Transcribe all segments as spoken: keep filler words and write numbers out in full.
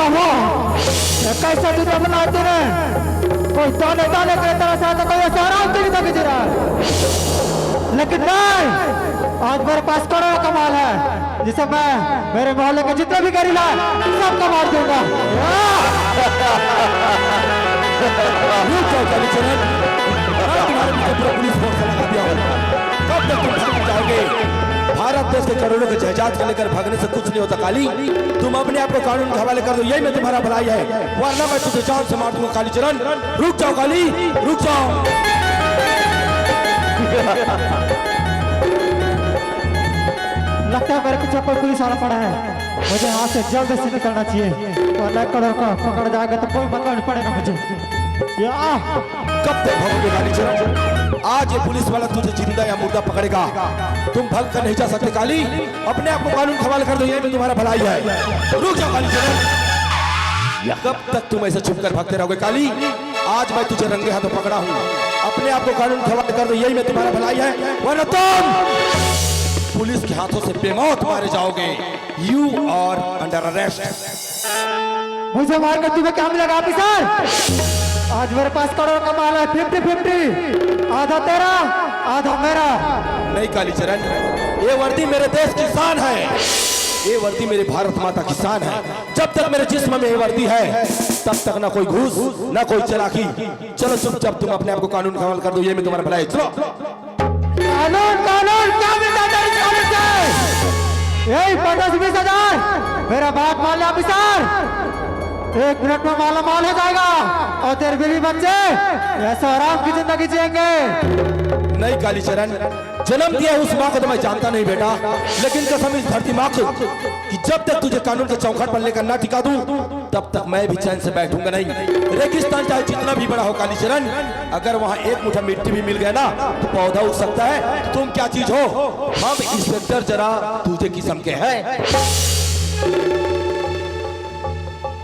हो, ये कैसे तू अपना दिन है? कोई ताने ताने के तरह से आता, कोई ऐसा आराम से नहीं था किसी रात। लेकिन नहीं, आज मेरे पास करोड़ों कमाल है, जिसे मैं मेरे मोहल्ले के जितने भी गरीब हैं, सबको मार दूंगा। रुक जाओ कालीचरण, मैं तुम्हारे पीछे पूरा पुलिस फोर्स लगा दिया हूँ। कब तक तुम भाग जाओगे? भारत देश के करोड़ों के जायदाद को लेकर भागने से कुछ नहीं होता काली। तुम अपने आप को कानून के हवाले कर दो, यही में तुम्हारा भलाई है, वरना मैं तुझे जान से मार दूंगा कालीचरण। रुक जाओ काली, रुक जाओ। लगता है मेरे पीछे कोई पुलिस वाला पड़ा है, मुझे यहाँ से जल्द से निकलना चाहिए, वरना कलर का पकड़ जाएगा तो कोई मंगा नहीं पड़ेगा मुझे। या कब तक भगोगे कालीचरण? आज ये पुलिस वाला तुझे जिंदा या मुर्दा पकड़ेगा। तुम भाग कर नहीं जा सकते काली, अपने आप को कानून के हवाले कर दो, यही में तुम्हारा भलाई है। रुक जाओ कालीचरण, कब तक तुम ऐसे छुप कर भागते रहोगे काली? आज मैं तुझे रंगे हाथों पकड़ा हूँ, अपने आप को कानून के हवाले कर दो, यही में तुम्हारा भलाई है, वरना तुम पुलिस के हाथों से बेमौत मारे जाओगे। You are under arrest। मुझे मारकर तुम्हें क्या मिलेगा ऑफिसर? आज मेरे पास करोड़ का माल है, फिफ्टी फिफ्टी, आधा तेरा, आधा मेरा। नहीं कालीचरण, ये वर्दी मेरे देश की शान है, ये वर्दी मेरी भारत माता की शान है। जब तक मेरे जिस्म में ये वर्दी है, तब तक ना कोई घूस, ना कोई चालाकी। चलो चुपचाप तुम अपने आप को कानून के हवाले कर दो, ये में तुम्हारा भला है। चलो। कानून, कानून, क्या मिलता है तेरे इस कानून से? यही पचास बीस हजार, मेरा बात मान ले ऑफिसर, एक मिनट में माला माल हो जाएगा और तेरे बीवी बच्चे ऐसे आराम की जिंदगी जिएंगे। नहीं कालीचरण, जन्म दिया उस माँ को तो मैं जानता नहीं बेटा, लेकिन कसम इस धरती माँ को कि जब तक तुझे कानून के चौखट पर लेकर ना टिका दूं, तब तक मैं भी चैन से बैठूंगा नहीं। रेगिस्तान चाहे जितना भी बड़ा हो कालीचरण, अगर वहां एक मुट्ठा मिट्टी भी मिल गया ना, तो पौधा उग सकता है। तुम क्या चीज हो? हम इंस्पेक्टर जरा दूजे किस्म के हैं।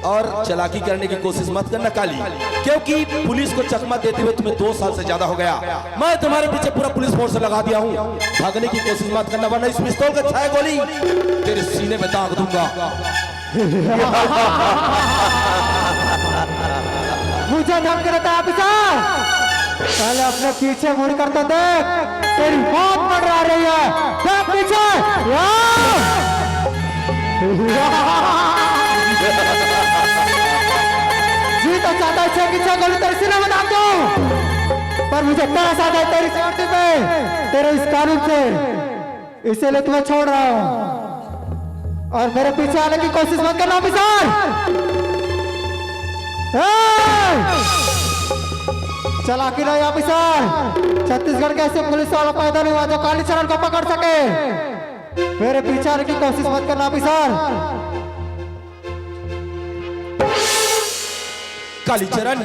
और चालाकी करने की कोशिश मत करना काली, क्योंकि पुलिस को चकमा देते हुए तुम्हें दो साल से ज्यादा हो गया। मैं तुम्हारे पीछे पूरा पुलिस फोर्स लगा दिया हूँ। भागने की कोशिश मत करना, वरना इस पिस्तौल का छह गोली तेरे सीने में दाग दूंगा। मुझे धमकी देता है ऑफिसर, पहले अपने पीछे मुड़ कर तो देख, तेरी मौत मंडरा रही है। देख पीछे। या! जी तो चाहता है छह की छह गोली तेरे सीने में दाग दूं, पर मुझे तरस आता है तेरी सिक्योरिटी पे, तेरे इस कानून से। इसीलिए तुम्हें छोड़ रहा हूँ और मेरे पीछे आने की कोशिश मत करना ऑफिसर। ए! चालाकी नहीं ऑफिसर, छत्तीसगढ़ के ऐसे पुलिस वाला पैदा नहीं हुआ जो कालीचरण को पकड़ सके। मेरे पीछे आने की कोशिश मत करना ऑफिसर। कालीचरण,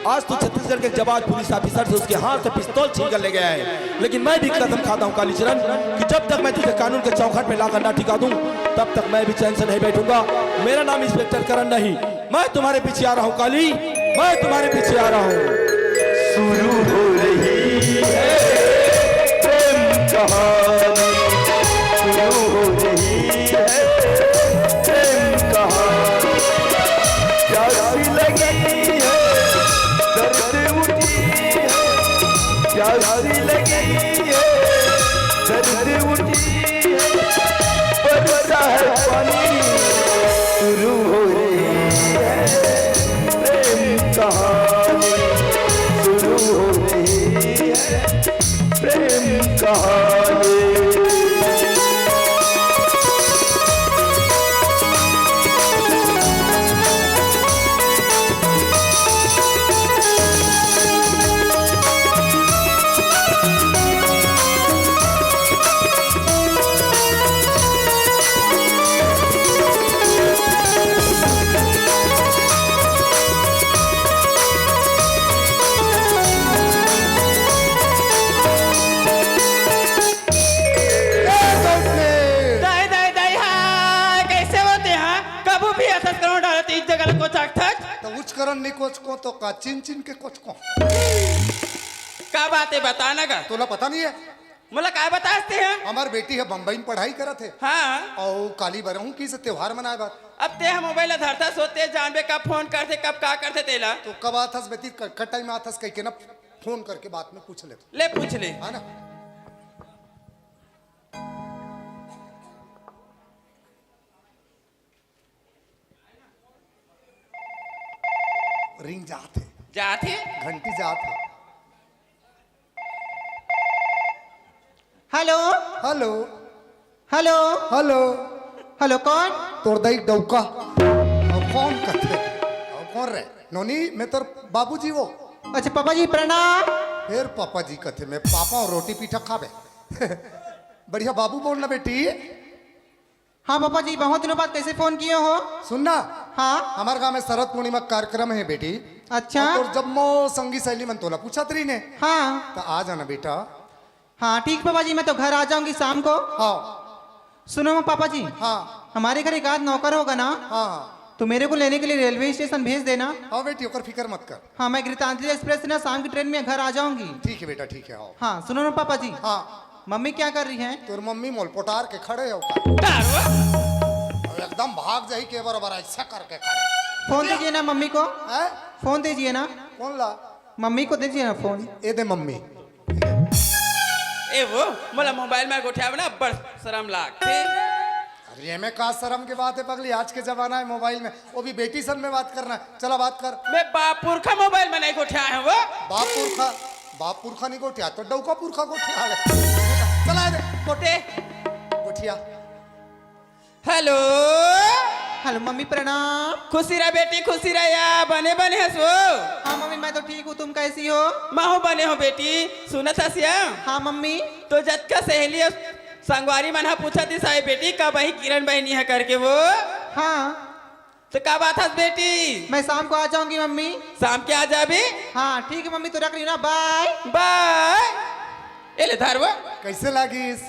आज तो छत्तीसगढ़ के जवान पुलिस ऑफिसर से उसके हाथ से पिस्तौल छीन कर ले गया है, लेकिन मैं भी कसम खाता हूँ कालीचरण कि जब तक मैं तुझे कानून के चौखट में लाकर ना टिका दूं, तब तक मैं भी चैन से नहीं बैठूंगा। मेरा नाम इंस्पेक्टर करण नहीं, मैं तुम्हारे पीछे आ रहा हूँ काली, मैं तुम्हारे पीछे आ रहा हूँ। शुरू हो रही है प्रेम कहानी, शुरू हो रही है प्रेम कहानी। प्यास लगी है, दर्द उठी है, प्यास लगी है, दर्द उठी है, बरसा है पानी। शुरू हो रही है प्रेम कहानी, शुरू हो रही है प्रेम कहानी। दाई, दाई, दाई, हाँ, कैसे होते हैं? कबू भी ऐसा करो डालते, एक जगह को चाक थक। तो उच करन नहीं कोच को, तो का चिन चिन के कोच को। का बात है, बता ना गा। तोला पता नहीं है? मोला काय बतास ते ह? हमार बेटी ह बम्बई में पढ़ाई करत हे। हाँ। अउ काली बरहूँ किस त्योहार मनाए बर। अब तें ह मोबाइल ला धरथस हो, तें जानबे कब फोन करथे, कब का करथे तेला। तो कब आथस बेटी, क-, कटाई में आथस कहिके ना, फोन करके बात में पूछ ले। ले पूछ ले। है ना? रिंग जात हे। जात हे? घंटी जात हे। Hello. Hello. Hello. Hello. Hello, कौन? तोर दाई डौका। अउ कौन कथे? अउ कौन रे? नोनी, मैं तोर बाबूजी वो। अच्छा, पापा जी, प्रणाम। फेर पापा जी कथे, मैं पापा हूँ, रोटी पीठा खाबे। बढ़िया बाबू बोलना बेटी। हाँ पापा जी, बहुत दिनों बाद कैसे फोन किए हो? सुन ना। हाँ। हमारे गांव में शरद पूर्णिमा कार्यक्रम है बेटी। अच्छा। अउ तोर जम्मो संगी सहेली मन तोला पूछत रहिन हे। हाँ। त आ जाना बेटा। हाँ ठीक पापा जी, मैं तो घर आ जाऊंगी शाम को। हाँ। सुनो ना पापा जी। हाँ। हमारे घर एक आध नौकर होगा ना, हाँ, हाँ। तो मेरे को लेने के लिए रेलवे स्टेशन भेज देना। हाँ बेटी, ओकर फिकर मत कर। हाँ, मैं गीतांजलि एक्सप्रेस से ना शाम की ट्रेन में घर आ जाऊंगी। ठीक है बेटा, ठीक है, आओ। हाँ, सुनो ना पापा जी। हाँ। मम्मी क्या कर रही हैं? तोर मम्मी मोल पोटार के खड़े हे का? तारवा। अब एकदम भाग जाही के बराबर ऐसा करके खड़े। फोन दीजिए ना मम्मी को। हैं? फोन दीजिए ना। कौन ला? मम्मी को दीजिए ना फोन। ए दे मम्मी। ए वो, मोला मोबाइल में गोठियावे ना, बड़ शरम लागथे। अरे, एमे का शरम के बात हे पगली, आज के जमाना हे मोबाइल में, वो भी बेटी सन में बात करना। चला बात कर। मैं बाप पुरखा मोबाइल में नहीं गोठियाए हूँ वो। बाप पुरखा, बाप पुरखा नहीं गोठिया, तो डौका पुरखा गोठिया है। चला दे। गोठे। गोठिया। हेलो। हेलो मम्मी, प्रणाम। खुशी रह बेटी, खुशी रह या, बने बने हस वो। हाँ मम्मी, मैं तो ठीक हूँ, तुम कैसी हो? मैं हूँ बने हो बेटी, सुनत हस या? हाँ मम्मी। तो जतका सहेली अउ संगवारी मन ह पूछत दिस आए बेटी, कब आही किरण बहिनी ह करके वो। हाँ। तो का बात हस बेटी? मैं शाम को आ जाऊंगी मम्मी। शाम के आ जाबे? हाँ ठीक है मम्मी, तो रख रही ना, बाय। बाय। ए ले धर वो। कैसे लागिस?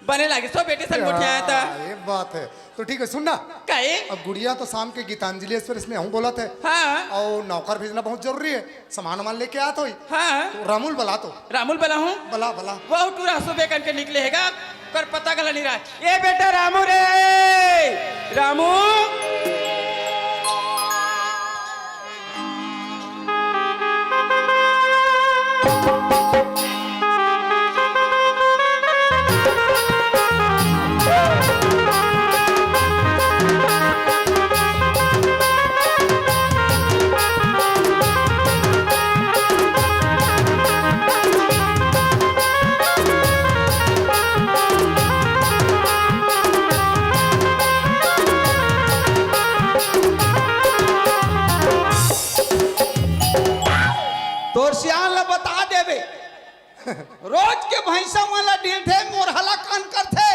बने लागिस तो बेटी सन गोठियाए त। हाँ, ये बात है। तो ठीक है, सुन ना। काहे? अब गुड़िया तो शाम के गीतांजलि एक्सप्रेस में हूँ बोलत हे। हाँ। अउ नौकर भेजना बहुत जरूरी है। सामान वामान लेके आत होही। हाँ। तो रामू ल बला तो। रामू ल बलाहूँ? बला, बला। वहू टूरा सुबे कन के निकले हे गा, ओकर पता घला नहीं रहा। ए बेटा रामू रे, रामू। तोर सियान ला बता देबे, रोज के भैंसा मन ला ढीलथे, मोर हला कान करथे।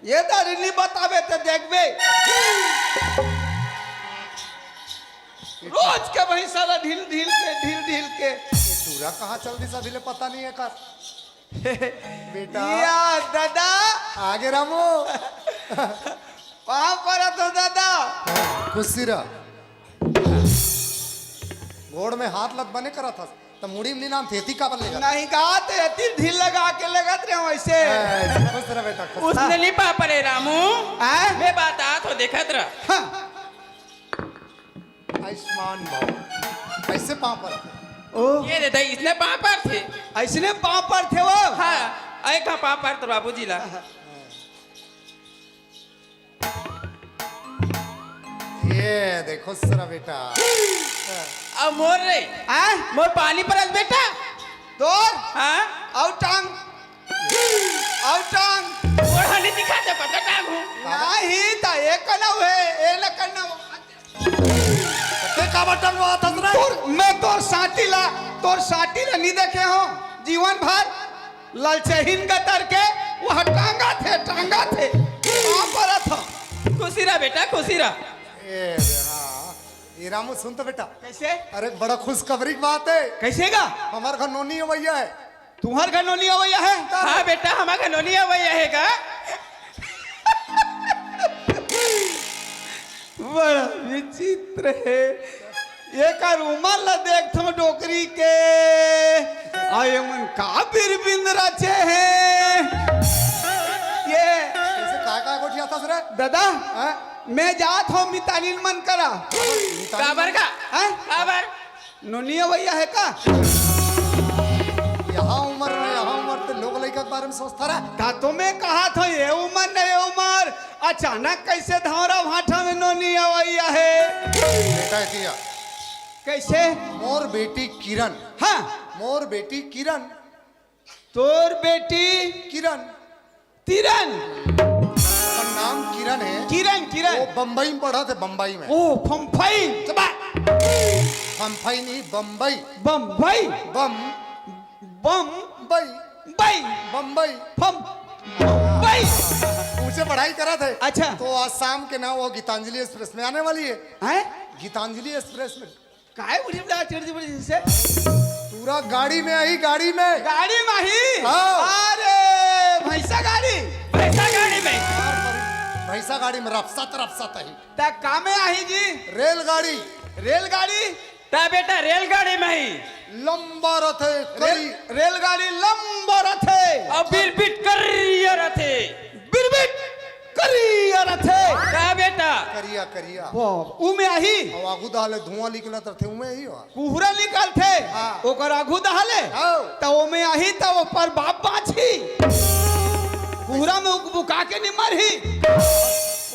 ये दारी नी बताबे त देखबे। रोज के भैंसा ला ढील ढील के, ढील ढील के। ये टूरा कहाँ चल दिस अभी ले पता नहीं है कर। बेटा। या दादा। आगे रामू। पाँव परत हो दादा। खुशी रह। गोड़ में हाथ लत बने करत हस, त मुड़ी में नी नाम थेती काबर लेगा? नहीं गा, त एती ढील लगा के लेगत रहे वैसे। ए, खुश रह बेटा, खुश। उसने नहीं पाँव परे रामू। हैं? मैं बात आत हो देखत रह। हाँ। आयुष्मान भव। कैसे पाँव पर? ओ। ये दे दई, इसने पाँव पर थे। ऐसने पाँव पर थे वो? हाँ, ऐ कहाँ पाँव पर तो बाबूजी ला। ये देखो सरा बेटा। अब मोर रे। हाँ? मोर पानी परस बेटा। तोर? हाँ? अउ टांग। अउ टांग। मोर हनी दिखा दे, पता टांग हूँ। नहीं, त एक ना हुए, ए न करना। ते का बटन वो हाथ हंस रहा है? तोर, मैं तोर साटी ला, तोर साटी ला नहीं देखे हो जीवन भर। ललचहीन गतर के, वह टांगा थे, टांगा थे। पाँव परत हो। खुशी रह बेटा, खुशी रह। ए रे हाँ। ए रामू, सुन तो बेटा। कैसे? अरे, बड़ा खुशखबरी की बात है। कैसे गा? हमार घर नोनी अवैया है। तुम्हार घर नोनी अवैया है? हाँ बेटा, हमार घर नोनी अवैया है गा। बड़ा विचित्र है। एकर उमर ला देखथों डोकरी के। आ एमन का बिरबिंद रचे हैं? ये कैसे, का, का गोठियाथस रे? दादा, हाँ? मैं जात हूँ मितानिन मन करा। काबर का? हैं? काबर? नोनी अवैया है का? यहाँ उमर, यहाँ उमर ते लोग लइका के बारे में सोचता रहा। ता तो मैं कहा था, ये उमर नहीं, ये उमर, अचानक कैसे धौरा भाठा में नोनी अवैया है? बेटा, एती आ। कैसे? मोर बेटी किरण। हाँ। मोर बेटी किरण। तोर बेटी? किरण। तिरन। ओकर नाम किरण है। किरण, किरण। वो बम्बई में पढ़त हे, बम्बई में। ओ, फम्फई। चुप। फम्फई नहीं, बम्बई। बम्बई। बम। बम। बई। बई। बम्बई। फम। बई। ऊंचे पढ़ाई करत हे। अच्छा। तो आज शाम के ना वो गीतांजलि एक्सप्रेस में आने वाली है। हैं? गीतांजलि एक्सप्रेस में। काय उड़ी उड़ा टेढ़ी बड़ी से? पूरा गाड़ी में आई, गाड़ी में। गाड़ी में आई? हाँ। अरे, भैंसा गाड़ी। भैंसा गाड़ी में। भैंसा गाड़ी में रपसत, रपसत आई। ता का में आई जी? रेलगाड़ी। रेलगाड़ी? ता बेटा, रेलगाड़ी में आई। लंबा रथे, रेल, करी। रेलगाड़ी लंबा रथे। और बिरबिट करिया रथे। बिरबिट करिया रथे। का बेटा? करिया, करिया। बाप, ऊ में आही? अउ आगू डहले धुआं निकलत रथे, ऊ में आही हो। कुहरा निकलथे, हाँ। ओकर आगू डहले, हाँ। त ओ में आही, त ओपर बाप बाँचही। कुहरा में उकबुका के नि मरही।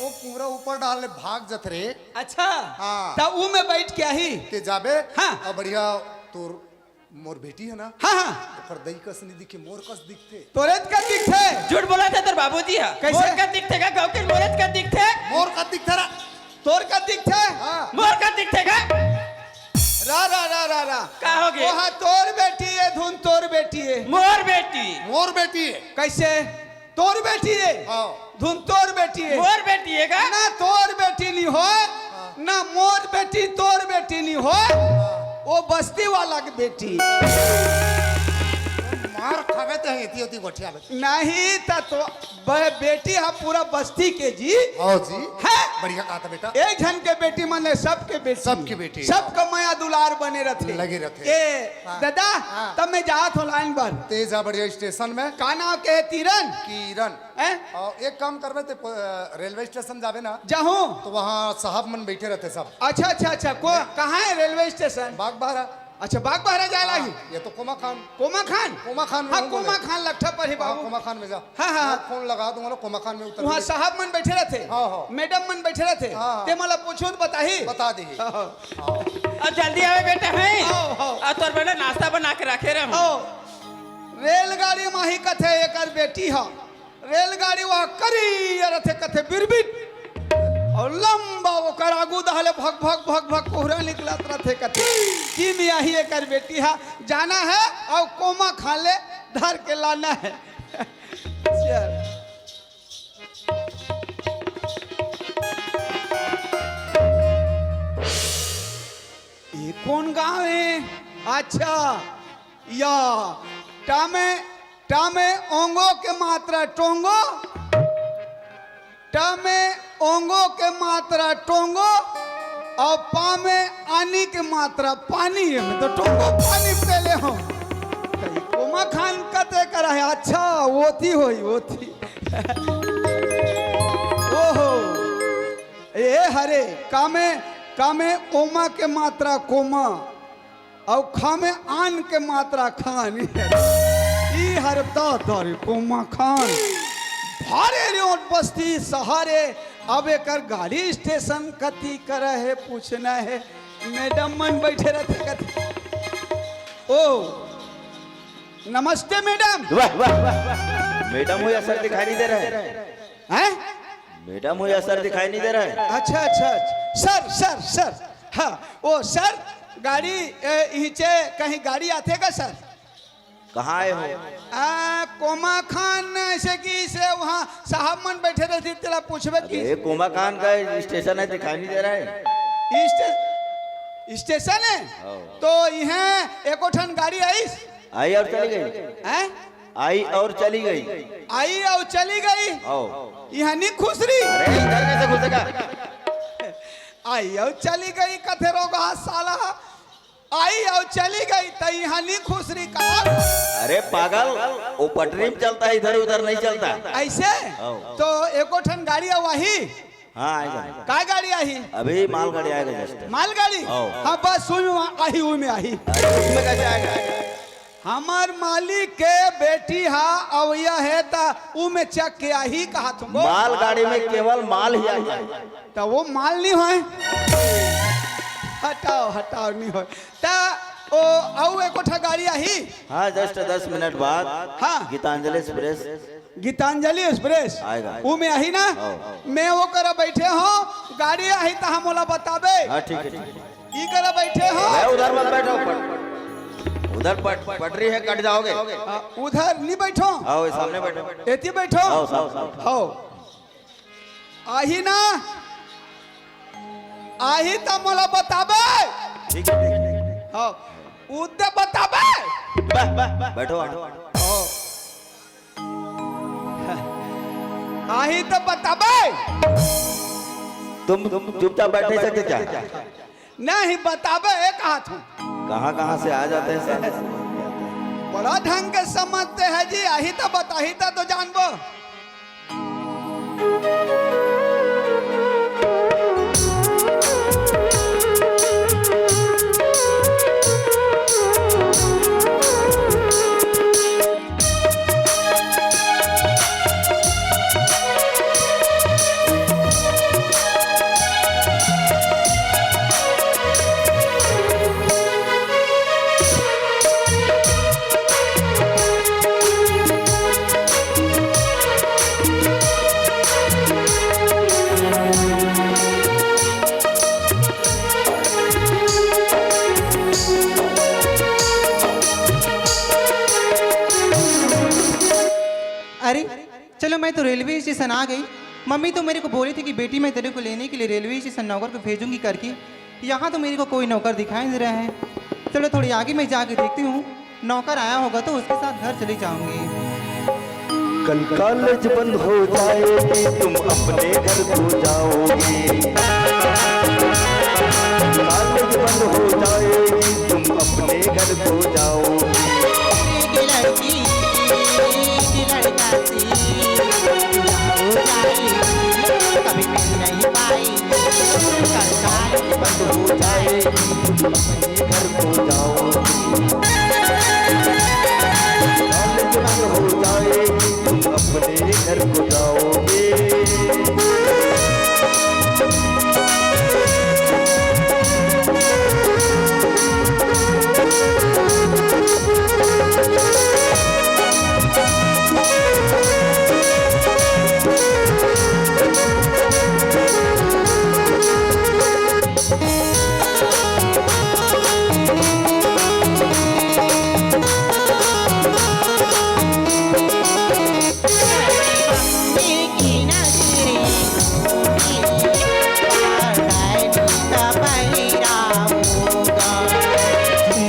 वो कुहरा ऊपर डहले भाग जत रे। अच्छा, हाँ। त ऊ में बैठ के आही। ते जाबे, हाँ। अब बढ़िया तोर मोर बेटी है ना? हाँ, हाँ। ओकर दई कस नहीं दिखे, मोर कस दिखथे। तोरे कस दिखथे? झूठ बोलथे तोर बाबूजी हा। कैसे? मोर कस दिखथे का? गाँव के मोर कस दिखथे? मोर कस दिखथे रा। तोर कस दिखथे? हाँ। मोर कस दिखथे का? रा, रा, रा, रा, रा। का हो गे? ओहा तोर बेटी है, धुन तोर बेटी है। मोर बेटी। मोर बेटी है। कैसे? तोर बेटी है। हाँ। धुन तोर बेटी है। मोर बेटी है का? ना तोर बेटी नहीं हो, हाँ। ना मोर बेटी तोर बेटी नहीं हो, हाँ। वो बस्ती वाला के बेटी। मार खावे ते हैं, इतनी होती गोठिया में। नहीं, त तो ब-, बेटी हा पूरा बस्ती के जी। हाँ जी। है? बढ़िया कहा था बेटा। एक झन के बेटी माने सबके बेटी। सबके बेटी। सबका मया दुलार बने रथे। लगे रथे। ए, हाँ। दादा, हाँ। तब मैं जात हूँ लाइन बर। ते जा बढ़िया स्टेशन में। का नाम के है? तीरन? किरण। हैं? और एक काम करबे ते, अ, रेलवे स्टेशन जाबे ना। जाहूँ। तो वहाँ साहब मन बैठे रहते सब। अच्छा, अच्छा, अच्छा। को-, कहाँ है रेलवे स्टेशन? बागबाहरा। अच्छा, बागबाहरा जाए हाँ, लागी। ये तो कोमा खान। कोमा खान? कोमा खान में हाँ, हूँ कोमा बोले। खान लट्ठा पर ही हाँ, बाबू। कोमा खान में जा। हाँ, हाँ। मैं फोन लगा दूंगा ना, कोमा खान में उतर वहाँ के। साहब मन बैठे रहते। हाँ, हाँ। मैडम मन बैठे रहते। हाँ, हाँ। ते मला पूछो तो बताही। बता दी। हाँ, हाँ। हाँ। अब जल्दी आवे बेटा है। हाँ, हाँ। अब तोर बेटा नाश्ता बना के रखे रहूँ। हाँ। रेलगाड़ी माही कथे एकर बेटी हा। रेलगाड़ी वहाँ करिया रथे कथे बिरबिट। और लंबा ओकर आगू दहले भक भक भक भक कोहरा निकलत रथे कथे। कि मियाँ ही एकर बेटी हा जाना है और कोमा खान ले धर के लाना है। चल। ये कौन गांव है? अच्छा, या, टा में, टा में ओंगो के मात्रा टोंगो, टा में ओंगो के मात्रा टोंगो, और पा में आनी के मात्रा पानी। ये में तो टोंगो पानी पहले हो। कहीं कोमा खान कते करा है? अच्छा, ओती होई, ओती। ओहो, ए हरे, कामे, कामे ओमा के मात्रा कोमा। अउ खा में आन के मात्रा खान। ई हर दादर कोमा खान। भारे रे ओट बस्ती सहारे। अब एकर गाड़ी स्टेशन कति करे हे पूछना हे। मैडम मन बैठे रहते कति। ओ, नमस्ते मैडम। वाह, वाह, वाह, वाह। मैडम हो या सर दिखाई नहीं दे रहा है। हैं? मैडम हो या सर दिखाई नहीं दे रहा है। अच्छा, अच्छा, अच्छा। Sir, sir, sir. हाँ, ओ सर, गाड़ी, ए, इहिचे कहीं गाड़ी आथे का सर? कहाँ आए हो? आ, कोमा खान ऐसे कि से वहाँ साहब मन बैठे रहते, तेला पूछबे कि अरे, कोमा खान का स्टेशन है, दिखाई नहीं दे रहा है। स्टे-, स्टेशन है? हाँ। तो इहें एको ठन गाड़ी आइस? आई और चली गई। हैं? आई और चली गई। आई और चली गई। आओ। यहाँ नहीं खुसरी। अरे, इधर कैसे घुसेगा? आई और चली गई, कथे रोगहा साला। आई और चली गई, त यहाँ नहीं खुसरी का। अरे पागल, वो पटरी में चलता है, इधर उधर नहीं चलता। ऐसे? आओ। तो एको ठन गाड़ी है वही। हाँ, आएगा। काय गाड़ी आही? अभी मालगाड़ी आएगा just। मालगाड़ी? हाँ। हाँ, बस उही में आही, उही में आही। उसमें कैसे आएगा? हमर मालिक के बेटी हा अवइया हे, त उही में चघ के आही कहाथों। मालगाड़ी में केवल माल ही आही। त वो माल नहीं होय। हटाओ, हटाओ, नहीं होय। त ओ, अउ एको ठा गाड़ी आही। हाँ, just दस मिनट बाद। हाँ। गीतांजलि एक्सप्रेस। गीतांजलि एक्सप्रेस। आएगा, आएगा। उही में आही ना? हाँ। मैं ओ करा बइठे हों, गाड़ी आही त हम ओला बताबे। हाँ, ठीक है, ठीक है। ई करा बइठे हों। मैं उधर मत बैठो, पट-, उधर पट-, पटरी है, कट जाओगे। हाँ, उधर नहीं बइठों। आओ, ये सामने बैठो। एती बइठों। आओ, साहब, साहब। आओ। आही ना? आही त मोला बताबे। ठीक है, ठीक है। हाँ, उते बताबे। बै-, बै-, बैठो, बैठो। हाँ। आही त बताबे। तुम, तुम चुपचाप बैठ नहीं सकते क्या? नहीं बताबे, ए कहाथों। कहाँ, कहाँ से आ जाते हैं साले। बड़ा ढंग के समझते हैं जी, आही त बताही त तो जानबो। अरे, चलो, मैं तो रेलवे स्टेशन आ गई। मम्मी तो मेरे को बोली थी कि बेटी, मैं तेरे को लेने के लिए रेलवे स्टेशन नौकर को भेजूंगी करके। यहाँ तो मेरे को कोई नौकर दिखाई नहीं रहा है। चलो, थोड़ी आगे मैं जाके देखती हूँ, नौकर आया होगा तो उसके साथ घर चली जाऊंगी। कल कॉलेज बंद हो जाएगी, तुम अपने घर को जाओगे। कॉलेज बंद हो जाएगी, तुम अपने घर को जाओगे। एक लड़की, एक लड़का से, जाओ जाए, कभी मिल नहीं पाए। कल कॉलेज बंद हो जाएगी, तुम अपने घर को जाओगे। कॉलेज बंद हो जाएगी, तुम अपने घर को जाओगे।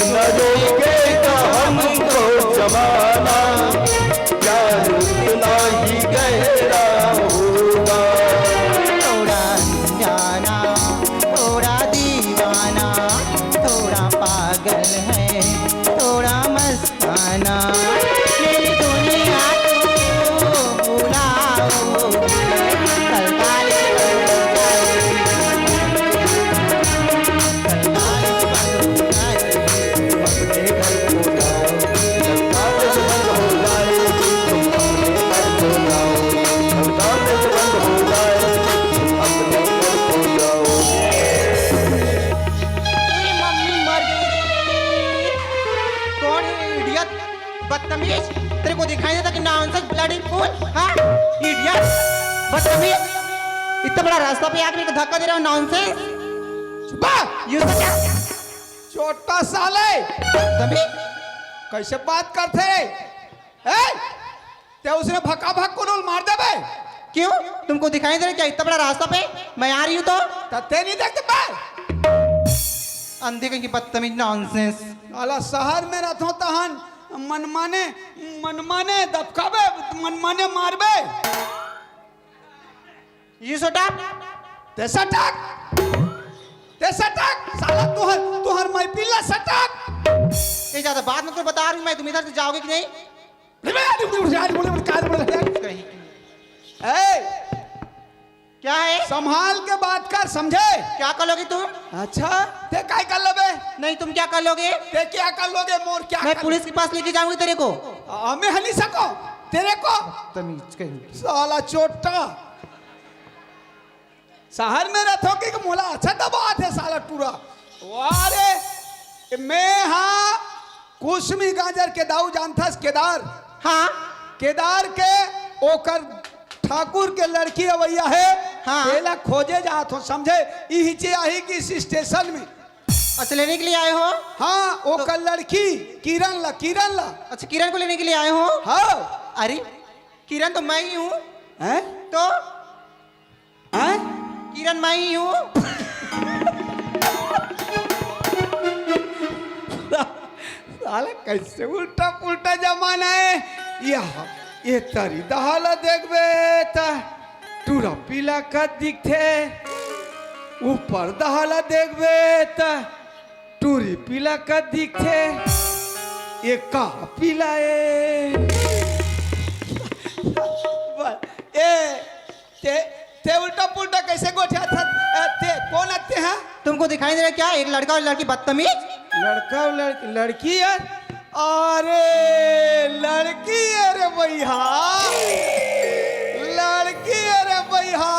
न रोकेगा हमको जमाना, प्यार उतना ही गहरा होगा। थोड़ा अनजाना, थोड़ा दीवाना, थोड़ा पागल है, थोड़ा मस्ताना। मेरी दुनिया को बुलाओ, कल कॉलेज बंद हो जाएगी। अरे मम्मी मर गई। कौन है idiot? बदतमीज, तेरे को दिखाई देता कि nonsense bloody fool? हाँ? Idiot, बदतमीज, इतना बड़ा रास्ता पे आके मेरे को धक्का दे रहा हो, nonsense। चुप! You shut up। छोटा साले, बदतमीज। कैसे बात करते रे? ए? ते उसने भका भक कोनो ल मार देबे। क्यों? तुमको दिखाई दे रहा क्या इतना बड़ा रास्ता पे मैं आ रही हूँ तो? त ते नहीं देखते बे? अंधे कहीं की बदतमीज, nonsense। साला शहर में रहथो तहन मनमाने, मनमाने दबकाबे, मनमाने मारबे। You shut up। ते सटक, ते सटक, साला तुहर, तुहर मैपिल ला सटक। ये ज्यादा बात मत करो, बता रही हूँ मैं, तुम इधर से जाओगे कि नहीं? कहीं की। ए, क्या है? संभाल के बात कर, समझे? क्या कर लोगे तुम? अच्छा, ते काय कर लोगे? नहीं, तुम क्या कर लोगे? ते क्या कर लोगे? मोर क्या मैं कर पुलिस के पास लेके जाऊंगी तेरे को। हमें हली सको तेरे को। तमीज कहीं। साला चोट्टा। शहर में रहथो कि मोला अच्छा दबात है साला टूरा। वाह रे, मैं हाँ कुसमी गाजर के दाऊ जानथस केदार। हाँ। केदार के ओकर ठाकुर के लड़की अवैया है। हाँ। तेला खोजे जात हो समझे। इहिचे आही कि इस स्टेशन में। अच्छा, लेने के लिए आए हो? हाँ, तो ओकर लड़की किरण ला, किरण ला। अच्छा, किरण को लेने के लिए आए हो? हाँ। अरे, किरण तो मैं ही हूँ। हैं? तो हैं? किरण मैं ही हूँ। साला कैसे उल्टा पुल्टा जमाना है। यह, ये तरी दहा ला देखबे त टूरा पीला कस दिखथे, ऊपर दहा ला देखबे त टूरी पीला कस दिखथे। ये का पीला ए? बस, ए, ते, ते उल्टा पुल्टा कैसे गोठियाथस? अ, ते कोन अत्ते हा? तुमको दिखाई नहीं रहा क्या? एक लड़का और लड़की बदतमीज। लड़का और लड़की, लड़की यार। अरे, लड़की है रे भैया, लड़की है रे भैया।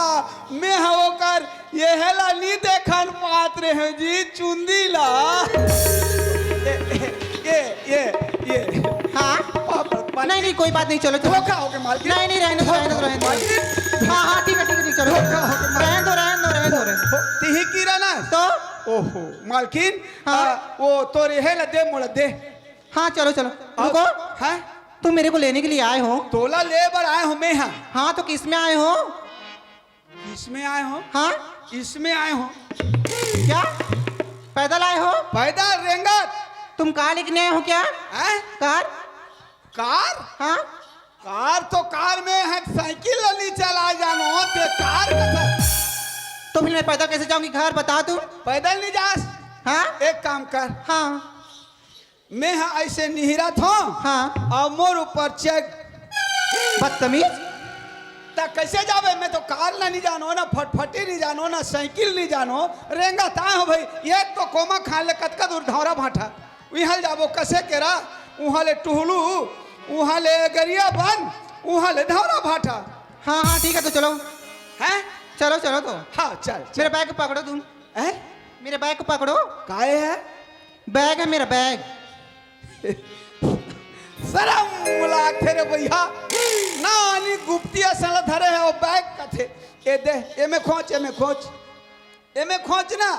मैं हा ओकर ये हेला नी देखन पात रहे हो जी, चुंदी ला। ये, ये, ये, ये। हाँ? पापड़, पानी। नहीं, नहीं, कोई बात नहीं, चलो, चलो। धोखा हो गया, मालकिन। नहीं, नहीं, रहने दो, धोखा रहने दो, हो गया, रहने दो। मालकिन। हाँ, हाँ, ठीक है, ठीक है, ठीक, चलो। धोखा हो गया, मालकिन। रहने दो, रहने दो, रहने दो। हो, तिही किरण है? तो? ओहो। आ, वो तोरे हेला दे, मोला दे। हाँ, चलो, चलो। अब, रुको। हाँ? तुम मेरे को लेने के लिए आए हो? तोला ले बर आए हो मैं, हाँ। हाँ, तो किस में आए हो? इसमें आए हो? हाँ? इसमें आए हो? क्या? पैदल आए हो? पैदल रेंगत। तुम कार लेके नहीं आए हो क्या? हैं? कार? कार? हाँ? कार तो कार में है, साइकिल ला नी चला जानो, ते कार कथा। तो फिर मैं पैदल कैसे जाऊंगी घर, बता तू। पैदल नहीं जास। हाँ? एक काम कर। हाँ। मैं हा ऐसे निहिरत हो। हाँ। अउ मोर ऊपर चढ़। बदतमीज। त कैसे जाबे? मैं तो कार ला नहीं जानो ना, फटफटी नहीं जानो ना, साइकिल नहीं जानो, रेंगत आए हो भाई। एक तो कोमा खान ले कतका दूर धौरा भाठा, उहाँ ले जाबो कसे केरा, उहाँ ले टुहलू, उहाँ ले गरिया बन, उहाँ ले धौरा भाठा। हाँ, हाँ, ठीक है, तो चलो। हैं? चलो, चलो तो। हाँ, चल, चल। मेरा बैग पकड़ो तुम। हैं? मेरा बैग पकड़ो। काहे है? बैग है मेरा, बैग। शरम लागथे रे भैया, नानी गुप्ती असन ला धरे है वो बैग कथे। ए दे, एमे खोंच, एमे खोंच, एमे खोंच ना।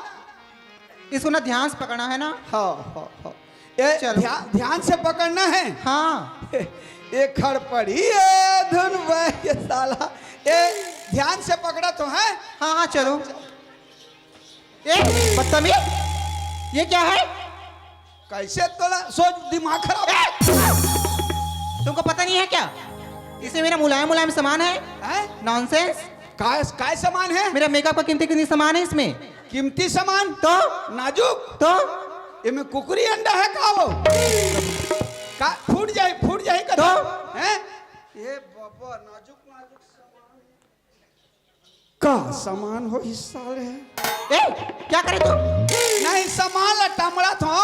इसको ना ध्यान से पकड़ना है ना। हाँ, हाँ, हाँ। ए, चलो। ध्या-, ध्यान से पकड़ना है। हाँ। ए खड़पड़ी, ए धुन बह, ये साला। ए, ध्यान से पकड़ा तो है। हाँ, हाँ, चलो। ए, बदतमीज, ये क्या है? कैसे तोला सोच दिमाग खराब? ए! तुमको पता नहीं है क्या? इसे मेरा मुलायम मुलायम सामान है। हैं? नॉनसेंस। काय, काय सामान है? मेरा मेकअप का कीमती कीमती सामान है इसमें। कीमती सामान? तो? नाजुक? तो? एमे कुकरी अंडा है का वो? का फूट जाए, फूट जाए का? तो? हैं? ये बाबा, नाजुक, नाजुक सामान। का सामान हो इस साल है? ए, क्या करे तू? नहीं, सामान ला टमड़ा था,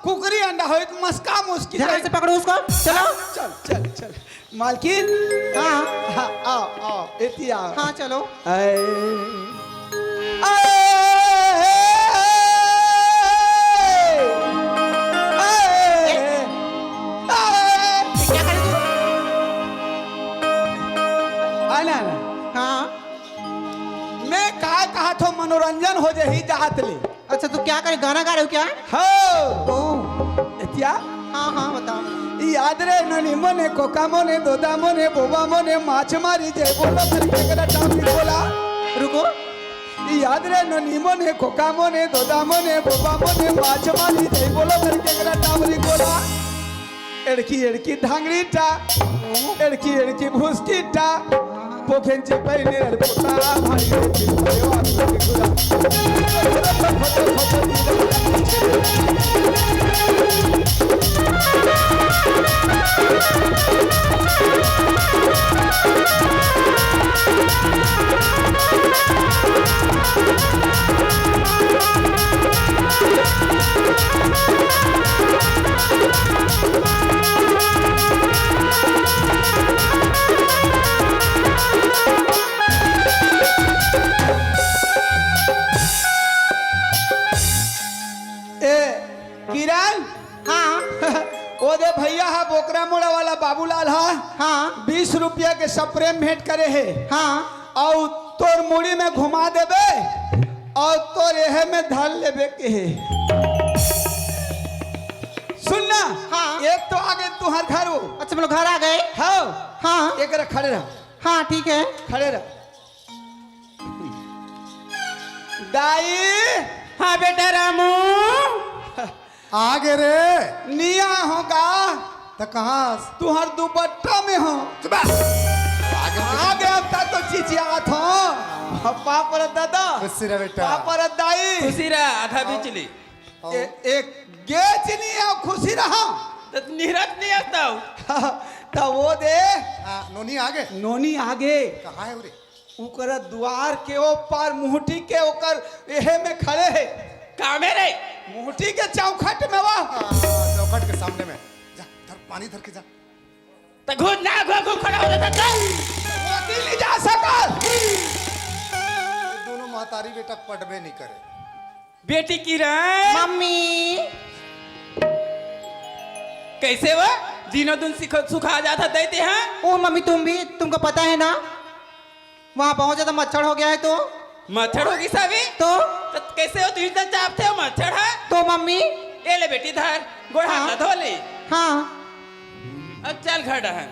कुकरी अंडा हो, एक मस्का मुस्की ध्यान से। से पकड़ो उसको, चलो। चल, चल, चल। मालकिन। हाँ। हाँ, आओ, आओ, एती आओ। हाँ, चलो। आए। आए। आए। ए, आए। ये क्या करे तू? आना, आना। हाँ। मैं काय कहा थो, मनोरंजन हो जाही जात ले। अच्छा, तू क्या करे, गाना गा रहे हो क्या? हो। ओ। एतिया? हाँ, हाँ, बताओ। याद रे ननी मोने, कोका मोने, दोदा मोने, बोबा मोने, माछ मारी जय बोलो, फिर केकरा टांग बोला। रुको। याद रे ननी मोने, कोका मोने, दोदा मोने, बोबा मोने, माछ मारी जय बोलो, फिर केकरा टांग बोला। एड़की एड़की धांगड़ी टा, एड़की एड़की भुसकी टा, पोखेंची पहले अरे पोता भाई रे, चिंता यो आदमी के गुरा। बोकरा मुड़ा वाला बाबूलाल हा हाँ। बीस रुपया के स्प्रे भेंट करे हे। हाँ। अउ तोर मुड़ी में घुमा देबे अउ तोर एहे में धर लेबे के हे। सुन ना, हाँ। एक तो आगे तुहर घर हो। अच्छा, मतलब घर आ गए? हाँ। हाँ। एक खड़े रह। हाँ, ठीक है। खड़े रह। दाई। हाँ बेटा रामू। आगे रे। निया होगा। त कहाँ? तुहर दुपट्टा में हो। चुप। आगे। आगे अब तक तो चिचियात हो। पाप रे दादा। खुशी रह बेटा। पाप रे दाई। खुशी रह, आधा बिचली। ए, एक गेच नहीं है, खुशी रहा। त निहरत नहीं आता हूँ। त वो दे। हाँ, नोनी आगे। नोनी आगे। कहाँ है उरे? ओकर दुआर के ओ पार मुहटी के ओकर एहे में खड़े हे। कामे रे? मुहटी के चौखट में वा। हाँ, चौखट के सामने में। जा, धर, पानी धर के जा। त घुट ना, घुट, घुट खड़ा हो जाता, चल। वो दिल नहीं जा सकल। ये दोनों महतारी बेटा पटबे नहीं करे। बेटी किरण। मम्मी। कैसे हो? दिनों दिन सिख-, सुखा जाता देते हैं। ओ मम्मी, तुम भी, तुमको पता है ना, वहाँ बहुत ज्यादा मच्छर हो गया है तो। मच्छर होगी सावी? तो? तो कैसे हो? तुम इतना चापते हो मच्छर है? तो मम्मी। ये ले बेटी धर, गोड़ हाथ हाँ। ला धो ले। हाँ। अब चल घर डहर।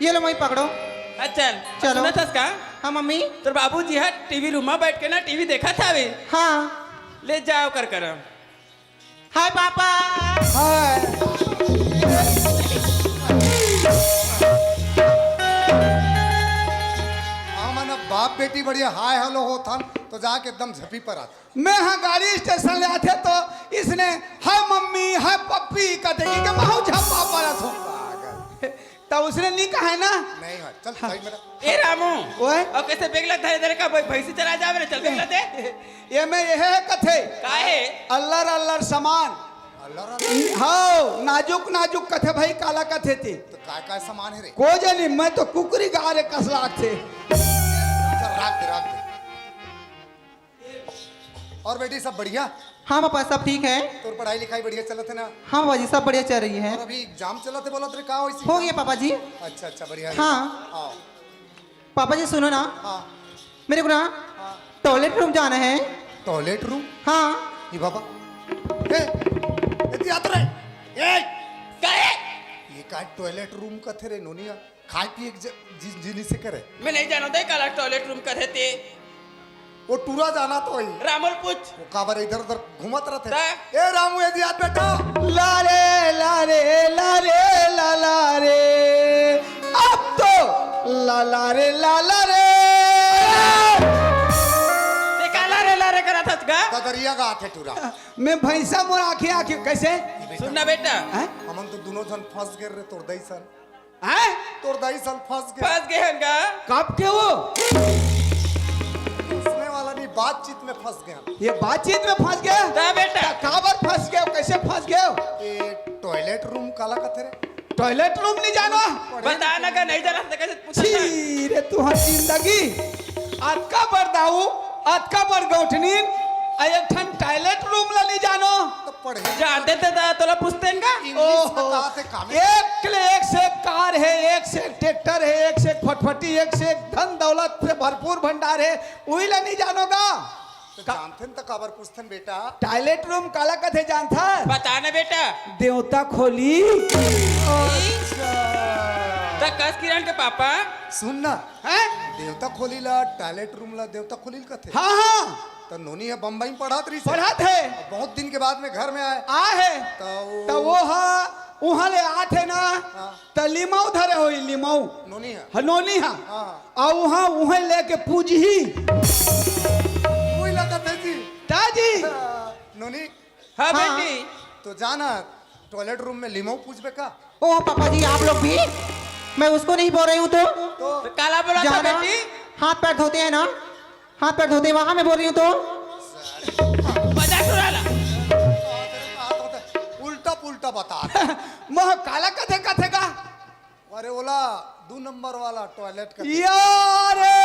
ये लो मम्मी पकड़ो। अब चल। चलो। सुनत हस का? हाँ मम्मी। तोर बाबूजी ह टीवी रूम में बैठ के ना टीवी देखत हवे। हाँ। ले जाओ कर कर। हाय पापा। हाय। हमन अब बाप बेटी बढ़िया हाय हेलो होथन तो जाके एकदम झपी पर आथे। मैं हा गाड़ी स्टेशन ले आथे तो इसने हाय मम्मी, हाय पप्पी कथे कि मैं हूँ झप्पा पड़त हूँ। पागल। तब उसने नहीं कहा है ना? नहीं है। चल, हाँ। सही मेरा। ए रामू, ओए? और कैसे बेगला धरे धरे का भाई भैंसी चरा जावे रे, चल बेगला दे। ये मैं यह है कथे। का है? अल्लर अल्लर सामान। अल्लर अल्लर? हाँ, नाजुक नाजुक कथे भाई, काला कथे ते। तो काय काय सामान है रे? को जानी, मैं तो कुकरी गा रे कस लागथे। चल, राख दे, राख दे। और बेटी, सब बढ़िया? हाँ पापा, सब ठीक है। तोर पढ़ाई लिखाई बढ़िया चलत है ना? हाँ बाबा जी, सब बढ़िया चल रही है। और अभी एग्जाम चलत है बोलत रे, का होइस? हो गया पापा जी। अच्छा, अच्छा, बढ़िया है। हाँ। आओ। पापा जी सुनो ना, हाँ। मेरे को ना हाँ। टॉयलेट रूम जाना है। Toilet room? हाँ। ये बाबा। ए, एती आत रे। ए, का है? ये का टॉयलेट रूम कथे रे नोनिया? खाए पिए के ज-, जि-, जिनिस से करे। मैं नहीं जानत हूँ काला टॉयलेट रूम कथे ते। वो टूरा जाना तो ही। रामू ल पूछ। वो काबर इधर उधर घूमत रहथे। ता? ए रामू, एती आत बेटा। लारे, लारे, लारे, लाला रे। अब तो लाला रे, लाला रे। ते काला रे, लारे करत हस गा? ददरिया गाथे टूरा। मैं भैंसा मोर आँखी आँखी कैसे? सुन ना बेटा। हैं? हमन तो दोनों झन फंस गए रे तोर दई सन। हैं? तोर दाई सन फंस गए। फंस गए हन गा। कब के वो? उसने वाला नहीं, बातचीत में फंस गए हम। ये बातचीत में फंस गए? ता बेटा। का-, काबर फंस गए? कैसे फंस गए? ये टॉयलेट रूम काला कथे रे? टॉयलेट रूम नहीं जानो? बता ना का नहीं जाना तो कैसे पूछता? छी रे, तुहर जिंदगी। अतका बड़ दाऊ, अतका बड़ गौठनीन, आ एक ठन टॉयलेट रूम ला नहीं जानो? तो पढ़े। जानते थे दा, तोला पूछते हैं का? इंग्लिश ओहो। बताते कामे। एक ले एक से एक कार है, एक से एक ट्रैक्टर है, एक से एक फटफटी, एक से एक धन दौलत से भरपूर भंडार है, उही ला नहीं जानोगा? तो का- जानते हैं तो काबर पूछते हैं बेटा? टॉयलेट रूम काला कथे जानथा? बता ना बेटा। देवता खोली। अच्छा। त कस किरण के पापा। सुन ना। हैं? देवता खोली ला, टॉयलेट रूम ला देवता खोली ल कथे। हाँ, हाँ। त नोनी ह बम्बई में पढ़त रहिस हे। पढ़त हे। अब बहुत दिन के बाद में घर में आए। आ हे। त वो त वो हा, उहाँ ले आत हे ना, हाँ। त लिमाऊ धरे होही, लिमाऊ। नोनी ह। हाँ, नोनी हा। हाँ, हाँ। अउ उहाँ, उहें लेके पूजही। उही लगत हे जी। ताजी। हाँ, नोनी। हाँ, हाँ। बेटी। तो जाना, टॉयलेट रूम में लिमाऊ पूजबे का? ओह पापा जी, आप लोग भी? मैं उसको नहीं बोल रही हूँ तो? तो काला बोला था जाना, बेटी? हाथ पैर धोते हैं ना, हाथ पैर धोते हैं, वहाँ मैं बोल रही हूँ तो? मजाक उड़ा ला। उल्टा पुल्टा बता। मोह काला कथे कथे का? अरे ओला दू नंबर वाला टॉयलेट का। यारे,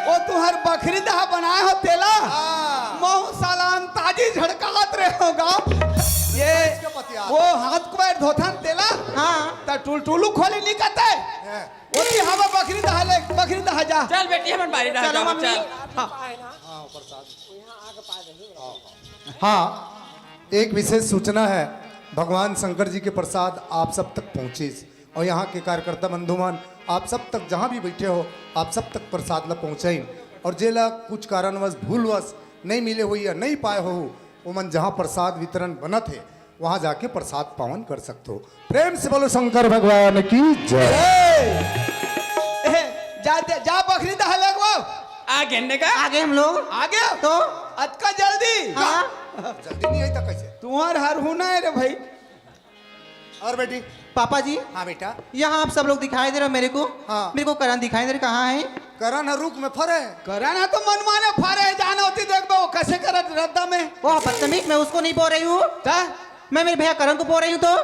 वो तुहर बखरी दहा बनाए हो तेला? हाँ। महू साला अंताजी झड़कात रहे होगा। ये इसके पतिया। वो हाथ पैर धोथन तेला। हाँ। त टुलटुलू खोली नी कते। हैं। ओती हवा बखरी दहा ले, बखरी दहा जा। चल बेटी, हमन बारी दहा चलो जाबो, मम्मी। चल। हाँ। हाँ, एक विशेष सूचना है, भगवान शंकर जी के प्रसाद आप सब तक पहुँचिस और यहाँ के कार्यकर्ता बंधुमान आप सब तक जहाँ भी बैठे हो, आप सब तक प्रसाद ला पहुँचाइन। और जेला कुछ कारणवश, भूलवश नहीं मिले हो या नहीं पाए हो, ओमन जहाँ प्रसाद वितरण बनत हे, वहाँ जाके प्रसाद पावन कर सकते हो। प्रेम से बोलो शंकर भगवान की जय। ए, ए, जा, जा, जा बखरी दहा लगवाओ। आ गेन ने का? आगे हम लोग। आ गया? तो? अतका जल्दी? हाँ। जल्दी नहीं आई तो कैसे? तुम्हार हर होना है रे भाई। और बेटी? पापा जी। हाँ बेटा। यहाँ आप सब लोग दिखाई दे रहे हो मेरे को? हाँ। मेरे को करण दिखाई दे रहे, कहाँ है? करण ह रुख में फरे। करण ह तो मनमाने फरे, जाना होती देख बे, वो कैसे करत रद्दा में। वो बदतमीज, मैं उसको नहीं बोल रही हूँ। ता? मैं मेरे भैया करण को बोल रही हूँ तो।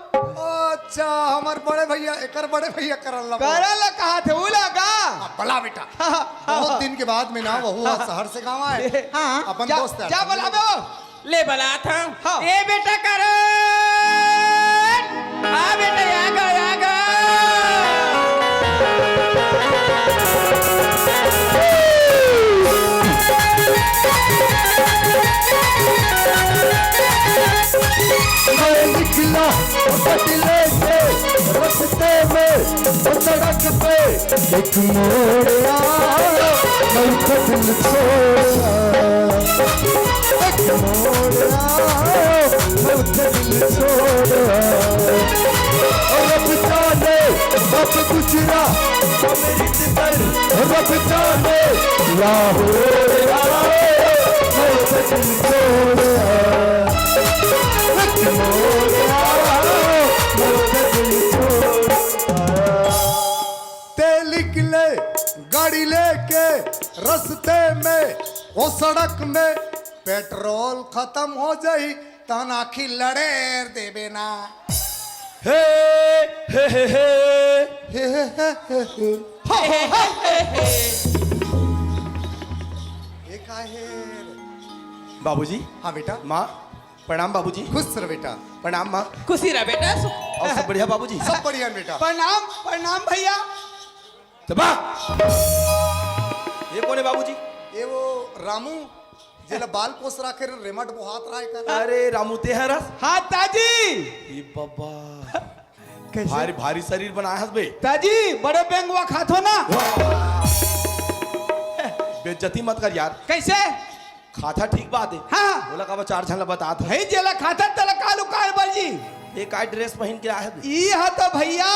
अच्छा, हमार बड़े भैया, एकर बड़े भैया करण ला बोल। करण ला कहा थे, उला का? हाँ, बला बेटा। बहुत दिन के बाद में ना, वहू आज शहर से गाँव आए। हाँ। अपन जा, दोस्त है। जा बला बे वो। ले बलात हंव। हाँ। ए बेटा करण, आ बेटा, आ गा, आ गा। मैं निकला बदले के रस्ते में, वो सड़क पे एक मोड़ आया, मैं उसे दिल छोड़ा। एक मोड़ आया, मैं उसे दिल छोड़ा। और अब जाने कब गुजरा अमृत दर, और अब जाने लाहौर आया, मैं उसे दिल छोड़ा। एक मोड़ आया, मैं उसे दिल छोड़ा। ते निकले गाड़ी लेके रस्ते में, वो सड़क में पेट्रोल खत्म हो जाही, तहन आखी लड़ेर देबे ना। हे, हे, हे, हे। हे, हे, हे, हे, हे। हो, हो, हो, हो, हो। ये का हे रे? बाबूजी। हाँ बेटा। माँ, प्रणाम बाबूजी। खुश रह बेटा। प्रणाम माँ। खुशी रह बेटा। और सब बढ़िया बाबूजी? सब बढ़िया बेटा। प्रणाम, प्रणाम भैया। चबा। ये कोन हे बाबूजी? ये वो रामू, जेला बाल कोस राखे रे, रेमट बोहात राय का। अरे रामू, ते हरस? हाँ ताजी। ये बाबा। कैसे? भारी, भारी शरीर बनाए हस बे। ताजी, बड़े बेंगवा खाथो ना। वाह। बेइज्जती मत कर यार। कैसे? खाता ठीक बात हे। हाँ। ओला काबर चार झन ला बतात हस? हे जेला खाता तेला कालू काल बर जी। ये का ड्रेस पहिन के आए हे बे? ई ह तो भैया,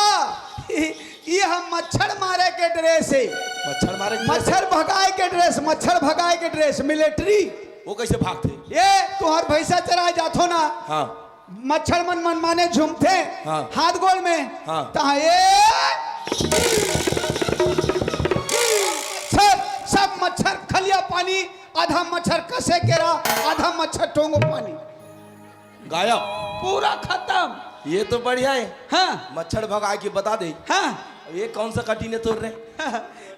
ई, ई ह मच्छर मारे के ड्रेस हे। मच्छर मारे के ड्रेस? मच्छर भगाए के ड्रेस, मच्छर भगाए के ड्रेस, मिलिट्री। वो कैसे भागथे? ये तुंहर भैंसा चराए जाथो ना। हाँ। मच्छर मन मनमाने झूमथे। हाँ। हाथ गोड़ में। हाँ। तहाँ ये मच्छर, सब मच्छर खलिया पानी, आधा मच्छर कसे केरा, आधा मच्छर टोंगो पानी। गायब। पूरा खत्म। ये तो बढ़िया हे। हाँ। मच्छर भगाए के बता दे। हाँ। अब ये कौन सा कठिन हे तोर रे?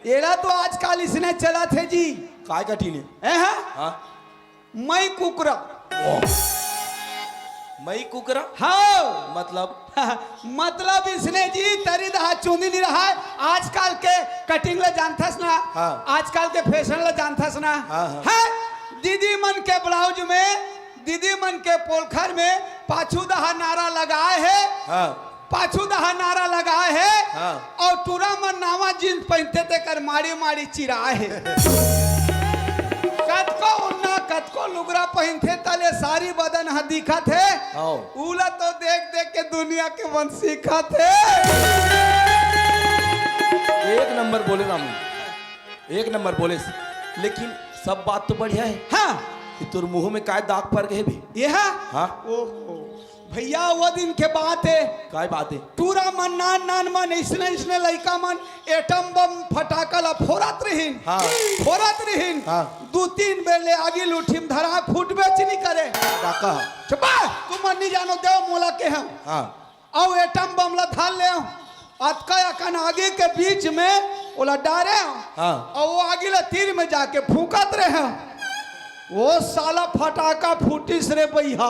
एला तो आजकल इसने चलत हे जी। काय कठिन हे? ए, हाँ? हाँ। मई कुकरा। मई कुकरा? हाँ। मतलब? मतलब इसने जी तरी दहा चुंदी नहीं रहा है। आजकल के कटिंग ला जानथस ना? हाँ। आजकल के फैशन ला जानथस ना? हाँ, हाँ। हैं? दीदी मन के ब्लाउज में, दीदी मन के पोलखर में पाछू दहा नारा लगाए हे। हाँ। पाछू दहा नारा लगाए हे। हाँ। अउ टूरा मन नावा जींस पहिनथे तेकर माड़ी माड़ी चिराए हे। कतको उन्ना, कतको लुगरा पहिनथे तले सारी बदन ह दिखत हे। हाँ। उला तो देख देख के दुनिया के मन सीखत हे। एक नंबर बोले रामू, एक नंबर बोले। लेकिन सब बात तो बढ़िया हे। हाँ। ये तोर मुंह में काय दाग पड़ गए बे? ये हा? हाँ। ओहो। भैया, वो दिन के बात हे। काय बात हे? टूरा मन, नान नान मन, इसने इसने लइका मन एटम बम फटाका ला फोरत रिहिन। हाँ। फोरत रिहिन। हाँ। दू तीन बेर ले आगी लूठी में धरा, फूटबे च नी करे। फटाका। चुप बे, तुमन नी जानो, देव मोला के हम। हाँ। अउ एटम बम ला धर ले, अतका अकन आगी के बीच में ओला डारे। हाँ। अउ वो आगी ला तीर में जाके फूंकत रहे। वो साला फटाका फूटिस रे बइहा।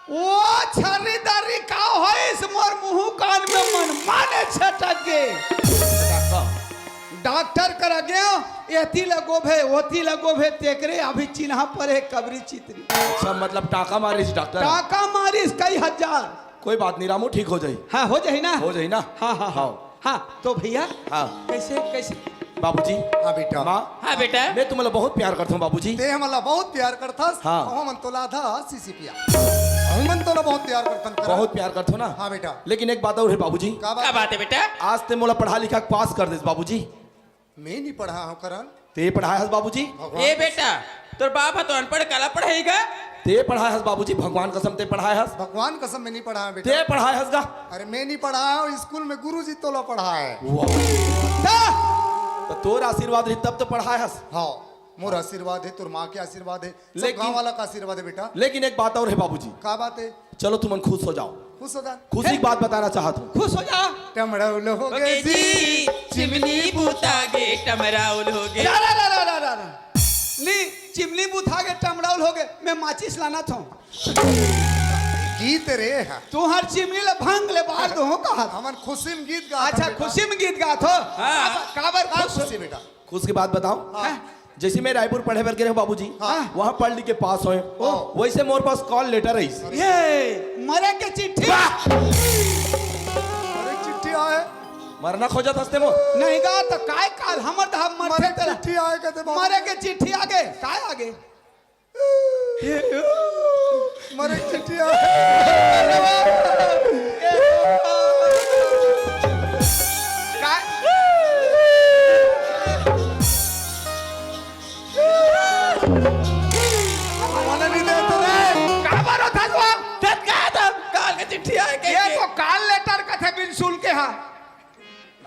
ओ छर्री दर्री का होइस, मोर मुंह कान में मन माने छटक गे। डॉक्टर करा गेंव, एती लगोभे, ओती लगोभे, तेकरे अभी चिन्हा परे कबरी चितरी। अच्छा, मतलब टाका मारिस डॉक्टर? टाका मारिस कई हजार। कोई बात नहीं रामू, ठीक हो जाई। हाँ, हो जाई ना? हो जाई ना? हाँ, हाँ, हाँ। हाँ। हाँ, तो भैया, हाँ। कैसे, कैसे? बाबूजी। हाँ बेटा। माँ। हाँ बेटा। मैं तुम्हाला बहुत प्यार करता हूँ बाबूजी। ते हमला बहुत प्यार करथस। हाँ। हमन तोला आधा सीसी पिया। हमन तोला बहुत प्यार करथन करा। बहुत प्यार करथो ना? हाँ बेटा। लेकिन एक बात और है बाबूजी। का बात? का बात है बेटा? आज ते मोला पढ़ा लिखा के पास कर देस बाबूजी। मैं नहीं पढ़ा हूँ करण। ते पढ़ाए हस बाबूजी? भगवान ए बेटा, तोर बाप ह तो अनपढ़, काला पढ़ाई गा? ते पढ़ाए हस बाबूजी, भगवान कसम ते पढ़ाए हस। भगवान कसम मैं नहीं पढ़ा हूँ बेटा। ते पढ़ाए हस गा? अरे मैं नहीं पढ़ा हूँ, स्कूल में गुरुजी तोला पढ़ाए। वाह। त तोर आशीर्वाद रही तब तो पढ़ाए हस। हाँ, मोर आशीर्वाद है, तोर माँ के आशीर्वाद है, सब लेकिन गाँव वाला का आशीर्वाद है बेटा। लेकिन एक बात और है बाबूजी। का बात है? चलो तुमन खुश हो जाओ। खुश हो जा। खुशी की बात बताना चाहत हूँ। खुश हो जा। टमड़ौल हो गे जी, चिमनी बुता गे, टमड़ौल हो गे। रा, रा, रा, रा, रा, रा, रा। नी, चिमनी बुता गे, टमड़ौल हो गे, मैं माचिस लाना था। गीत रे, हाँ। तुहर चिमनी ले भंग ले बार दो का? हमन खुशी में गीत गात अच्छा, हन बेटा। खुशी में गीत गात हो? हाँ। अब काबर का खुश हो? खुशी बेटा? खुश की बात बताओ। हाँ। जैसे मैं रायपुर पढ़े बर गे रहेंव बाबूजी, हाँ। वहाँ पढ़ लिख के पास होएंव। ओ। वैसे मोर पास call letter आइस। ये मरे के चिट्ठी। वाह! मरे के चिट्ठी आए। मरना खोजत हस ते मोर। नहीं गा तो काय काल हमर धाम मर मरे के चिट्ठी आए कहते बाबू। मरे के चिट्ठी आगे, काय आगे? मरे के चिट्ठी आए। काय? मने नहीं देते रे। का बात होत हस बा? देत का है तब? काल के चिट्ठी आए के ये के? तो call letter कथे बिन सुन के हा।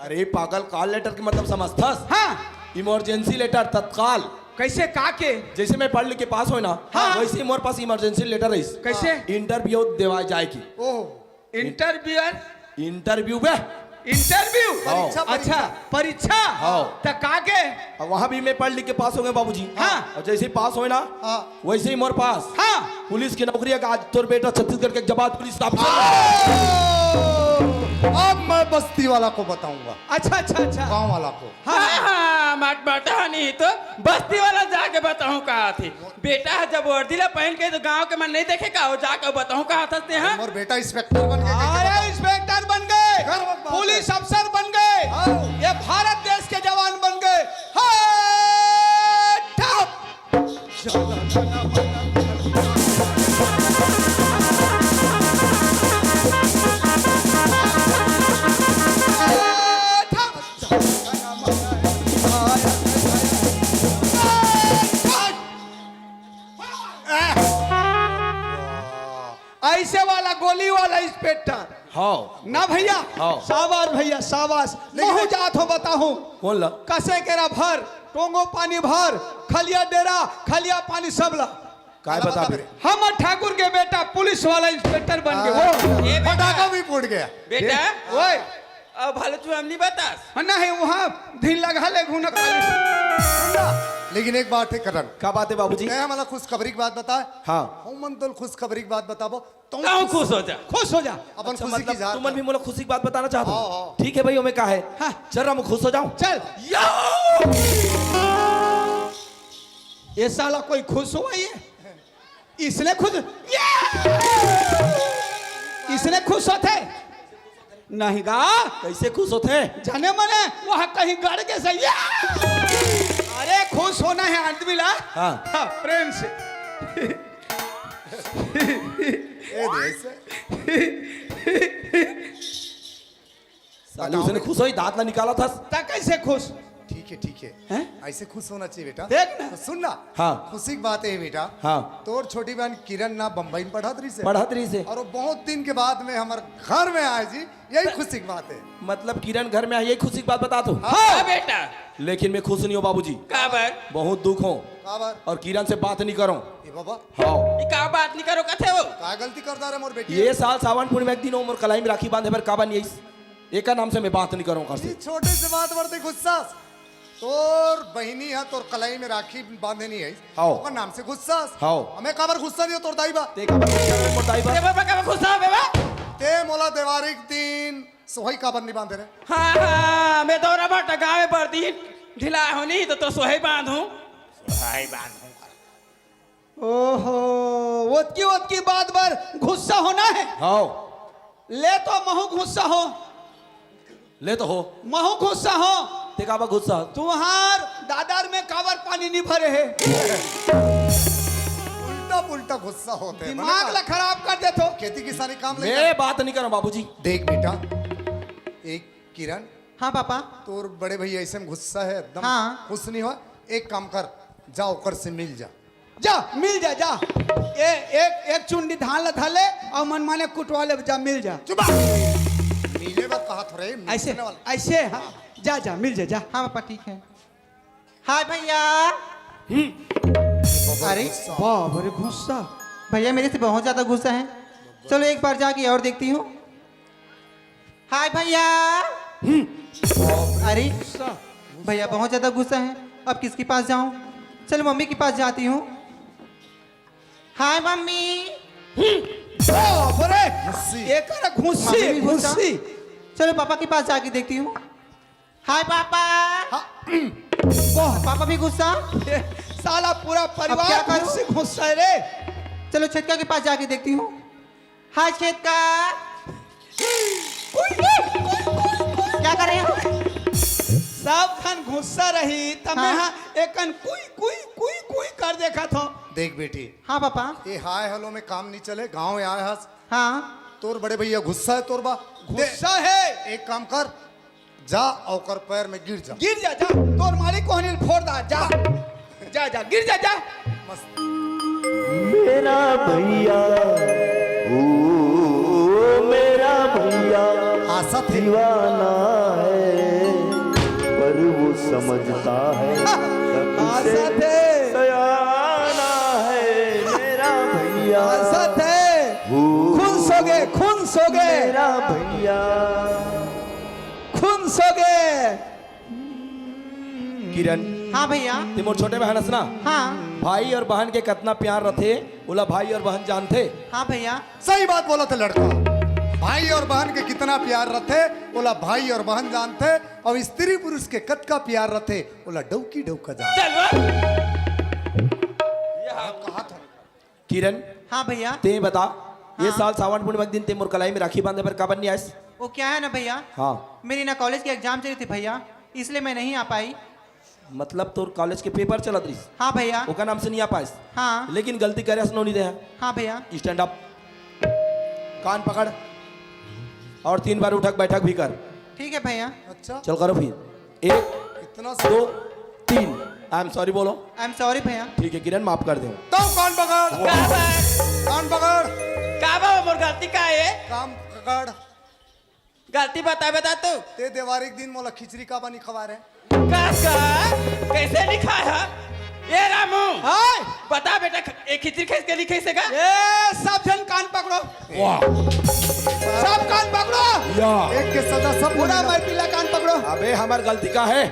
अरे पागल, call letter के मतलब समझथस? हाँ। Emergency letter, तत्काल। कैसे का के? जैसे मैं पढ़ लिख के पास होएंव ना, हाँ। वैसे ही मोर पास emergency letter आइस। कैसे? Interview देवा जाए की। ओह। Interviewer? Interview बे। Interview? हाँ। परीक्षा, अच्छा, परीक्षा। परीक्षा। हाँ। त का के? अब वहाँ भी मैं पढ़ लिख के पास हो गेंव बाबूजी। हाँ। और जैसे ही पास होएंव ना, हाँ। वैसे ही मोर पास। हाँ। पुलिस की नौकरी है, आज तोर बेटा छत्तीसगढ़ के जवान पुलिस officer। अब मैं बस्ती वाला को बताऊंगा। अच्छा, अच्छा, अच्छा। गांव वाला को। हाँ, हाँ, हाँ, मत बता नहीं तो बस्ती वाला जाके बताऊं का थी। बेटा ह जब वर्दी ला पहन के तो गांव के मन नहीं देखे का, वो जाके बताऊं का हथस ते, हाँ? मोर बेटा inspector बन गे, अरे, inspector बन गे, गर्व की बात पुलिस है। अफसर बन गे, हाँ। ये भारत देश के जवान बन गे। हाँ, ठप। ऐसे वाला गोली वाला inspector। हाँ। ना भैया, हाँ। शाबाश भैया, शाबाश। लेकिन महूं जात हों बताहूं। कौन ला? कसे केरा भर, टोंगो पानी भर, खलिया डेरा, खलिया पानी सब ला। काय बताबे? हमर ठाकुर के बेटा पुलिस वाला inspector बन गे। हाँ। वो ए बेटा। फटाका भी फूट गया। बेटा, ओए। अब भले तू हम नहीं बतास। हाँ, नहीं, वहाँ ढील लगा ले घूना खाली। लेकिन एक बात है करण। का बात है बाबूजी? तैं हमला खुशखबरी की बात बता। हाँ। हमन तोला खुशखबरी की बात बताबो। तू तू खुश खुश हो जा। खुश हो जा। अपन अच्छा, खुशी मतलब की जात तुमन है। भी मोला खुशी की बात बताना चाहत हो? हाँ, हाँ। ठीक है भाई, मैं का है? हाँ। चल रहा, मैं खुश हो जाऊं। चल। यो! ये साला कोई खुश हुआ ये? इसने खुश, ये! इसने खुश होथे? नहीं गा। कैसे खुश होथे? जाने मने वहाँ कहीं गड़ के सही। ये! अरे खुश होना है आदमी ला। हाँ। हाँ, प्रेम से। ए देश। साले बताओ। उसने खुश होई, दांत ला निकालथस। त कैसे खुश? ठीक है, ठीक है। हैं? ऐसे खुश होना चाहिए बेटा। देख ना। तो सुन ना। हाँ। खुशी की बात है बेटा। हाँ। तोर छोटी बहन किरण ना बम्बई में पढ़त रहिसे। पढ़त रहिसे। और वो बहुत दिन के बाद में हमर घर में आए जी, यही खुशी की बात है। मतलब किरण घर में आए, यही खुशी की बात बता तू। हाँ। हाँ बेटा। लेकिन मैं खुश नहीं हूँ बाबूजी। काबर? बहुत दुख हूँ। काबर? और किरण से बात नहीं करूँ। ए बाबा। हाँ। ये का बात नहीं करो कथे हो? का गलती कर डारे मोर बेटी? ये साल सावन पूर्णिमा के दिन वो मोर कलाई में राखी बांधे बर काबर नहीं आइस? एकर नाम से मैं बात नहीं करूँ ओकर से। ये छोटे से बात बर ते गुस्सा। तोर बहिनी ह तोर कलाई में राखी बांधे नहीं है। हव। ओकर नाम से गुस्सा हस। हव। हमें काबर गुस्सा नहीं हो तोर दाई बा? ते काबर गुस्सा रे मोर दाई बा? ते बाबा का गुस्सा होबे बा? ते मोला देवारी के दिन सोहई काबर नहीं बांधे रे? हाँ हाँ, मैं दौरा बाटा गाँव में बरदी ढिला होनी तो तो सोहई बांधूं। सोहई बांधूं। ओहो, ओतकी ओतकी बात बर गुस्सा होना है। हव। ले तो महू गुस्सा हो। ले तो हो। महू गुस्सा हो। ते काबर गुस्सा? तुहार दादर में काबर पानी नहीं भरे है। उल्टा पुल्टा गुस्सा होते हैं। दिमाग ला खराब कर देथो। खेती किसानी काम मैं नहीं बात नहीं करूं बाबूजी। देख बेटा, एक किरण, हाँ पापा। तोर बड़े भैया ऐसे में गुस्सा है, एकदम हाँ। खुश नहीं हो। एक काम कर, जा ओकर से मिल जा। जा मिल जा जा। ए, एक एक चुंडी धान ला धर ले और मनमाने कुटवा ले, जा मिल जा। चुप। मिले बात कहा थोड़े ऐसे ऐसे हाँ। जा जा मिल जा जा। हाँ पापा ठीक है। हाय भैया। अरे बाप रे गुस्सा। भैया मेरे से बहुत ज्यादा गुस्सा है। चलो एक बार जाके और देखती हूँ। हाय भैया। अरे भैया बहुत ज्यादा गुस्सा है। अब किसके पास जाऊं? चलो मम्मी के पास जाती हूँ। हाय मम्मी। बाप रे। एकर घुस्सी मम्मी भी गुस्सा। घुस्सी। चलो पापा के पास जाके देखती हूँ। हाय पापा। पापा भी गुस्सा। ये साला पूरा क्या परिवार करूं? घुस्सी घुस्सा है रे। चलो छेदका के पास जाके देखती हूँ। हाय छेदका। क्या कर रहे हो? सब खन घुस्सा रही तब मैं हाँ। हाँ एकन कुई कुई कुई कुई कर देखा था। देख बेटी, हाँ पापा। ये हाय हेलो में काम नहीं चले। गांव में आए हस, हाँ। तोर बड़े भैया गुस्सा है तोर बा। दे, गुस्सा है। एक काम कर, जा ओकर पैर में गिर जा। गिर जा जा। तोर मालिक को अनिल फोड़ दा जा। जा जा गिर जा जा। मस्त। मेरा भैया, ओ मेरा भैया आशा थे। दीवाना है, पर वो समझता है सबसे आशा थे। सयाना है। मेरा भैया आशा थे। ओ खुश हो गए, खुश हो गए, मेरा भैया खुश हो गए। किरण, हाँ भैया। ते मोर छोटे बहन हस ना? हाँ। भाई और बहन के कितना प्यार रथे, ओला भाई और बहन जानथे। हाँ भैया। सही बात बोला था लड़का। भाई और बहन के कितना प्यार रथे, ओला भाई और बहन जानथे। और स्त्री पुरुष के कतका प्यार रथे, ओला डौकी डौका जानथे। चल बा। कहा था। किरण, हाँ भैया। ते बता, ये हाँ। साल सावन पूर्णिमा के दिन ते मोर कलाई में राखी बांधे बर काबर नहीं आइस? वो क्या है ना भैया, हाँ। मेरी ना कॉलेज की एग्जाम चल रही थी भैया, इसलिए मैं नहीं आ पाई। मतलब तोर कॉलेज के पेपर चलत रहिस, हाँ भैया। ओकर नाम से नहीं आ पाइस। हाँ। लेकिन गलती करे हस नोनी दे। हाँ भैया। स्टैंड अप, कान पकड़ और तीन बार उठक बैठक भी कर। ठीक है भैया। अच्छा, चल करो फिर, एक, इतना दो, तीन। आई एम सॉरी बोलो। आई एम सॉरी भैया। ठीक है किरण, माफ कर दे। तो कान पकड़, का बा? कान पकड़, का बा मोर गलती का है? काम पकड़। गलती बता बता तू। ते देवारी के दिन मोला खिचड़ी का बनी खवा रहे। कास का? कैसे लिखा है? ए रामू, हाय। बता बेटा, ख- ए खिचड़ी कैसे लिखे से का? ए सब जन कान पकड़ो। वाह। सब कान पकड़ो। या। एक के सजा सब पूरा मिला। महफिल ला कान पकड़ो। अबे हमार गलती का है?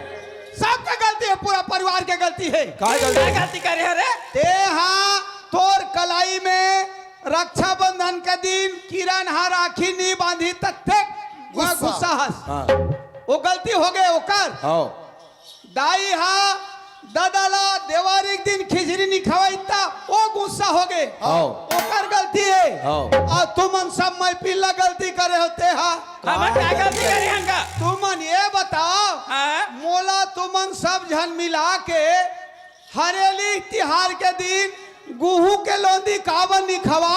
सबका गलती है, पूरा परिवार के गलती है। का क्या गलती? गलती करे है रे? ते हाँ तोर कलाई में रक्षाबंधन के दिन किरण हा राखी नी बांधी तत्ते वह गुस्सा। गुस्सा हस। हाँ। वो गलती हो गए ओकर। हाँ। दाई हा दादा ला देवारी के दिन खिचड़ी नी खवाई ता वो गुस्सा हो गए। हाँ। ओकर गलती है। हाँ। और तुमन सब महफिल ला गलती करे होते हा। हम क्या गलती करे हंगा? तुमन ये बताओ, हाँ? मोला तुमन सब झन मिला के हरेली तिहार के दिन गुहू के लोंदी काबर नी खवा?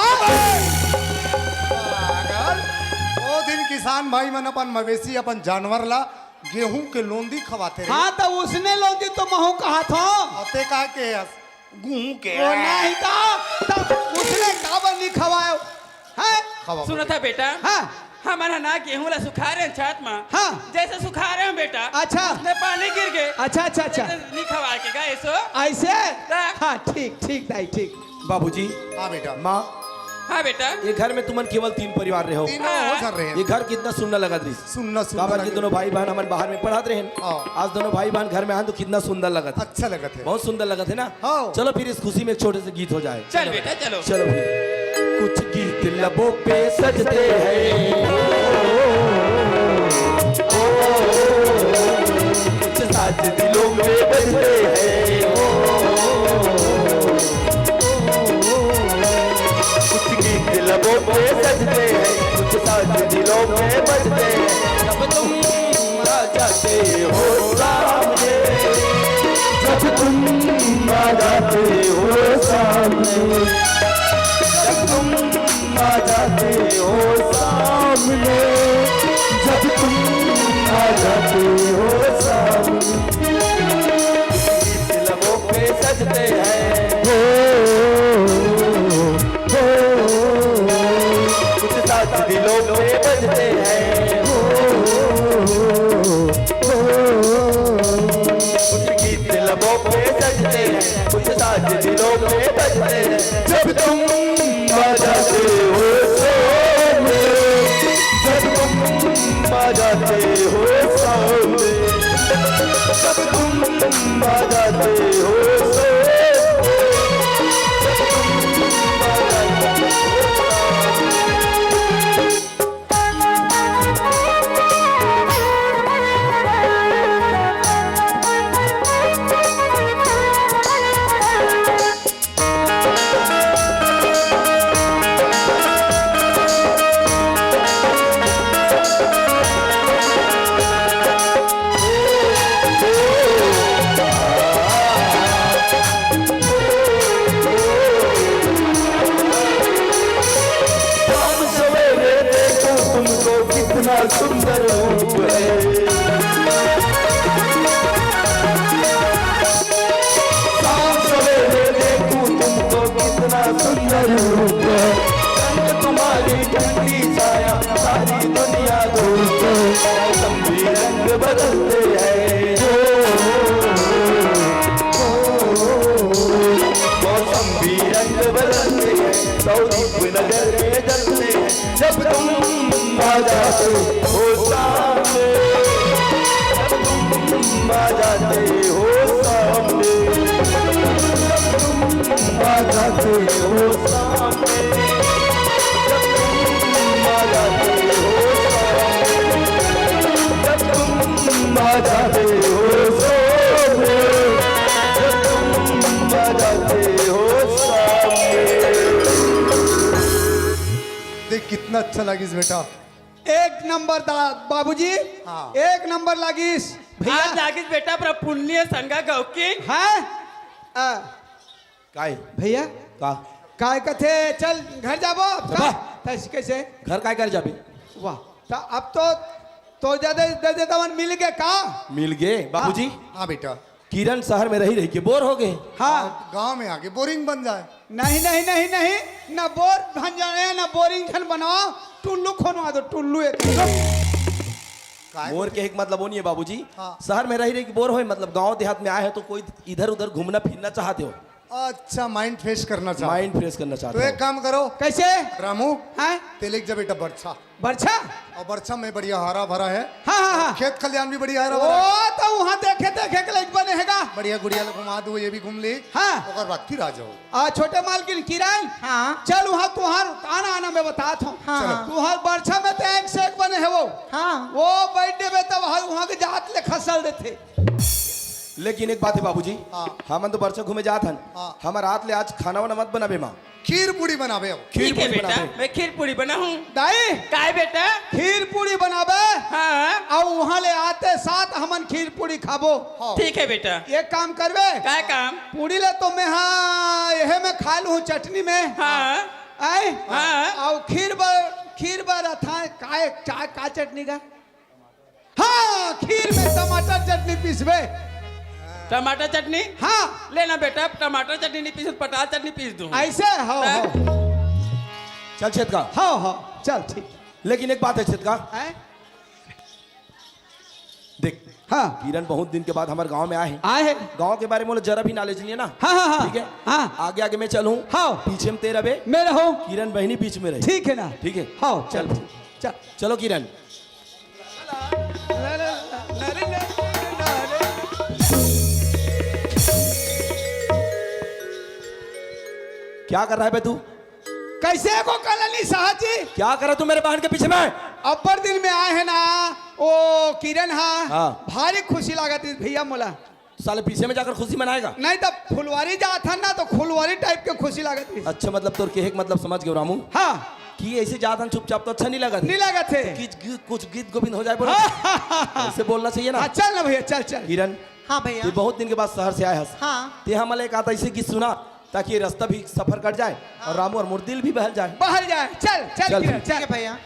ओ दिन किसान भाई मन अपन मवेशी, अपन जानवर ला गेहूं के लोंदी खवाते रहे। हाँ, तो उसने लोंदी तो महू कहा था। और ते का के हस? गुहू के। वो नहीं था, तो उसने काबर नी खवायो? है? खवा। सुनो था बेटा, हाँ। हमन ह ना गेहूं ला सुखा रहे हैं छात में। हाँ। जैसे सुखा रहे हैं बेटा, अच्छा। उसमें पानी गिर गए। अच्छा, अच्छा, अच्छा। जैसे नहीं खवा के गा ऐसो। ऐसे? हाँ। हाँ, ठीक, ठीक दाई, ठीक। बाबूजी, हाँ बेटा। माँ, हाँ बेटा। ये घर में तुमन केवल तीन परिवार रहे हो। तीनों हो घर रहे हैं। ये घर कितना सुन्ना लगत रहिस। सुन्ना, सुन्ना काबर कि लगे। दोनों भाई बहन हमन बाहर में पढ़त रहेन। हाँ। आज दोनों भाई बहन घर में आन तो कितना सुंदर लगत हे। अच्छा लगत हे। बहुत सुंदर लगत हे ना? हाँ। चलो फिर इस खुशी में एक छोटे से गीत हो जाए। चल बेटा, चलो। चलो फिर। कुछ गीत लबों पे सजते हैं, कुछ साज दिलों में बजते हैं। कुछ गीत लबों पे सजते हैं, कुछ साज दिलों में बजते हैं। जब तुम आ जाते हो सामने, जब तुम आ जाते हो सामने, जब तुम आ जाते हो सामने, जब तुम आ जाते हो सामने। गीत लबों पे सजते हैं, हो, हो, कुछ साज दिलों पे बजते हैं, हो, हो, कुछ गीत लबों पे सजते हैं, कुछ साज दिलों पे बजते हैं। जब तुम आ जाते हो सामने, जब तुम आ जाते हो सामने, जब तुम आ जाते हो सामने, जब तुम आ जाते हो सामने। शाम सवेरे देखो तुमको कितना सुंदर रूप है। शाम सवेरे देखो तुमको कितना सुंदर रूप है। रंग तुम्हारी ठंडी छाया, सारी दुनिया धूप है। मौसम भी रंग बदलते हैं। मौसम भी रंग बदलते हैं, सौ रूप नजर में जलते हैं। जब तुम आ जाते हो सामने, जब तुम आ जाते हो सामने, जब तुम आ जाते हो सामने, जब तुम आ जाते हो सामने, जब तुम आ जाते हो सामने, जब तुम आ जाते हो सामने। देख, कितना अच्छा लागिस बेटा। एक नंबर दा-, बाबूजी, हाँ। एक नंबर लागिस। भैया। आज लागिस बेटा, पर पुण्य संगा गौ की। हाँ? आ, काय? भैया। का? काय कथे, चल घर जाबो। अब का? का? तैसे कैसे? घर काय कर जाबे? वाह, त अब तो, तो ज्यादा दे देता मन मिल गए का? मिल गए, बाबूजी। हाँ। हाँ बेटा। किरण शहर में रही रही के बोर हो गए। हाँ। गांव में आके बोरिंग बन जाए। नहीं, नहीं, नहीं, नहीं, ना बोर बन जाए, ना बोरिंग झन बनाओ, टुल्लू खोनवा दो, टुल्लू एक। काय मोर बोलते? के एक मतलब वो नहीं है बाबूजी। हाँ। शहर में रही रही के बोर होए, मतलब गांव देहात में आए हैं तो कोई इधर उधर घूमना फिरना चाहते हो। अच्छा, माइंड फ्रेश करना चाहते हो। माइंड फ्रेश करना चाहते तो हो। एक काम करो। कैसे? रामू, हाँ? तेलिक जा बेटा बरछा। बरछा? और बरछा में बढ़िया हरा भरा है। हाँ, हाँ, हाँ। खेत खलियान भी बढ़िया हरा भरा है। ओ, तो वहाँ देखे देखे के लायक बने हैगा। बढ़िया गुड़िया लोग घुमा दो, ये भी घूम ले। हाँ। ओकर बाद फिर आ जाओ। आ, छोटे मालकिन किरण, हाँ। चल वहाँ तुहार आना आना मैं बतात हूँ। हाँ। चलो। तुहार बरछा में तो एक से एक बने है वो। हाँ। वो बैठ देबे तब वहाँ, वहाँ के जात ले खसल देथे। लेकिन एक बात है बाबूजी, हाँ। हमन तो बरछा घूमे जात हन, हाँ। हमर रात ले आज खाना वाना मत बनाबे माँ। खीर पूड़ी बनाबे अब। खीर ठीक है पूड़ी बेटा, बनाबे। मैं खीर पूड़ी बनाऊं। दाई, काय बेटा? खीर पूड़ी बनाबे। हाँ। अउ वहाँ ले आते साथ हमन खीर पूड़ी खाबो। हाँ। ठीक है बेटा। एक काम करबे। काय काम? पूड़ी ले तो मैं हाँ, यहे में खा लूँ चटनी में। हाँ। आए? हाँ। अउ खीर बर, खीर बर अथा काय, का, का चटनी का? हाँ, खीर में टमाटर चटनी पीसबे। टमाटर चटनी? हाँ। ले ना बेटा, टमाटर चटनी नहीं पीस, पटाल चटनी पीस दूँ। ऐसे? हाँ, हैं? हाँ। चल छेद का। हाँ, हाँ, चल ठीक। लेकिन एक बात है छेद का। हैं? देख, हाँ। किरण बहुत दिन के बाद हमर गांव में आए हे। आए हे। गांव के बारे में बोले जरा भी knowledge नहीं है ना। हाँ, हाँ, हाँ। ठीक है? हाँ। आगे आगे मैं चलूं। हाँ। पीछे में तेरा बे। मैं रहूं। किरण बहिनी बीच में रही। ठीक है ना? ठीक है। हाँ, चल। चल। चल। चलो किरण। क्या कर रहा है बे तू? कैसे को कलनी साहब जी? क्या कर रहा तू मेरे बहन के पीछे में? अब्बर दिन में आए हैं ना, ओ किरण हा, हाँ। भारी खुशी लागत हे भैया मोला। साले पीछे में जाकर खुशी मनाएगा? नहीं तो फुलवारी जात हन ना तो फुलवारी type के खुशी लागत हे। अच्छा, मतलब तोर कहे के मतलब समझ गए रामू। हाँ। कि ऐसे जात हन चुपचाप तो अच्छा नहीं लागत हे। नहीं लागत हे। तो कुछ गीत, कुछ गीत गोविंद हो जाए बोलो। हाँ। ऐसे बोलना चाहिए ना। हाँ, चल ना भैया, चल, चल। किरण, हाँ भैया। तू बहुत दिन के बाद शहर से आए हस। हाँ। ते हमला एक आध ऐसे गीत सुना ताकि ये रास्ता भी सफर कट जाए और रामू और मोर दिल भी बहल जाए। बहल जाए। चल, चल, चल किरण, भैया। चल। ठीक है भैया।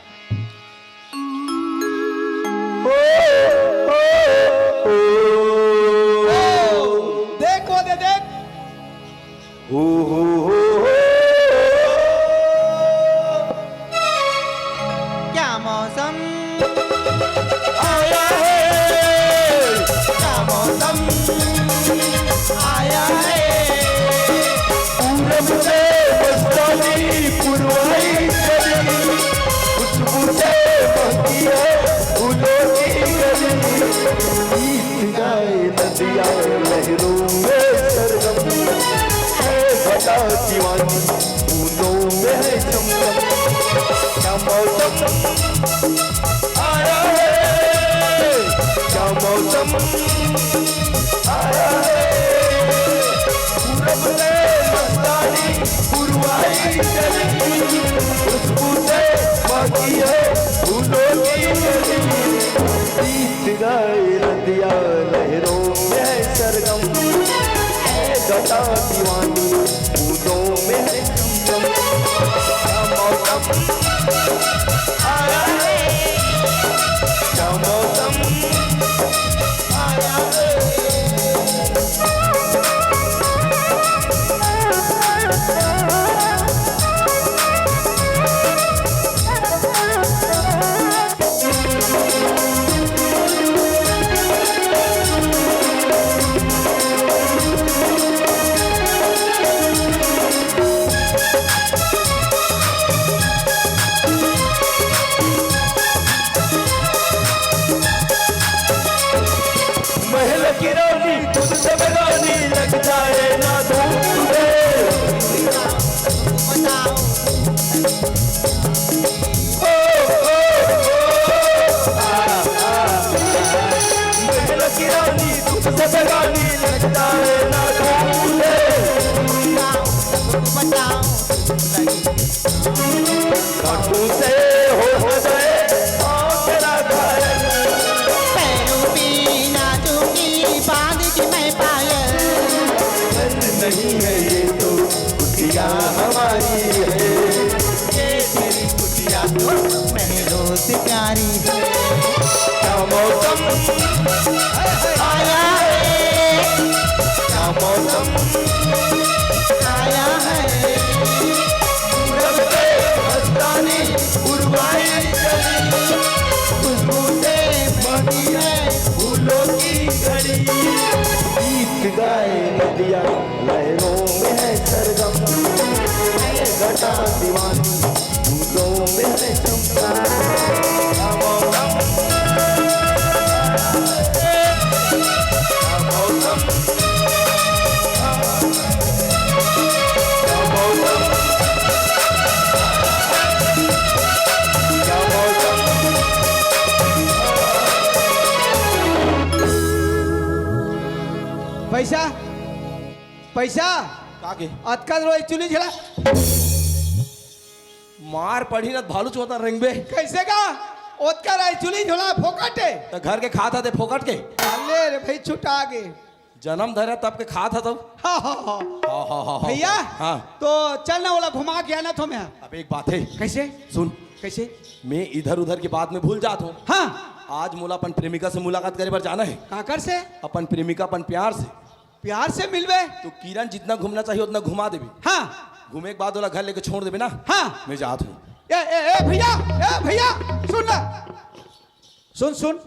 देख वो दे, देख। क्या मौसम आया है, क्या मौसम आया है। पूरब से मस्तानी पुरवाई चली, खुशबू से महकी है फूलों की गली। गीत गाए नदिया लहरों में सरगम, है घटा दीवानी बूंदों में है चमचम। क्या मौसम आया है, क्या मौसम आया है। पूरब से मस्तानी पुरवाई चली, खुशबू से महकी है फूलों की गली। गीत गाए नदिया लहरों में है सरगम, है घटा दीवानी बूंदों में है चमचम। क्या मौसम आया है, क्या मौसम आया है। महल की रानी तुझसे बेगानी, लग जाए ना धूप तुझे। ओ, ओ, ओ, आ, आ। महल की रानी तुझसे बेगानी, लग जाए ना धूप तुझे। बचाओ, बचाओ। आंखों से हो गए आंख लगा। पैरों पे नाचूंगी, बांध के मैं पायल। धन नहीं है ये तो कुटिया हमारी है। ये तेरी कुटिया तो महलों से प्यारी है। क्या मौसम आया है, क्या मौसम आया है। पूरब से मस्तानी पुरवाई चली, खुशबू से बनी है फूलों की घड़ी। गीत गाए नदिया लहरों में है सरगम, है घटा दीवानी बूंदों में है चमचम। पैसा, पैसा। का के? अतका रोई चुनी झेला। मार पड़ी ना भालू चोता रेंगबे। कैसे का? ओतका राय चुनी झोला फोकट है। तो घर के खाता दे फोकट के। अले रे भाई, छुटा गे। जन्म धरे तब के खाता तब। हाँ, हाँ, हाँ। हाँ, हाँ, हाँ, हाँ। भैया, हाँ। तो चल ना, ओला घुमा के आना थो मैं। अब एक बात है। कैसे? सुन। कैसे? मैं इधर उधर की बात में भूल जात हूँ। हाँ। आज मोला अपन प्रेमिका से मुलाकात करे बर जाना है। काकर से? अपन प्रेमिका, अपन प्यार से। प्यार से मिलबे। तो किरण जितना घूमना चाहिए उतना घुमा देबे। हाँ। घूमे के बाद ओला घर लेके छोड़ देबे ना। हाँ। मैं जात हूँ। ए, ए, ए, भैया, ए, भैया, सुन ना। सुन, सुन।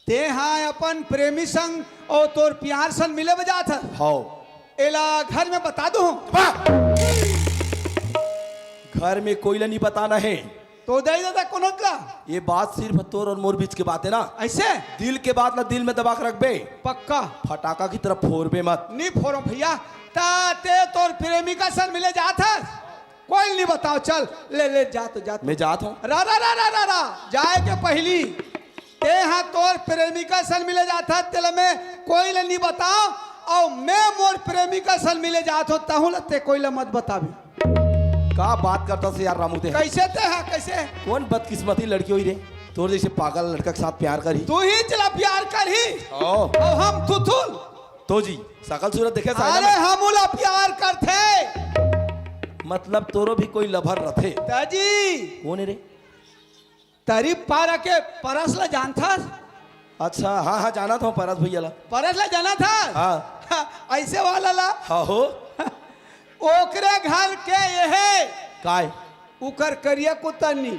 तें हा अपन प्रेमी संग अउ तोर प्यार संग मिले बर जात हस। हव। एला घर में बता दूं? वाह! घर में कोई ला नहीं बताना है। तो दई दे ता कोनो ला। ये बात सिर्फ तोर अउ मोर बीच के बात है ना। अइसे? दिल के बात ला दिल में दबा के रखबे। पक्का। फटाका की तरह फोड़बे मत। नहीं फोड़ों भैया। ता तें तोर प्रेमिका संग मिले जात हस? कोई नहीं बताओ, चल, ले, ले, जा तो, जा तो। मैं जात हूँ। रा, रा, रा, रा, रा, रा, जाए के पहली तें हा तोर प्रेमिका संग मिले जात हस, तेला मैं कोई ला नहीं बताओ, अउ मैं मोर प्रेमिका संग मिले जात हूँ, तहूँ ला तें कोई ला मत बताबे। का बात करत हस यार रामू तें? कैसे तें हा, कैसे? कौन बदकिस्मती लड़की होही रे, तोर जैसे पागल लड़का के साथ प्यार करही? तू ही चला प्यार करही। ओ। अउ हम थुथुल। तो जी, सकल सूरत देखे साइड अरे में। हम ओला प्यार करथे। मतलब तोरो भी कोई lover रथे? दाजी। कौन है रे? तरी पारा के परस ला जानथस? अच्छा, हाँ, हाँ, जानत हूँ परस भैया ला। परस ला जानथस? हाँ। अइसे वाला ला? हाँ हो। ओकरे घर के ये है। काय? उकर करिया कुतरनी।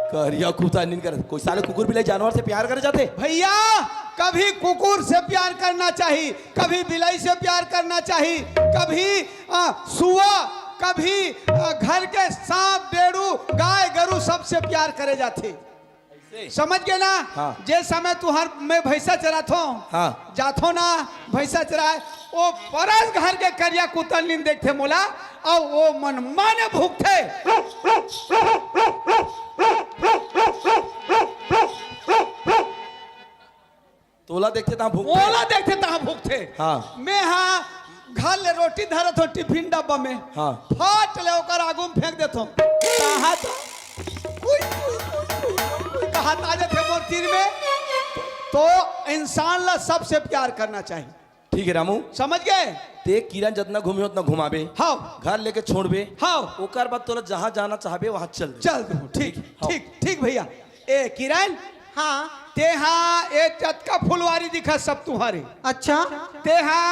करिया कुतरनी कर, कोई साले कुकुर बिलाई जानवर से प्यार करे जाथे? भैया, कभी कुकुर से प्यार करना चाहिए, कभी बिलाई से प्यार करना चाहिए, कभी, आ, सुआ, कभी, आ, घर के सांप, डेड़ू, गाय, गरू, सबसे प्यार करे जाथे। समझ गे ना? हाँ। जे समय तुंहर मैं भैंसा चराथों, हाँ। जाथों ना भैंसा चराए, ओ परस घर के करिया कुतरनी देखथे मोला, अउ ओ मन माने भूकथे। तोला देखथे तहाँ भूकथे। ओला देखथे तहाँ भूकथे। हाँ। मैं हा घर ले रोटी धरत हों टिफिन डब्बा में। हाँ। फट ले ओकर आगू में फेंक देथों। कहा तो, उई, उई, उई, उई, उई, उई, कहा ताजे थे मोर तीर में। तो इंसान ला सबसे प्यार करना चाहिए। ठीक है रामू। समझ गए? ते किरण जतना घूमे उतना घुमाबे। हाँ। घर लेके छोड़बे। हाँ। ओकर बाद तोला जहाँ जाना चाहबे वहाँ चल दे। चल दो, ठीक, हाँ। ठीक, ठीक भैया। ए किरण, हाँ। ते हा ए जतका फुलवारी दिखा सब तुम्हारे। अच्छा। ते हा,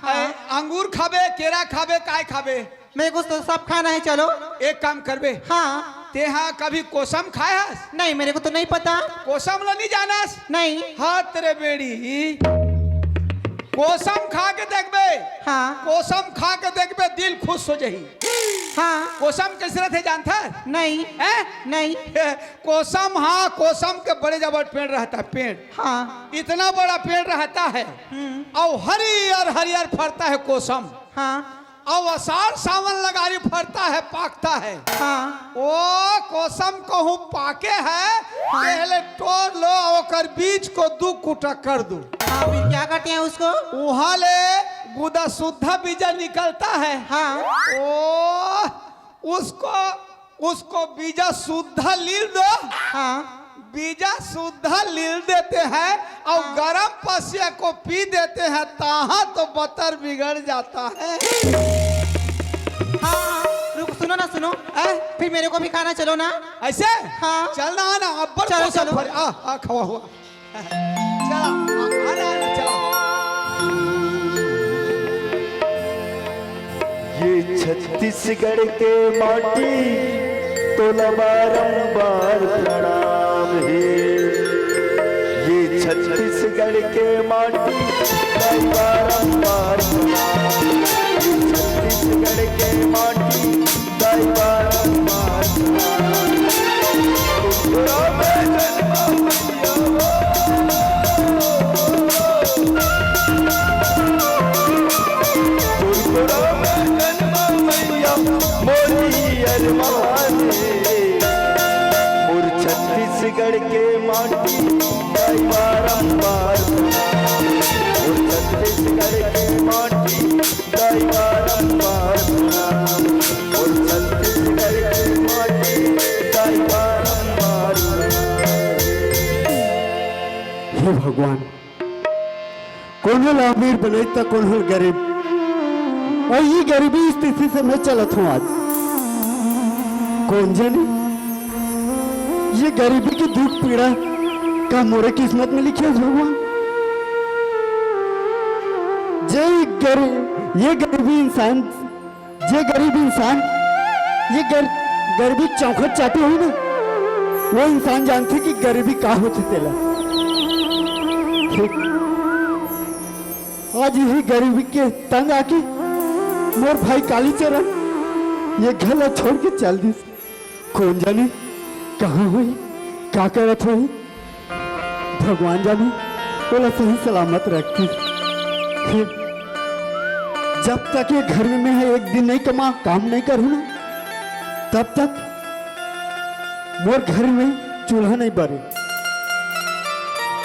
हाँ। ए, अंगूर खाबे, केरा खाबे, काय खाबे? मेरे को तो सब खाना है, चलो। एक काम करबे। हाँ। ते हा कभी कोसम खाए हस? नहीं, मेरे को तो नहीं पता। कोसम ला नहीं जानस? नहीं। हाथ रे बेड़ी। कोसम खा के देखबे। हाँ। कोसम खा के देखबे, दिल खुश हो जाही। हाँ। कोसम कैसे रहते जानता है? नहीं। हैं? नहीं। कोसम, हाँ, कोसम के बड़े जबर पेड़ रहता है, पेड़। हाँ। इतना बड़ा पेड़ रहता है, हम्म। और हरियर हरियर फरता है कोसम। हाँ। और आषाढ़ सावन लगारी फरता है, पाकता है। हाँ। ओ कोसम कहूँ पाके है, हाँ। पहले तोड़ लो, ओकर बीज को दू कुटा कर दो। हाँ, फिर क्या करते हैं उसको? वहाँ ले गुदा सुद्धा बीजा निकलता है। हाँ। ओ उसको, उसको बीजा सुद्धा लील दो। हाँ। बीजा सुद्धा लील देते हैं और हाँ। गरम पसिया को पी देते हैं, ताहा तो बतर बिगड़ जाता है। हाँ, रुक, सुनो ना, सुनो। हैं? फिर मेरे को भी खाना चलो ना। ऐसे? हाँ। चलना है ना, अब्बर चलो, कोसम चलो। भर, आ, आ, खवा हुआ। चला, आ, आ रहा है, चला। ये छत्तीसगढ़ के माटी तोला बारंबार प्रणाम हे। ये छत्तीसगढ़ के माटी तोला बारंबार प्रणाम। ये छत्तीसगढ़ के माटी मोर छत्तीसगढ़ के माटी दाई बारंबार, मोर छत्तीसगढ़ के माटी दाई बारंबार प्रणाम, मोर छत्तीसगढ़ के माटी दाई बारंबार प्रणाम। हे भगवान, कोनो ला अमीर बनाई त कोनो ला गरीब, और ये गरीबी स्थिति से मैं चलत हूँ आज। कौन जाने ये गरीबी की दुख पीड़ा का मोरे किस्मत में लिखे है भगवान। जे गरी-, ये गरीबी इंसान, जे गरीब इंसान ये गर-, गरीबी चौखट चाटे हुई ना, वो इंसान जानथे कि गरीबी का होथे तेला। ठीक आज इही गरीबी के तंग आके मोर भाई कालीचरण ये घर ला छोड़ के चल दिस। कोन जानी कहाँ होही, का करत होही। भगवान जानी ओला सही सलामत रखी। फिर जब तक ये घर में मैं एक दिन नहीं कमा, काम नहीं करूँ ना, तब तक मोर घर में चूल्हा नहीं बरे।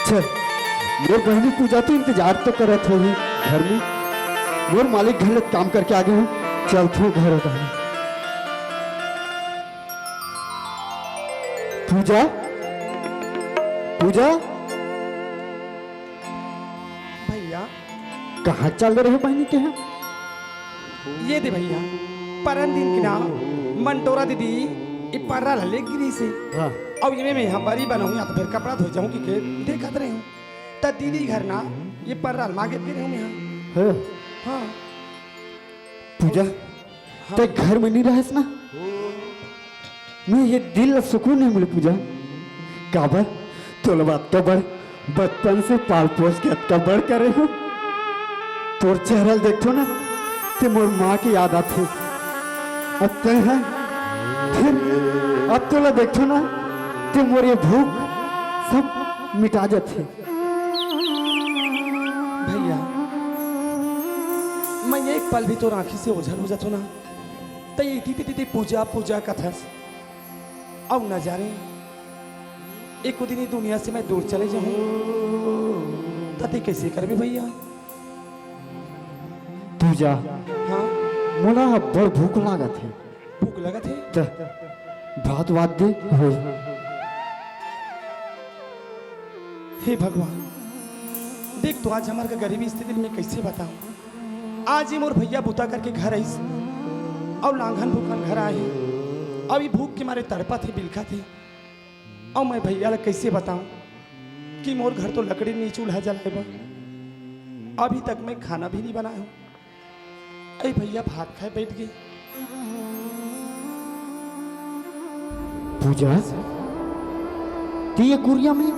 चल, मोर बहिनी पूजा तो इंतजार तो करत होही घर में। मोर मालिक घर ले काम करके आगे हूँ, चलथों घर। पूजा, पूजा। भैया। कहाँ चल रहे हो बहिनी के यहाँ? ये दे भैया, परन दिन के ना मंटोरा दीदी ई पर्रा ला ले गिरी से। हाँ। अब ये मैं हम बरी बनाऊँ या तो फिर कपड़ा धो जाऊँ कि के देखत रहे हूँ। त दीदी घर ना ये पर्रा ला मांगे गिरे हूँ मैं। हाँ। हाँ। पूजा, हाँ। ते घर में नहीं रहस ना? मैं ये दिल ला सुकून नहीं मिले पूजा। काबर? तोला बात का बड़ बचपन से पाल पोस के अतका बड़ करे हूँ। तोर चेहरा ल देखथो ना, ते मोर माँ के याद आथे। अब ते है, फिर अब तोला देखथो ना, ते मोर ये भूख सब मिटा जाथे। भैया, मैं एक पल भी तोर आँखी से ओझल हो जाथो ना, त इति तिति पूजा पूजा कथस। अउ न जाने एको दिन ये दुनिया से मैं दूर चले जाऊं, त ते कैसे करबे भैया? पूजा, हाँ? मोला अब्बड़ भूख लागत हे। भूख लगत हे? त भात वात दे होई। हे भगवान, देख तो आज हमर का गरीबी स्थिति मैं कैसे बताऊं। आज ही मोर भैया बुता करके घर आइस, अउ लांघन भूखन घर आए हे। अब ई भूख के मारे तड़पत हे, बिलखत हे। अउ मैं भैया ला कैसे बताऊं कि मोर घर तो लकड़ी नहीं चूल्हा जलाए बर। अभी तक मैं खाना भी नहीं बनाया हूं। अरे भैया भात खाए बैठ गए। पूजा, ती ये कुरिया में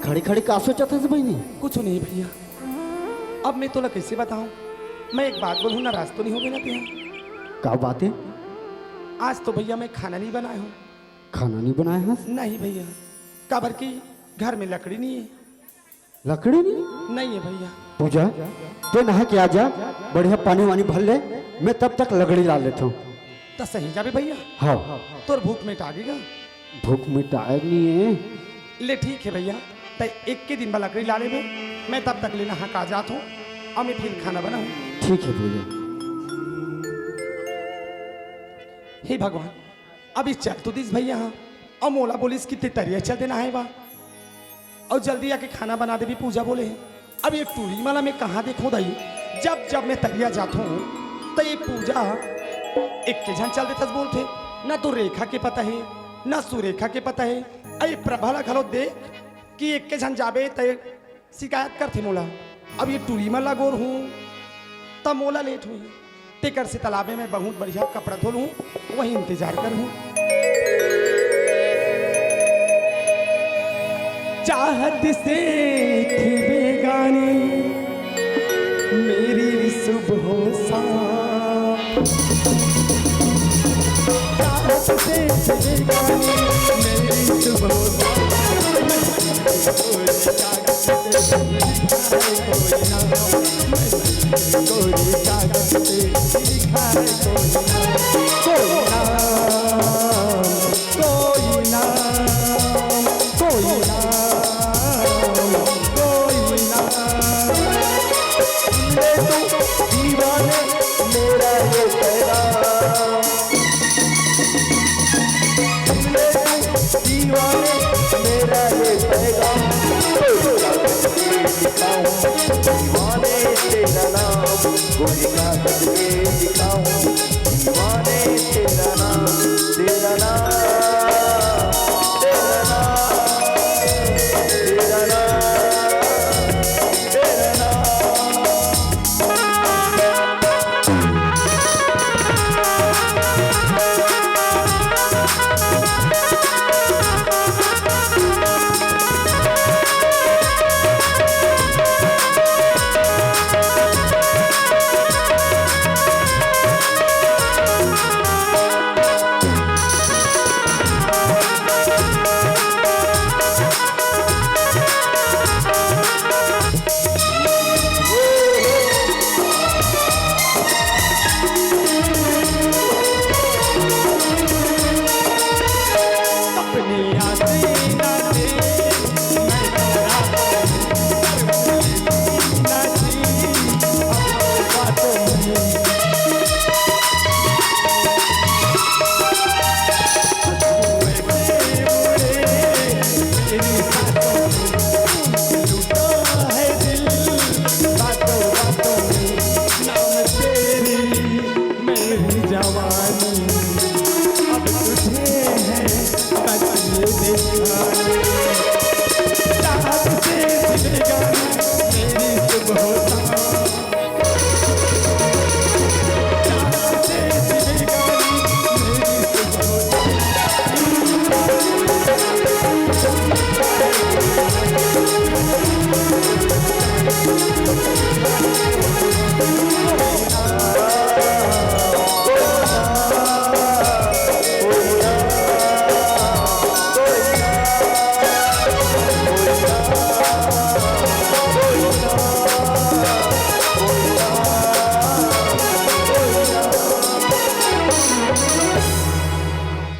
खड़े खड़े का सोचत हस बहिनी? कुछ नहीं भैया, अब मैं तोला कैसे बताऊं? मैं एक बात बोलूं, नाराज तो नहीं होबे ना तेहा? का बात है? आज तो भैया मैं खाना नहीं बनाया हूं। खाना नहीं बनाया हस? नहीं भैया, काबर कि घर में लकड़ी नहीं है। लकड़ी नहीं? नहीं है भैया। पूजा, ते नहा के आ जा, बढ़िया पानी वानी भर ले, मैं तब तक लकड़ी ला लेता हूँ। त सही जाबे भैया। हाँ। तोर भूख मिटा देगा। भूख मिटाए नहीं है। ले ठीक है भैया, त एक के दिन बर लकड़ी ला लेबे, मैं तब तक ले नहा के आ जात हूँ, अउ मैं फिर खाना बनाऊँ। ठीक है भैया। हे भगवान, अभी चल तो दिस भैया, हाँ, अउ मोला बोलिस कि ते तरिया चल देना है बा, अउ जल्दी आके खाना बना देबे, पूजा बोले हे। अब ये टूरी मन ला मैं कहाँ देखों दाई? जब जब मैं तरिया जाथों, त ये पूजा एक के झन चल देथस बोलथे, ना तो रेखा के पता है, ना सुरेखा के पता है। अरे प्रभा ला घलो देख कि एक के झन जाबे त शिकायत करथे मोला। अब ये टूरी मन ला गोरहूँ, त मोला लेट होही। तेकर से तालाबे में बहुत बढ़िया कपड़ा धो लूँ, वही इंतजार करहूँ। चाहत से थी बेगानी मेरी सुबह शाम। चाहत से थी बेगानी मेरी सुबह शाम। कोई कागज पे लिखा है कोई नाम, कोई नाम, कोई नाम, कोई नाम, कोई नाम। सुन ले तू दीवाने मेरा ये पैगाम। सुन ले तू दीवाने मेरा ये पैगाम। कोई कागज पे लिखा हूँ दीवाने तेरा ये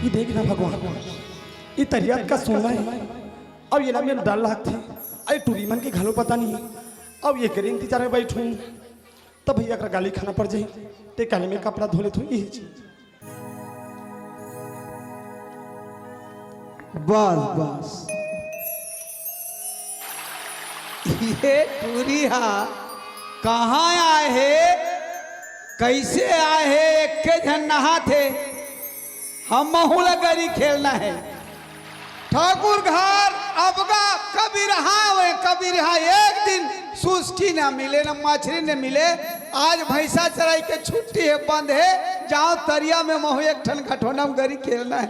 देख ना भगवान, ये तरिया का सोना है। अब ये ना मेर डर लागथे। अरे टूरी मन के घलो पता नहीं। अब ये करे इंतजार में बैठूं, तब भैया कर गाली खाना पड़ जाही। ते काले में कपड़ा धो लेथों, ये चीज। बस, बस। ये टूरी हा कहाँ आए हे, कैसे आए हे, एक के झन नहाथे। हमहू ला गरी खेलना हे। ठाकुर घर अबगा कबीरहा होय, कबीरहा एक दिन सुस्की ना मिले, ना मछरी ना मिले। आज भैंसा चराई के छुट्टी हे, बंद हे, जाओ तरिया में महू एक ठन घटोना में गरी खेलना हे।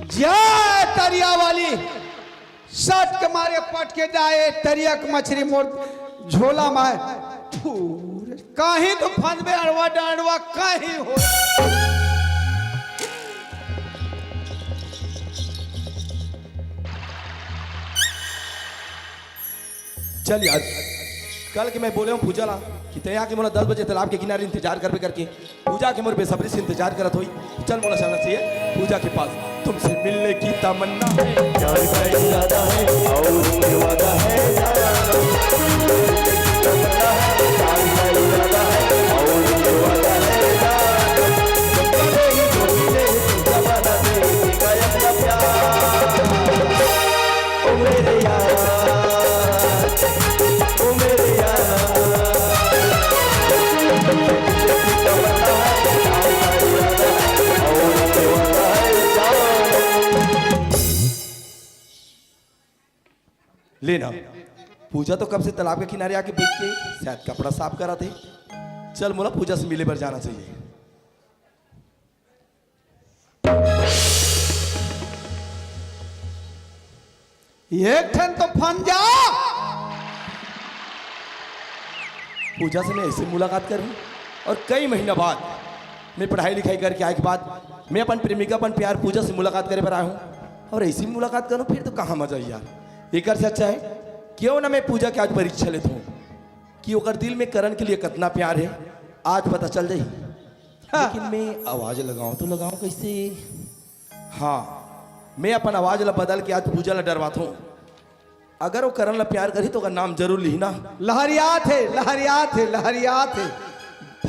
जय तरिया वाली। सट के मारे पट के जाए, तरिया के मछरी मोर झोला माय। फूर। कहीं तो फंदबे अड़वा डांडवा कहीं हो। चल यार, कल के मैं बोले हूँ पूजा ला कि तैं आके मोला दस बजे तालाब के किनारे इंतजार करबे करके। पूजा के मोर बेसब्री से इंतजार करत होई। चल मोला चलना चाहिए पूजा के पास। तुमसे मिलने की तमन्ना है, प्यार का इरादा है और ये वादा है यार। तमन्ना है, प्यार का इरादा है और ये वादा है यार। कभी तो मिले जमाना दे कायम का प्यार। ओ मेरे यार, ओ मेरे यार। ले ना, पूजा तो कब से तालाब के किनारे आके बैठ के शायद कपड़ा साफ करत हे। चल मोला पूजा से मिले बर जाना चाहिए। एक ठन तो फन जा। पूजा से मैं ऐसे मुलाकात करूं और कई महीना बाद मैं पढ़ाई लिखाई करके आए के बाद मैं अपन प्रेमिका, अपन प्यार पूजा से मुलाकात करे बर आया हूं और ऐसी मुलाकात करूं, फिर तो कहां मजा यार। एकर से अच्छा है क्यों ना मैं पूजा के आज परीक्षा लेता हूं कि ओकर दिल में करण के लिए कितना प्यार है, आज पता चल जाही। हाँ। लेकिन मैं आवाज लगाऊं तो लगाऊं कैसे? हाँ, मैं अपन आवाज ला बदल के आज पूजा ला डरवात हूँ। अगर वो करण ला प्यार करही तो ओकर नाम जरूर लिही ना। लहरियात हे, लहरियात हे, लहरियात हे।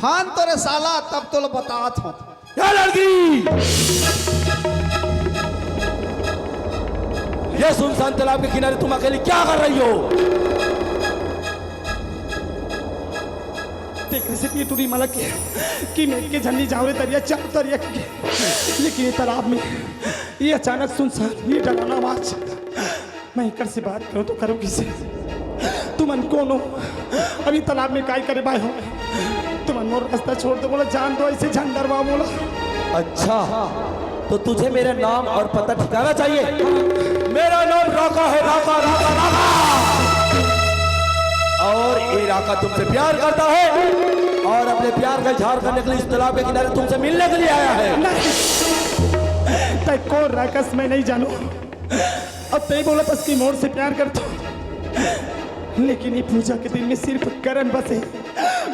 फान तो रे साला, तब तो ला बतात हूँ। ए लड़की, ये सुनसान तालाब के किनारे तुम अकेली क्या कर रही हो? तेकरे से ये टूरी मलक के कि मैं के झन्नी जावरे तरिया चार तरिया के, लेकिन ये तालाब में ये अचानक सुनसान, ये डरावना आवाज। मैं एकर से बात करूं तो करूं किसे? तुमन कौन हो? अभी तालाब में काय करे बाय हो? तुमन मोर रास्ता छोड़ दो, बोला जान दो, ऐसे झन डरवा बोला। अच्छा, तो तुझे मेरा नाम और पता ठिकाना चाहिए? मेरा नाम राका है, राका, राका, राका। और ये राका तुमसे प्यार करता है और अपने प्यार का इजहार करने के लिए इस तालाब के किनारे तुमसे मिलने के लिए आया है। नहीं, तय कौन राकस मैं नहीं जानू। अब तय बोला था कि मोर से प्यार करता हूँ, लेकिन ये पूजा के दिल में सिर्फ करण बसे।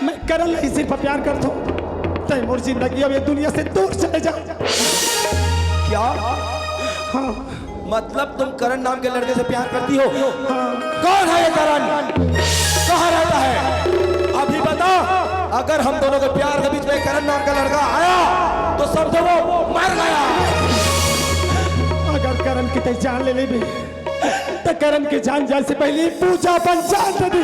मैं करण ला ही सिर्फ प्यार करता हूँ। तय मोर जिंदगी अब ये दुनिया से दूर चले जा। क्या? हाँ। मतलब तुम करण नाम के लड़के से प्यार करती हो? हाँ। कौन है ये करण? कहाँ रहता है? अभी बता। अगर हम दोनों के प्यार के बीच में करण नाम का लड़का आया तो समझो वो मर गया। अगर करण की तय जान ले लेबे तो करण के जान जाए से पहले पूजा अपन जान दे दी।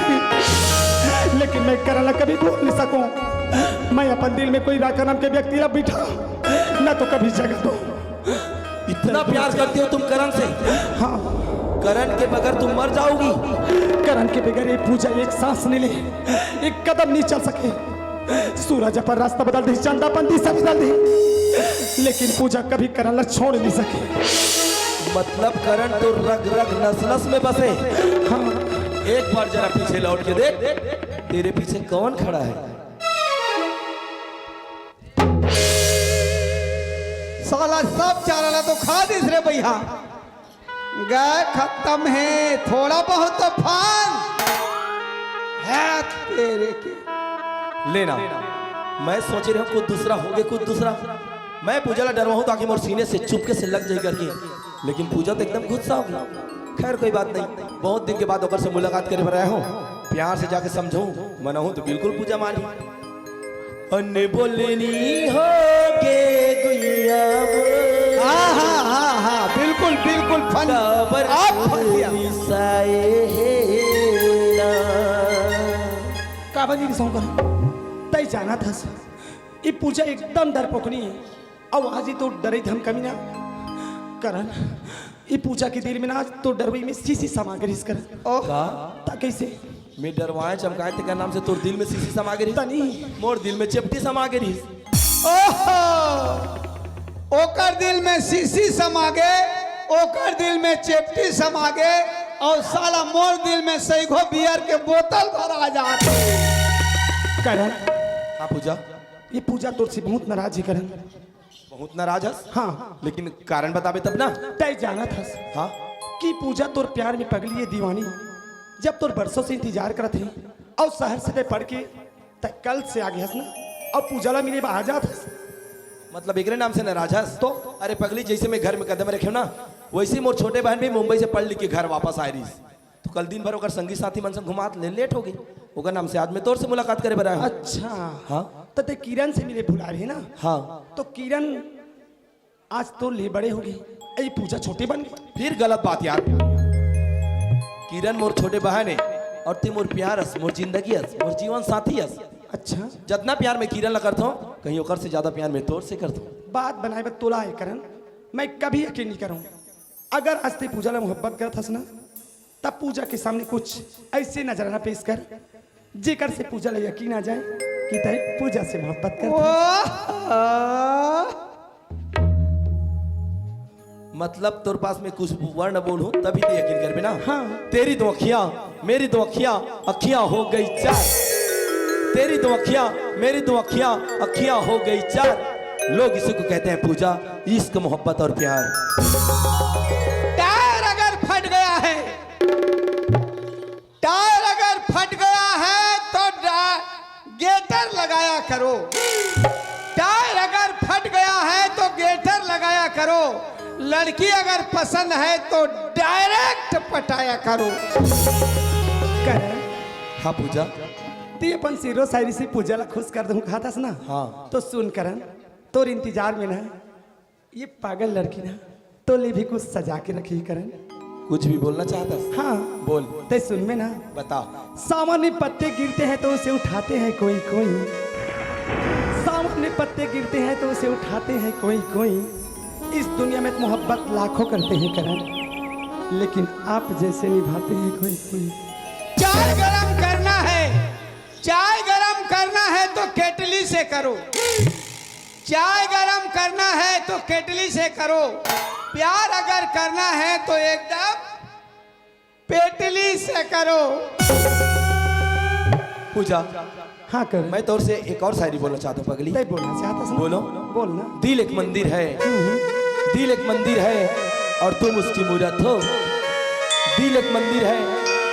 लेकिन मैं करण ला कभी भूल नहीं सकूं। मैं अपन दिल में कोई राका नाम के व्यक्ति ला बिठा ना तो कभी जगह दो। इतना प्यार करती हो तुम करण से? हाँ। करण के बगैर तुम मर जाओगी। के बगैर ये पूजा एक सांस नहीं ले, एक कदम नहीं चल सके। सूरज अपन रास्ता बदल दे, चंदा अपन दिशा बदल दे, लेकिन पूजा कभी करण ला छोड़ नहीं सके। मतलब करण तो रग रग नस नस में बसे। हाँ। एक बार जरा पीछे लौट के देख, तेरे पीछे कौन खड़ा है? साला सब चारा ला तो खा दिस रे भैया। गए खत्म है, थोड़ा बहुत तो फान है तेरे के। लेना, मैं सोच रहा हूँ कुछ दूसरा होगे, कुछ दूसरा। मैं पूजा ला डरवाऊँ ताकि मोर सीने से चुपके से लग जाए करके, लेकिन पूजा तो एकदम गुस्सा हो गई। खैर कोई बात नहीं, बहुत दिन के बाद ओकर से मुलाकात करे बर आया हूँ, प्यार से जाके समझाऊँ, मनाऊँ तो बिल्कुल पूजा मानी। अन्ने बोलनी हो गे गुइया वो। हाँ हाँ हाँ हाँ, बिल्कुल बिल्कुल फन। काबर आप फंस गया। रिसाए हे ना। काबर नहीं रिसाऊं करण? तय जानत हस, ये पूजा एकदम डरपोकनी है। अब आज ही तो डरे धमकमी ना करण, ये पूजा के दिल में ना आज तो डरवई में सीसी समा गे रिहिस करण। ओह। का? ता कैसे? मैं डरवाए चमकाए तेकर नाम से तोर दिल में सीसी समा गे रिहिस? तनी। मोर दिल में चेपटी समा गे रिहिस। ओहो, ओकर दिल में सीसी समा गे, ओकर दिल में चेपटी समा गे, और साला मोर दिल में सैगो बियर के बोतल भरा जात। करण, हाँ पूजा, ये पूजा तोर से बहुत नाराज है करण। बहुत नाराज हस। हाँ। लेकिन कारण बताबे तब ना। तय जानत हस हाँ। कि पूजा तोर प्यार में पगली है दीवानी, जब तोर बरसों से इंतजार करत है और शहर से तय पढ़ के तय कल से आ गए हस ना, और पूजा ला मिले बाहर जात हस। मतलब एकरे नाम से नाराज हस? तो अरे पगली, जैसे मैं घर में कदम रखे ना, वैसे ही मोर छोटे बहन भी मुंबई से पढ़ लिख के घर वापस आए रहिस। तो कल दिन भर ओकर संगी साथी मन से घुमात ले लेट हो गई। ओकर नाम से आज मैं तोर से मुलाकात करे बर आया हूँ। अच्छा। हाँ। तो तय किरण से मिले भुला रहे ना। हाँ। तो किरण आज तो ले बड़े हो गई, ये पूजा छोटे बन गई। फिर गलत बात यार। किरण मोर छोटे बहन है और तू मोर प्यार हस, मोर जिंदगी हस, मोर जीवन साथी हस। अच्छा। जितना प्यार मैं किरण ला करता हूँ, कहीं ओकर से ज्यादा प्यार मैं तोर से करता हूँ। बात बनाए बर तोला है करण, मैं कभी यकीन नहीं करूँ। अगर आज तय पूजा ला मोहब्बत करत हस ना, तब पूजा के सामने कुछ ऐसे नजराना पेश कर, जेकर से पूजा ला यकीन आ जाए कि तय पूजा से मोहब्बत करत हस। ओह। मतलब तोर पास मैं कुछ वर्ण बोलूं तभी तो यकीन करबे ना। हाँ। तेरी दो अखियां, मेरी दो अखियां, अखियां हो गई चार। तेरी दो अखियां, मेरी दो अखियां, अखियां हो गई चार। लोग इसी को कहते हैं पूजा, इश्क, मोहब्बत और प्यार। टायर अगर फट गया है, टायर अगर फट गया है तो डा- गेटर लगाया करो। टायर अगर फट गया है तो गेटर लगाया करो। लड़की अगर पसंद है तो डायरेक्ट पटाया करो। करण, हाँ पूजा। तय अपन शेरो शायरी से पूजा ला खुश कर दूं कहत हस ना। हाँ। तो सुन करण, तोर इंतजार में ना ये पागल लड़की ना तोले भी कुछ सजा के रखी करण। कुछ भी बोलना चाहता है? हाँ। बोल। तय सुन में ना। बता। सावन में पत्ते गिरते हैं तो उसे उठाते हैं कोई कोई। सावन में पत्ते गिरते हैं तो उसे उठाते हैं कोई कोई। इस दुनिया में मोहब्बत लाखों करते हैं करण, लेकिन आप जैसे निभाते हैं कोई कोई। चाय गरम करना है, चाय गरम करना है तो केटली से करो। चाय गरम करना है तो केटली से करो। प्यार अगर करना है तो एकदम पेटली से करो। पूजा, हाँ करण। मैं तोर से एक और शायरी बोलना चाहता हूँ पगली। तय बोलना चाहत हस ना? बोलो। बोलना। दिल एक मंदिर है, दिल एक मंदिर है और तुम उसकी मूरत हो। दिल एक मंदिर है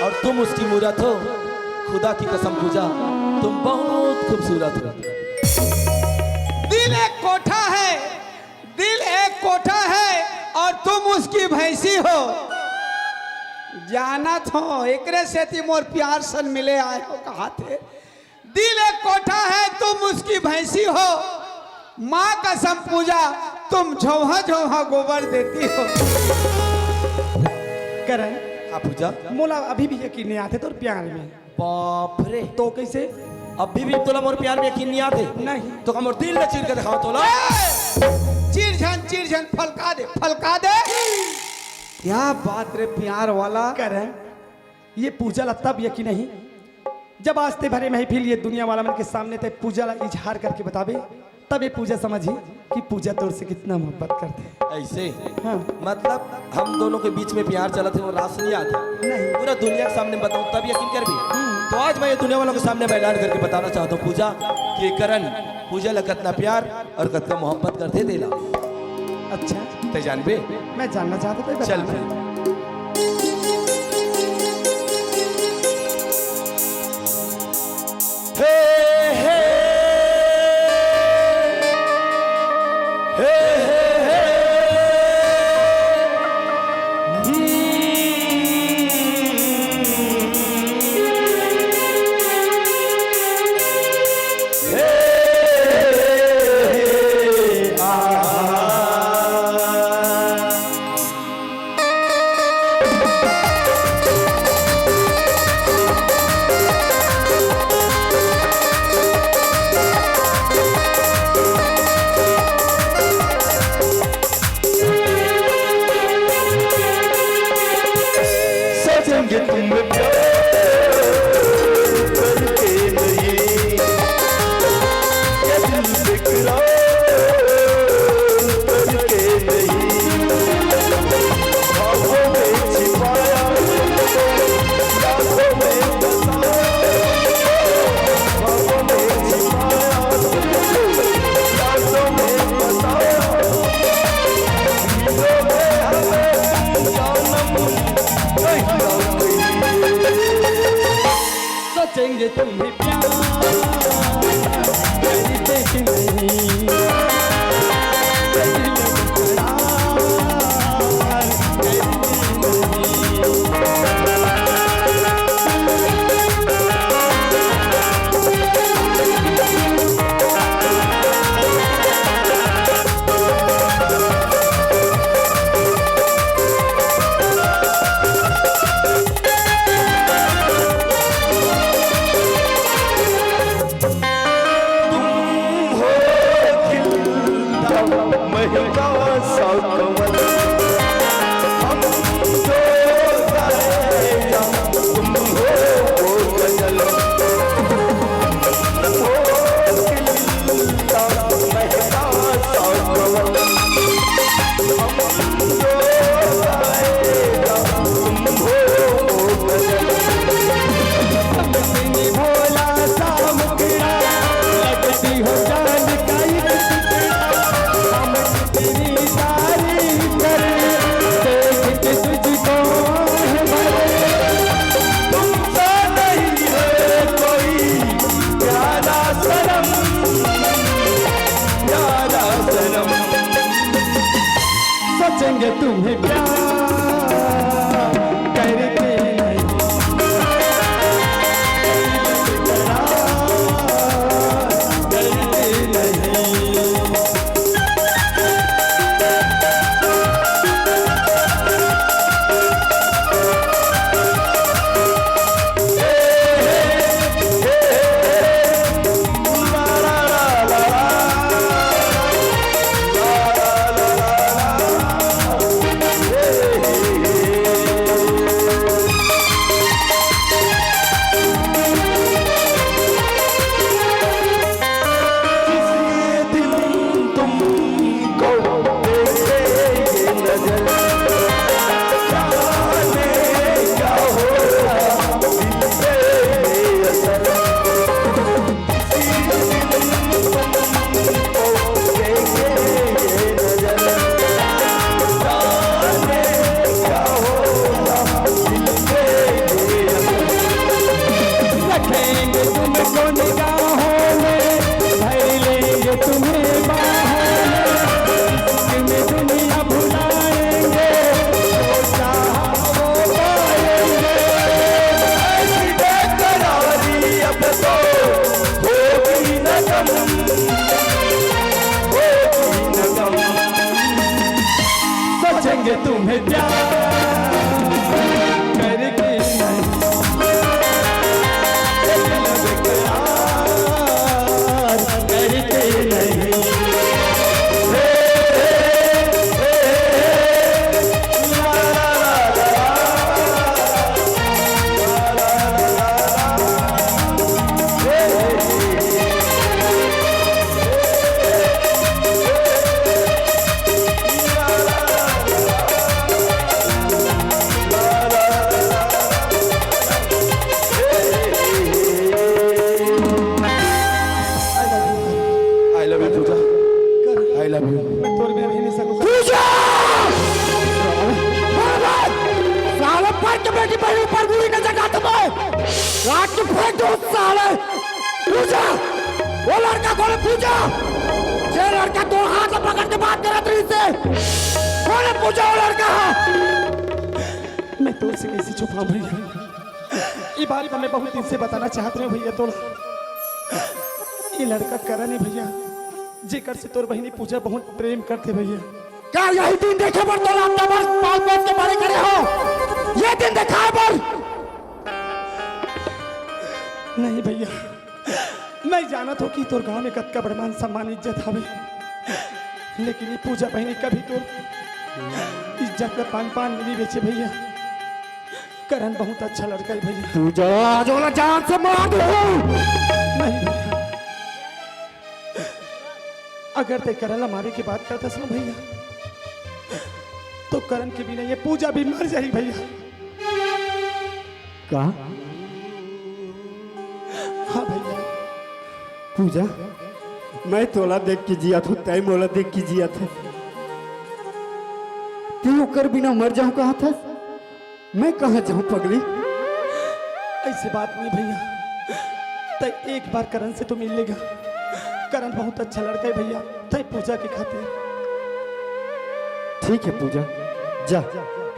और तुम उसकी मूरत हो। खुदा की कसम पूजा, तुम बहुत खूबसूरत हो। दिल एक कोठा है, दिल एक कोठा है और तुम उसकी भैंसी हो। जानत हो, एकरे सेती मोर प्यार सन मिले आए हो, कहा थे। दिल एक कोठा है, तुम उसकी भैंसी हो। माँ कसम पूजा, तुम झौहा झौहा गोबर देती हो। करण, हाँ पूजा। मोला अभी भी यकीन नहीं आते तोर प्यार में। बाप रे। तो कैसे? अभी भी तोला मोर प्यार में यकीन नहीं आते? नहीं। तो का मोर दिल ला चीर के दिखाओ तोला। चिरझन चिरझन फलका दे, फलका दे। क्या बात रे प्यार वाला। करण, ये पूजा ला तब यकीन नहीं, जब आज ते भरे महफिल ये दुनिया वाला मन के सामने ते पूजा ला इजहार करके बताबे, तब ये पूजा समझही कि पूजा तोर से कितना मोहब्बत करथे। ऐसे? हाँ। मतलब हम दोनों के बीच में प्यार चलत हे, वो रास नहीं आती। नहीं। पूरा दुनिया के सामने बताऊं तब यकीन करबे? हम्म। तो आज मैं ये दुनिया वालों के सामने मैं ऐलान करके बताना चाहता हूँ पूजा, कि करण पूजा ला कतना प्यार और कतना मोहब्बत करथे तेला। अच्छा। ते जानबे? मैं जानना चाहता था, बता चल दे। फिर। हे, हे। हे, हे, हे। सजेंगे तुम प्यार करके नहीं, ये दिल बेकरार करके नहीं, ख्वाबों में छिपाया, यादों में बसाया, ख्वाबों में छिपाया, यादों में बसाया। सोचेंगे तुम्हें प्यार करते कि नहीं, काट के फेंक दो साले। पूजा, वो लड़का कौन है? पूजा, ये लड़का तोर हाथ ला पकड़ के बात करत रहिस हे। कौन है पूजा? वो लड़का है। मैं तोर से कैसे छुपाऊं भैया? ये बात तो मैं बहुत दिन से बताना चाहत रहेंव भैया तोला। ये लड़का करण हे भैया, जेकर से तोर बहिनी पूजा बहुत प्रेम करथे भैया। का यही दिन देखे बर तोला अतना बड़ पाल पोस के बड़े करे हों? ये दिन देखाय बर? नहीं भैया, मैं जानत हों कि तोर गांव में कतका बड़ मान सम्मान इज्जत हवे, लेकिन ये पूजा बहिनी कभी तोर इज्जत ला पान पान नइ बेचे भैया। करण बहुत अच्छा लड़का हे भैया। पूजा, आज ओला जान से मार दूं। नहीं भैया, अगर तैं करण ला मारे के बात करथस ना भैया, तो करण के बिना ये पूजा भी मर जाही भैया। का? हाँ भैया। पूजा, मैं तोला देख के जियत हों, तैं मोला देख के जियत हे। तैं ओकर बिना मर जाहूं कहत हस? मैं कहाँ जाहूं पगली? ऐसी बात नहीं भैया, तैं एक बार करण से तो मिल लेगा। करण बहुत अच्छा लड़का हे भैया, तैं पूजा के खातिर। ठीक हे पूजा, जा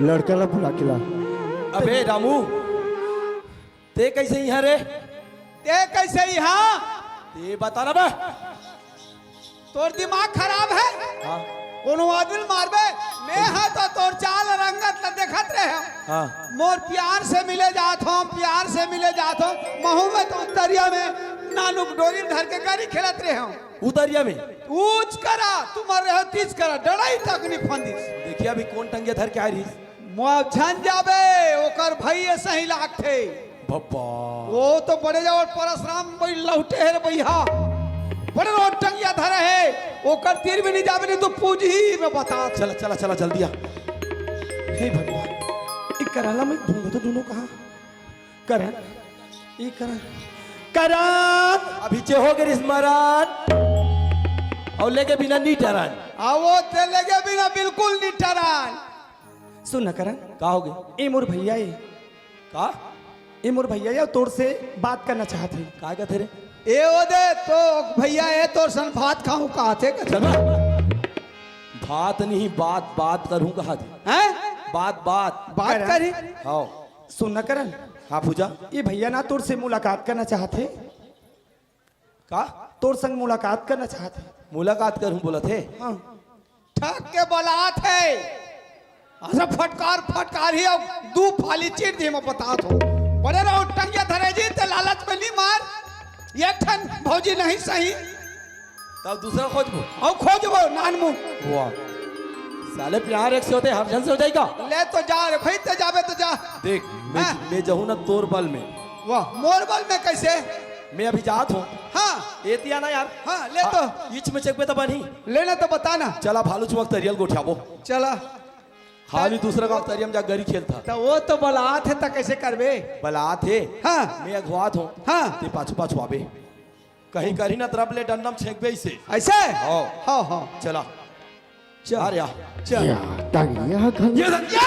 लड़का ला बुला के ला। अबे रामू, तैं कैसे इहाँ रे? तैं कैसे इहाँ? तैं बता ना बे। तोर दिमाग खराब हे? हाँ। कोनो आदमी ल मारबे? मैं हा तो तोर चाल रंगत ल देखत रहेंव। हाँ। मोर प्यार से मिले जात हों, प्यार से मिले जात हों। महूं में तो उतरिया में नानुक डोरी धर के गरी खेलत रहेंव। उतरिया में? ऊंच करा, तुमर रहे तीच करा, डड़ई तक नहीं फंदिस। देखिया अभी कौन टंगिया धर के आय रहिस। मुआ झन जाबे, ओकर भई सही लागथे। बप्पा। वो तो बड़े जावत परसराम बई लहुटे हे रे बइहा। बड़े रोज टंगिया धरे हे, ओकर तीर में नहीं जाबे, नहीं तो पूजही में बता। चला, चला, चला, जल्दी आ। हे भगवान, ये करण ला मैं ढूंढत हों दूनों कहाँ? करण, ये करण, करण। अभी चे हो गे रिस मरण। अउ लेगे बिना नी टरन। आ वो ते लेगे बिना बिल्कुल नी टरन। सुन ना करण। का हो गे? ए मोर भैया ए। का? ए मोर भैया ए, तोर से बात करना चाहत हे। का कहत हे रे? ए ओ दे तो भैया ए, तोर संग भात खाहूं कहत हे। चल बा। भात नहीं, बात, बात करहूं कहत हे। हैं? बात, बात। बात करण। करही? हाँ। सुन ना करण। हाँ पूजा। ए भैया ना तोर से मुलाकात करना चाहत हे। का? तोर संग मुलाकात करना चाहत हे। मुलाकात करहूं बोलत हे? हाँ। ठग के बलात हे। अइसे फटकार, फटकारही अउ दू फाली चीर दिही, मैं बतात हों। बड़े रहो, टंगिया धरे जी, ते लालच में नी मार। एक ठन भौजी नहीं सही। तब दूसरा खोजबो? अउ खोजबो, नानमुन। वाह। साले प्यार एक से होथे, हर झन से हो जाही का? ले तो जा रे भई, ते जाबे तो जा। देख, मैं, हाँ। मैं जाहूं ना तोर बल में। वाह, मोर बल में कैसे? मैं अभी जात हों। हाँ। एती आना यार। हाँ, ले हाँ, तो। इच में चकबे त बनही। लेना तो बताना। चला, भालू चुमक तरियल गोठियाबो। चला। खाली दूसरा गांव तरिया में जा गरी खेलत हे। त वो तो बलात हे, त कैसे करबे? बलात हे। हाँ। मैं अगवात हों। हाँ। ते पाछू पाछू आबे। कहीं करही ना तरफ ले डंडम छेंकबे इसे। ऐसे? हाँ। हाँ, हाँ। चला। चल। आ रे आ। चल। या, टंगिया घलो। ये देख, ये!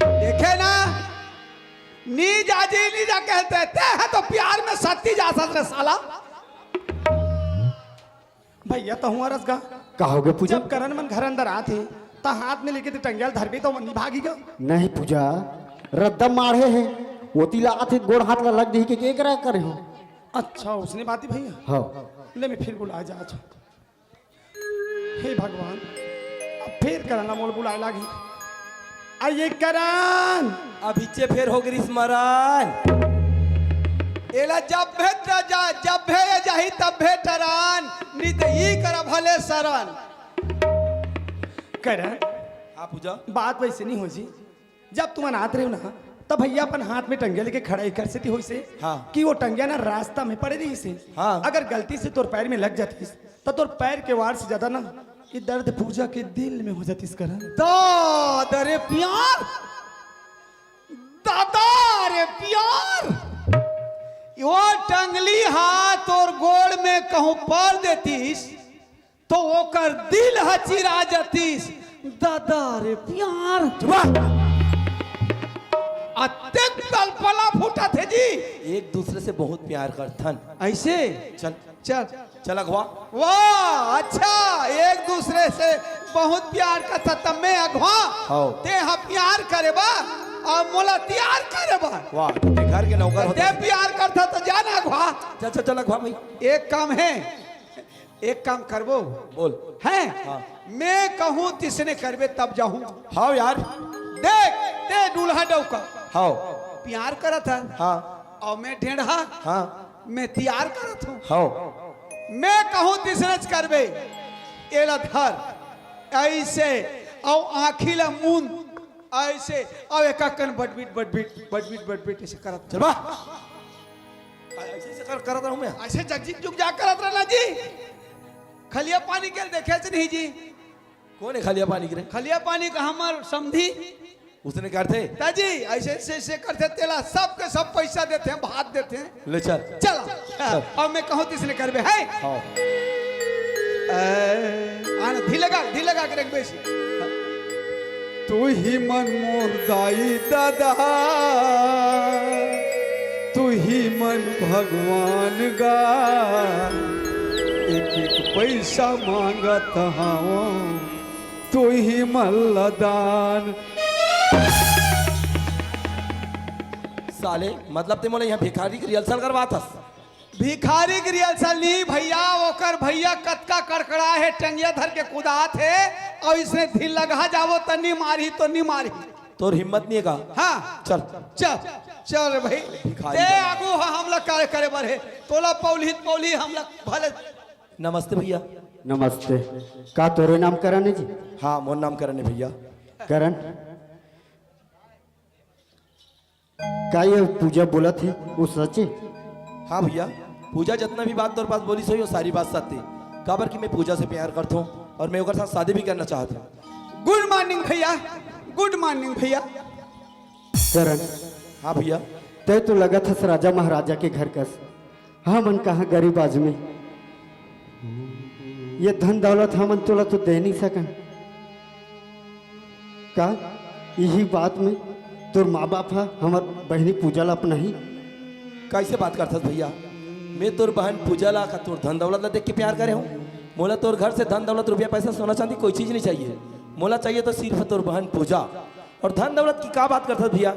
देखे ना, नी जा जी, नी जा कहते, ते हे तो प्यार में सत्ती जाथस रे साला। भैया, तहूं हरस गा। का हो गे पूजा? जब करण मन घर अंदर आथे, त हाथ में लेके ते टंगिया ल धरबे, त मन नी भागही गा। नहीं पूजा, रद्दा माढ़े हे, ओती ला आथे, गोड़ हाथ ला लग दिही के, के करा करे हो? अच्छा, ओसने बात हे भैया। हाँ। ले, मैं फिर बुलाय जात हों। हे भगवान, अब फेर करण ला मोला बुलाय लागही। आ ये करण। अभी चे फेर हो गे रिस मरण। एला जब भेट जा, जब भे ये जाही तब भेट टरन, नी त ई करा भले सरन। करण। हाँ पूजा। बात वैसे नी होय जी। जब तुमन आत रहेव ना, तब भैया अपन हाथ में टंगिया लेके खड़ा एकर सेती होइस हे हाँ। कि वो टंगिया ना रास्ता में पड़े रहिस हे। हाँ। अगर गलती से तोर पैर में लग जातिस, त तोर पैर के वार से ज्यादा ना, ये दर्द पूजा के दिल में हो जातिस करण। दादा रे प्यार, दादा रे प्यार, वो टंगली हा तोर गोड़ में कहूं पड़ देतिस, तो ओकर दिल ह चिरा जतिस। दादा रे प्यार। चुप रह। अतेक कल्पना फूटत हे जी। एक दूसरे से बहुत प्यार करथन। ऐसे? चल। चल। चल अगवा। वाह, अच्छा, एक दूसरे से बहुत प्यार करथस, त मैं अगवा। हव। तें ह प्यार करे बर अउ मोला तियार करे बर। वाह, ते घर के नौकर होथस। प्यार करथस त जा ना अगवा। चल, चल, चल अगवा भाई। एक काम हे, एक काम करबो। बोल। हैं? हाँ। मैं कहूँ तिसने करबे तब जाहूँ। हव यार। देख, तें दूल्हा डौका। हव। प्यार करत हस। हाँ। अउ मैं ढेंड़हा। हाँ। मैं तियार करत हँव। हव। मैं कहूँ तिसनेच करबे। एला धर। अइसे। अउ आँखी ला मूंद। अइसे। अउ एकाकन बटबिट, बटबिट, बटबिट, बटबिट अइसे करत। चल बा। अइसे, अइसे कर, करत रहूँ मैं। अइसे जगजिग जुगजाग करत रह ना जी। खलिया पानी के देखेच नहीं जी। कोन हे खलिया पानी के रे? खलिया पानी के हमर समधी। उसने करथे? त जी, अइसे, अइसे, अइसे करथे, तेला सबके सब पइसा देथे, भात देथे। ले चल। चल। चल। अउ मैं कहूँ तिसने करबे, हैं? हाँ। ए, आना, ढील लगा, ढील लगा के रख बेसी। तुही मन मोर दाई ददा, तुही मन भगवान गा, एक एक पइसा मांगत हवँ, तुही मन ला दान। साले, मतलब तें मोला इहाँ भिखारी के rehearsal करवात हस? भिखारी के rehearsal नहीं भइया, ओकर भइया कतका कड़कड़ा हे, टंगिया धर के कुदात हे, अउ इसने ढील लगा जाबो त नी मारही तो नी मारही। तोर हिम्मत नहीं हे का? हाँ। चल। चल, चल रे भाई। भिखारी तें बना। आगू ह, हमला का करे बर हे? तोला पौली त पौली, हमला भले। नमस्ते भइया। नमस्ते। का तोरे नाम करण हे जी? हाँ, मोर नाम करण हे भइया। करण, का ये पूजा बोलत हे, वो सच हे? हाँ भइया, पूजा जतना भी बात तोर पास बोलिस होही, वो सारी बात सत्य हे। काबर कि मैं पूजा से प्यार करथों अउ मैं ओकर साथ शादी भी करना चाहत हँव। Good morning भइया, good morning भइया। करण। हाँ भइया। तें तो लगत हस राजा महाराजा के घर कस। हमन कहाँ गरीब आदमी, ये धन दौलत हमन तोला तो दे नहीं सकन। का इही बात में तोर माँ बाप ह हमर बहिनी पूजा ला अपनाही? कइसे बात करथस भइया? मैं तोर बहन पूजा ला का तोर धन दौलत ला देख के प्यार करे हँव? मोला तोर घर से धन दौलत, रुपया, पैसा, सोना चांदी कोई चीज नहीं चाहिए। मोला चाहिए तो सिर्फ तोर बहन पूजा। अउ धन दौलत के का बात करथस भइया?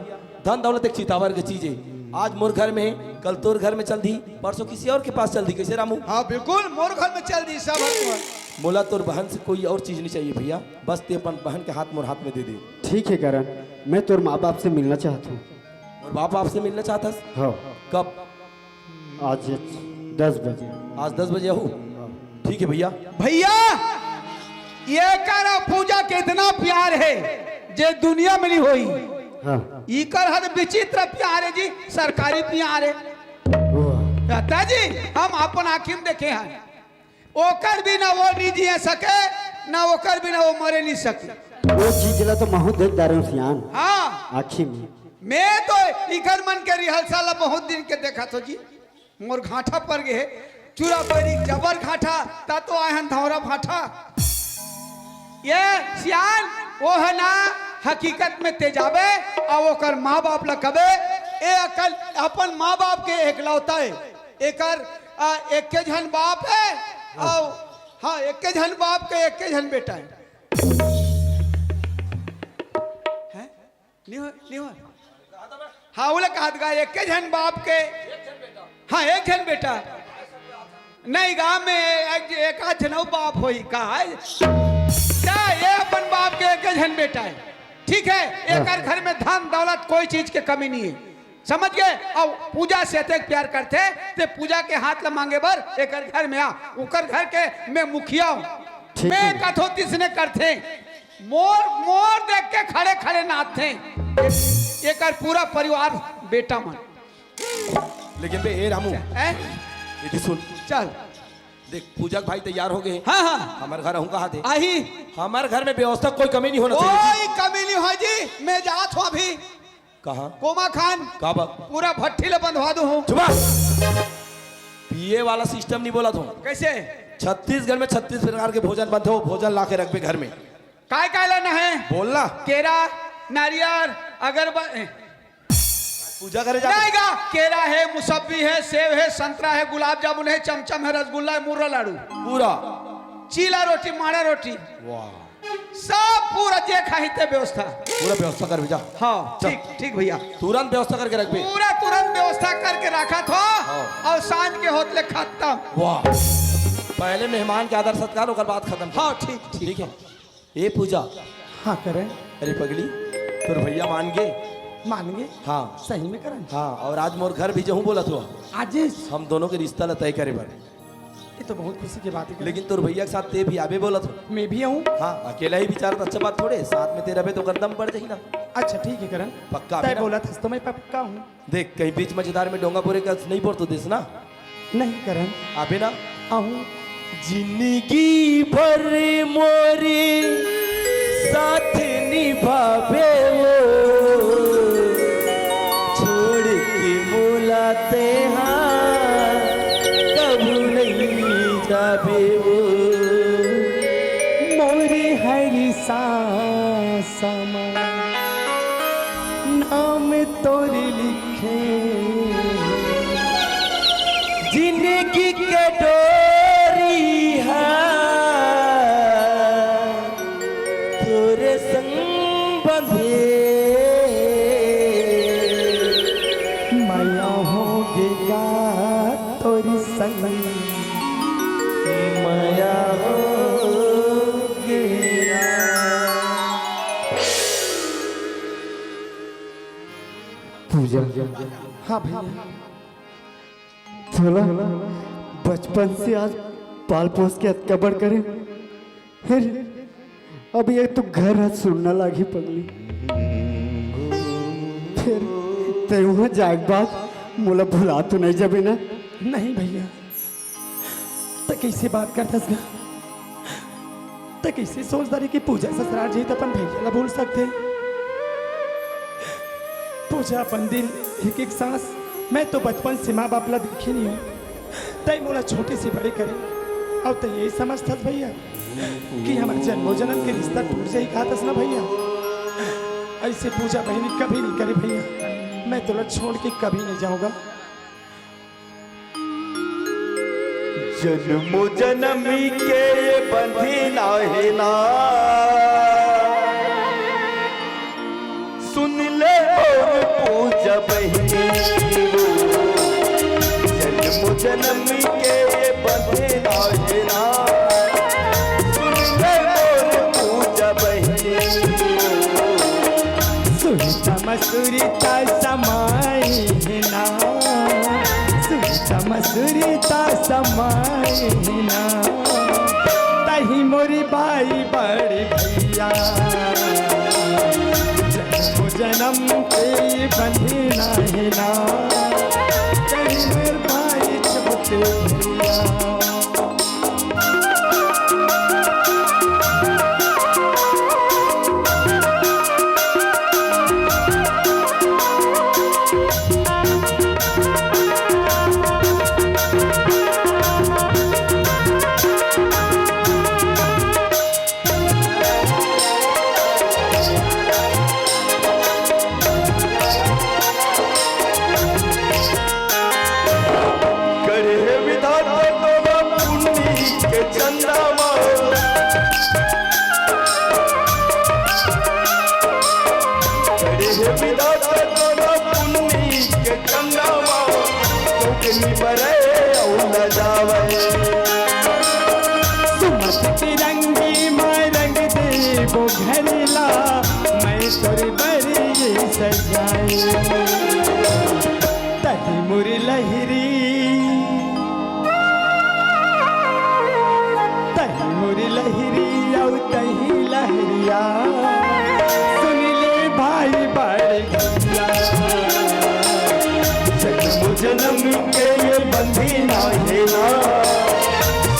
धन दौलत एक चितावर के चीज हे। आज मोर घर में हे, कल तोर घर में चल दिही, परसों किसी अउ के पास चल दिही। कइसे रामू? हाँ, बिल्कुल, मोर घर में चल दिही, सब हक मोर। मोला तोर बहन से कोई अउ चीज नहीं चाहिए भइया, बस तें अपन बहन के हाथ मोर हाथ में दे दे। ठीक हे करण, मैं तोर माँ बाप से मिलना चाहत हँव। मोर बाप आपसे मिलना चाहत हस? हाँ। कब? आज दस बजे। आज दस बजे आहू? ठीक हे भइया। भइया, एकर पूजा के इतना प्यार हे, जे दुनिया में नहीं होही। हाँ। इकर हर विचित्र प्यार हे जी, सरकारी प्यार हे। वाह। दादा जी, हम अपन आँखी में देखे हन। ओकर बिना वो नहीं जिए सके, ना ओकर बिना वो मरे नहीं सके। वो चीज ला तो महूँ देख डारे हँव सियान। हाँ। आँखी में। मैं तो इकर मन के rehearsal ला बहुत दिन के देखत हँव जी। मोर घाटा पर गे हे, चूरा पैरी जबर घाटा, त तो आए हन धौरा भाटा। ये सियान, वो हे ना, हकीकत में तें जाबे, अउ ओकर माँ बाप ला कबे, ए अकल अपन माँ बाप के एकलौता हे, एकर, आ, एके झन बाप हे, हाँ। अउ, हाँ, एके झन बाप के एके झन बेटा हे। हैं? नहीं हो, नहीं हो। हाँ, ओला कहत गा, एके झन बाप के। हाँ, एक झन बेटा। नहीं, गाँव में एक, एक आध झन अउ बाप होही का? जा, ये अपन बाप के एके झन बेटा हे। ठीक हे, हाँ। एकर घर में धन दौलत कोई चीज के कमी नहीं हे। समझ गे? अउ पूजा से अतेक प्यार करथे, ते पूजा के हाथ ला मांगे बर एकर घर में आ। ओकर घर के मैं मुखिया हँव। ठीक मैं हे। कथों तिसने करथे। मोर, मोर देख के खड़े खड़े नाचथे। ए-, एकर पूरा परिवार बेटा मन। लेकिन बे, ए रामू, हैं? ये सुन। चल। देख, पूजा के भाई तैयार हो गे। हाँ, हाँ। हमर घर आहूँ कहा थे। आही। हमर घर में व्यवस्था कोई कमी नहीं होना चाहिए जी। कोई कमी नहीं होय जी। मैं जात हँव अभी। कहाँ? कोमाखान। का बा? पूरा भट्ठी ला बंधवा दूँ हूँ। चुप। पिए वाला system नहीं बोलत हँव। कइसे? छत्तीसगढ़ में छत्तीस प्रकार के भोजन बनथे, वो भोजन ला के रखबे घर में। काय काय लाना हे? बोल ना। केरा, नारियल, अगरबत्ती। पूजा करे जा। नहीं गा, केरा है, मुसब्बी है, सेव है, संतरा है, गुलाब जामुन है, चमचम है, रसगुल्ला है, मुर्रा लाडू, पूरा। चीला रोटी, माड़ा रोटी, वाह। सब पूरा जे खाही ते व्यवस्था। पूरा व्यवस्था कर भैया। हाँ, चल। ठीक, ठीक भैया। तुरंत व्यवस्था करके रख बे। पूरा तुरंत व्यवस्था करके रखा था। हाँ। अउ सांझ के होत ले खत्म। वाह, पहले मेहमान के आदर सत्कार, ओकर बाद खत्म। हाँ, ठीक, ठीक। ठीक है। ए पूजा। हाँ, करें। अरे पगली, तोर भैया मान गे? मान गे? हाँ। सही में करें? हाँ, अउ आज मोर घर भी जहूँ बोलत हँव। आजिस? हम दोनों के रिश्ता ला तय करे बर। ये तो बहुत खुशी की बात है। लेकिन तोर भैया के साथ ते भी आबे बोलत हँव। मैं भी आऊँ? हाँ, अकेला ही विचार तो अच्छा बात थोड़े, साथ में ते रहे तो ओकर दम बढ़ जाही ना। अच्छा, ठीक है करें। पक्का तय आबे ना? बोलत हस तो मैं पक्का हूँ। देख, कहीं बीच मझधार में डोंगा बोरे का नहीं बोल तो देस ना। नहीं करें। आबे ना। आऊँ। जिंदगी भर मोरे साथ निभाबे वो, छोड़ के मोला तेहा कभू नहीं जाबे वो। मोरे हर सांस समा नाम तोर लिखे, जिंदगी के डोरी हा तोरे संग बंधे। मया होगे गा तोर संग, मया होगे गा। पूजा। हाँ भैया। तोला बचपन से आज पाल पोस के अतका बड़ करे, फिर अब ये तो घर आज सुनना लागी पगली। फिर ते वहाँ जाए के बाद मोला भुला तो नहीं जाबे ना? नहीं भैया, त कइसे बात करथस गा? त कइसे सोचदारी कि पूजा ससुराल जाही त अपन भैया ला भूल सकथे? पूजा अपन दिन एक एक सांस, मैं तो बचपन से माँ बाप ला देखे नहीं हूँ। तय मोला छोटे से बड़े करे, अब त यही समझथस भैया कि हमर जन्मों जन्म के रिश्ता टूट जाही कहथस ना भैया। ऐसे पूजा बहिनी कभी नहीं करे भैया, मैं तोला छोड़ के कभी नहीं जाऊँगा। जन्मों जन्म के ये बंधन आहे ना, सुन ले मोर पूजा बहिनी वो। जन्मों जन्म के ये बंधन आहे ना, सुन ले मोर पूजा बहिनी वो। सुरता मसुरता समाई ना, सुरता मसुरता समाई ना, तही मोरी बाई बड़ी भैया, जन्म जन्म के बंधन आहे ना, तही मोर बाई छोटे भैया। करे हे विधाता तोला पुन्नी के चंदा मा। करे हे विधाता तोला पुन्नी के चंदा मा। चौकनी बरे अउ लजावे। सुमत तिरंगी मा रंग देबो घर ला, मैं तोर बर ये सजाए। तही मोर लहिरी, तही मोर लहिरी, अउ तही लहरिया। सुन ले भाई बड़ भैया, जन्म जन्म के ये बंधन आहे ना।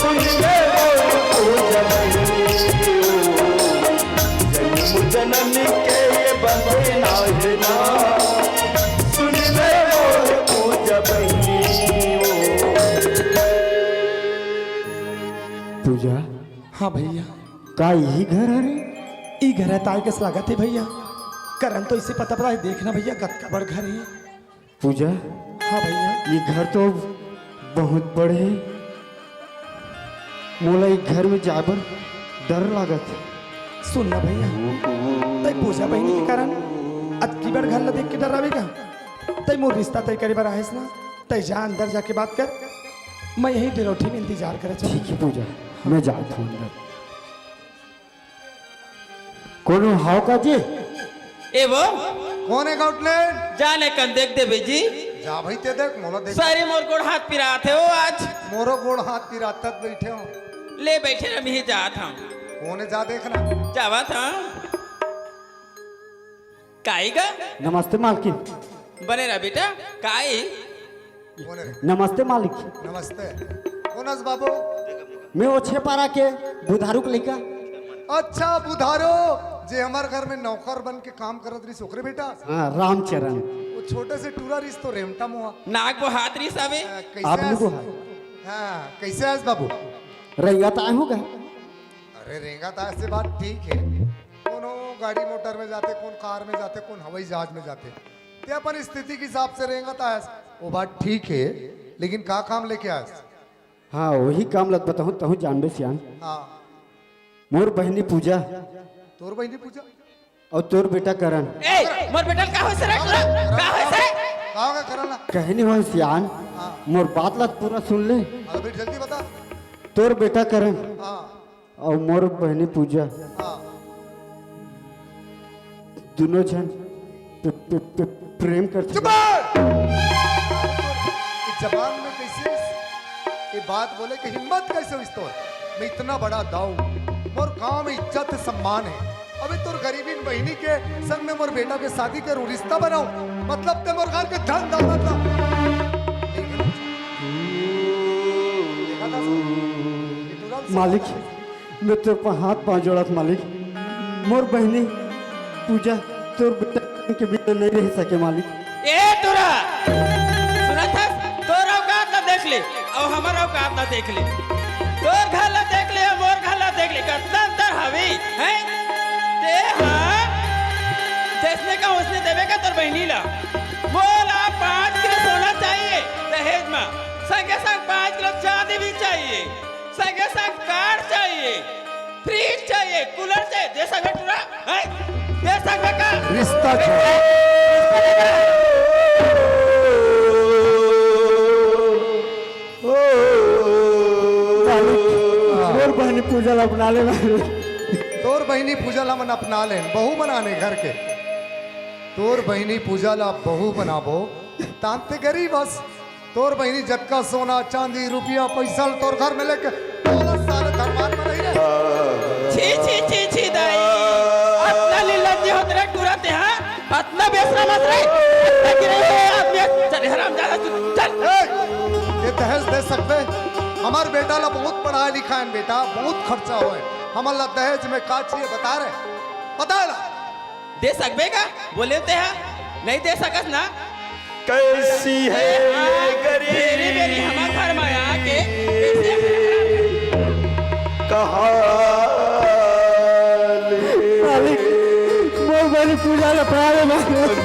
सुन ले मोर पूजा बहिनी, जन्म जन्म के ये बंधन आहे ना। सुन ले मोर पूजा बहिनी ओ। पूजा। हाँ भैया। का यही घर हरे? ई घर हे ताई कस लागत हे भैया। करन तो इसे पता पता हे, देखना भैया कतका बड़ घर हे। पूजा, हाँ भैया। ये घर तो बहुत बड़े हे, मोला ये घर में जाए बर डर लागत हे। सुन ना भैया, तै पूजा बहिनी के कारण अतकी बड़ घर ला देख के डरावे का? तै मोर रिश्ता तय करे बर आएस ना, तै जा अंदर जाके बात कर, मैं यही डेरौठी में इंतजार करत हूँ। ठीक है पूजा, मैं जात हूँ अंदर। कोनो हाव का जी? ए वो, कौन है आउटलेट? जाने कन देख देबे जी। जा भाई ते देख, मोला देख। सारे मोर गोड़ हाथ पिरात हे ओ आज। मोरो गोड़ हाथ पिरात हे, बैठे हो। ले बैठे रह, मैं जात हूँ। कौन है, जा देखना। जावत हूँ। काई गा? नमस्ते मालकिन। बने रह बेटा। काई? कौन है रे? नमस्ते मालिक। नमस्ते। कौन हस बाबू? मैं ओछे पारा के बुधारू के लइका। अच्छा, बुधारू, जे हमर घर में नौकर बन के काम करत रहिस, ओकरे बेटा? हाँ, रामचरण। वो छोटे से टूरा रहिस तो रेमटा मुआ। नाक वो हाथ रहिस हवे। हाँ, कैसे आप हस? लोगों है। हाँ, कैसे हस बाबू? रेंगत आए हो का? अरे, रेंगत आए से बात ठीक है। कोनो गाड़ी मोटर में जाते, कोन कार में जाते, कोन हवाई जहाज में जाते, ते अपन स्थिति के हिसाब से रेंगत आयस, वो बात ठीक है, लेकिन का काम लेके आयस? हाँ, वही काम लत बताहूँ, तहूँ जानबे सियान। हाँ। मोर बहिनी पूजा। तोर बहिनी पूजा? और तोर बेटा करण। ए, मोर बेटा का होइस रे? का होइस रे? का होगा करण ला? कहीं नहीं हो सियान। हाँ। मोर बात लत पूरा सुन ले। हाँ, तो फिर जल्दी बता। तोर बेटा करण। हाँ। अउ मोर बहिनी पूजा, हाँ। दुनों झन प-, प-, प-, प्रेम करथे। चुप! ये जबान में कैसे ये बात बोले के हिम्मत कैसे होइस तोर? मैं इतना बड़ा दाऊ, मोर गांव में इज्जत सम्मान है। अबे तोर गरीबीन बहिनी के संग में मोर बेटा के शादी करूं, रिश्ता बनाऊं, मतलब ते मोर घर के धन दौलत ला। देखा था सर? ये टूरा मालिक, मैं तोर पर हाथ पांव जोड़त मालिक, मोर बहिनी पूजा तोर बेटा के बिना नहीं रह सके मालिक। ए टूरा, सुनत हस? तोर औकात ला देख ले, अउ हमर औकात ला देख ले। तोर घर ला देख ले, अउ मोर घर ला देख ले, कतना अंतर हवे, हैं? ते हा जैसने का वैसने देबे का तोर बहिनी ला। मोला पाँच किलो सोना चाहिए दहेज मा, संगे संग पाँच किलो चांदी भी चाहिए। संगे संग कार चाहिए, फ्रिज चाहिए, कूलर चाहिए, दे सकबे टूरा? हैं? दे सकबे का? रिश्ता छोड़। मालिक, मोर बहिनी पूजा ला अपना ले मालिक। तोर बहिनी पूजा ला मन अपना ले, बहू बनाने घर के। तोर बहिनी पूजा ला बहू बनाबो, तांते गरीब हस। तोर बहिनी जतका सोना, चांदी, रुपया, पैसा ल तोर घर में लेके तोला सारे धनवान में नहीं रहे। छी, छी, छी, छी, दाई। अतना निर्लज्ज होत रे टूरा ते, हाँ? अतना बेशरम हस रे? अतना गिरे हुए आदमी हस। चल, हरामजादा, तू चल। ए, ये दहेज दे सकबे? हमार बेटा ला बहुत पढ़ाए लिखाए बेटा, बहुत खर्चा होए। हमर ला दहेज में का चाहिए बता रे? बता ला। दे सकबे का? बोले ते हा, नहीं दे सकस ना। कैसी है ये गरीब, तेरी मेरी हमा घर में आके कैसे कहाल। मालिक, मोर बहिनी पूजा ला अपना ले मालिक।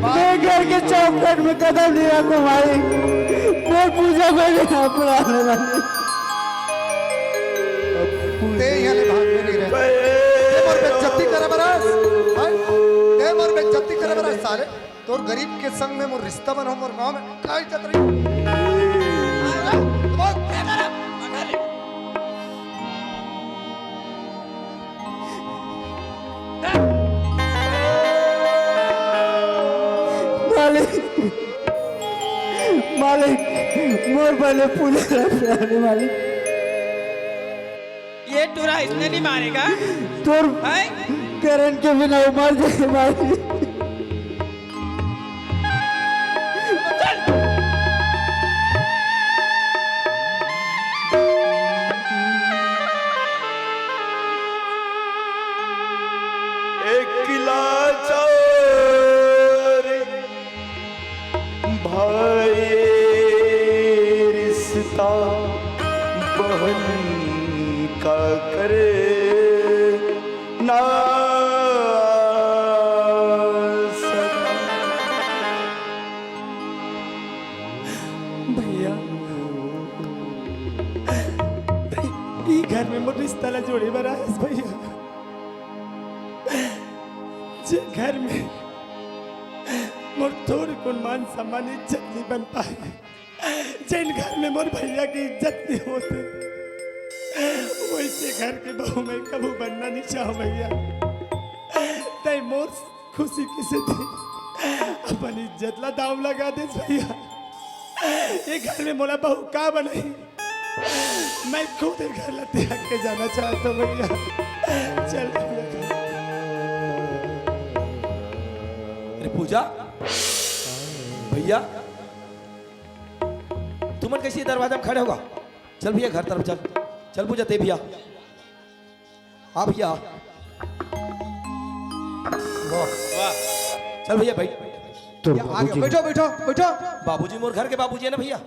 मैं घर के चौखट में कदम नहीं रखो मालिक। मोर पूजा को नहीं अपना ले मालिक। ते यहाँ ले भाग में नहीं रहे। ते मोर बेइज्जती करे बरस, हैं? ते मोर बेइज्जती करे बरस साले। तोर गरीब के संग में मोर रिश्ता बनो मोर गांव में। का इज्जत रही? मालिक, मालिक, मोर बहिनी पूजा ला अपना ले मालिक। ये टूरा इसने नहीं मानेगा। तोर हैं? करण के बिना वो मर जाए मालिक। एक लाचार भाई रिश्ता बहन का करे ना सका। भैया, ई घर में मोर रिश्ता ला जोड़े बर आयस भैया, जे घर में मोर थोरकुन मान सम्मान इज्जत नहीं बन पाए, जेन घर में मोर भैया के इज्जत नहीं होते, वैसे घर के बहू मैं कभू बनना नहीं चाहूँ भैया। तै मोर खुशी के सेती अपन इज्जत ला दाव लगा देस भैया। ये घर में मोला बहू का बनाही? मैं खुद ये घर ला त्याग के जाना चाहता हूँ भैया। चल भैया। अरे पूजा, भैया, तुमन कैसे दरवाजा में खड़े होगा? चल भैया घर तरफ चल, चल पूजा ते भैया। हाँ भैया। वाह। वाह। चल भैया बैठ। तोर भैया, आ गया। बाबूजी। बैठो, बैठो, बैठो। बाबूजी मोर घर के बाबूजी है ना भैया।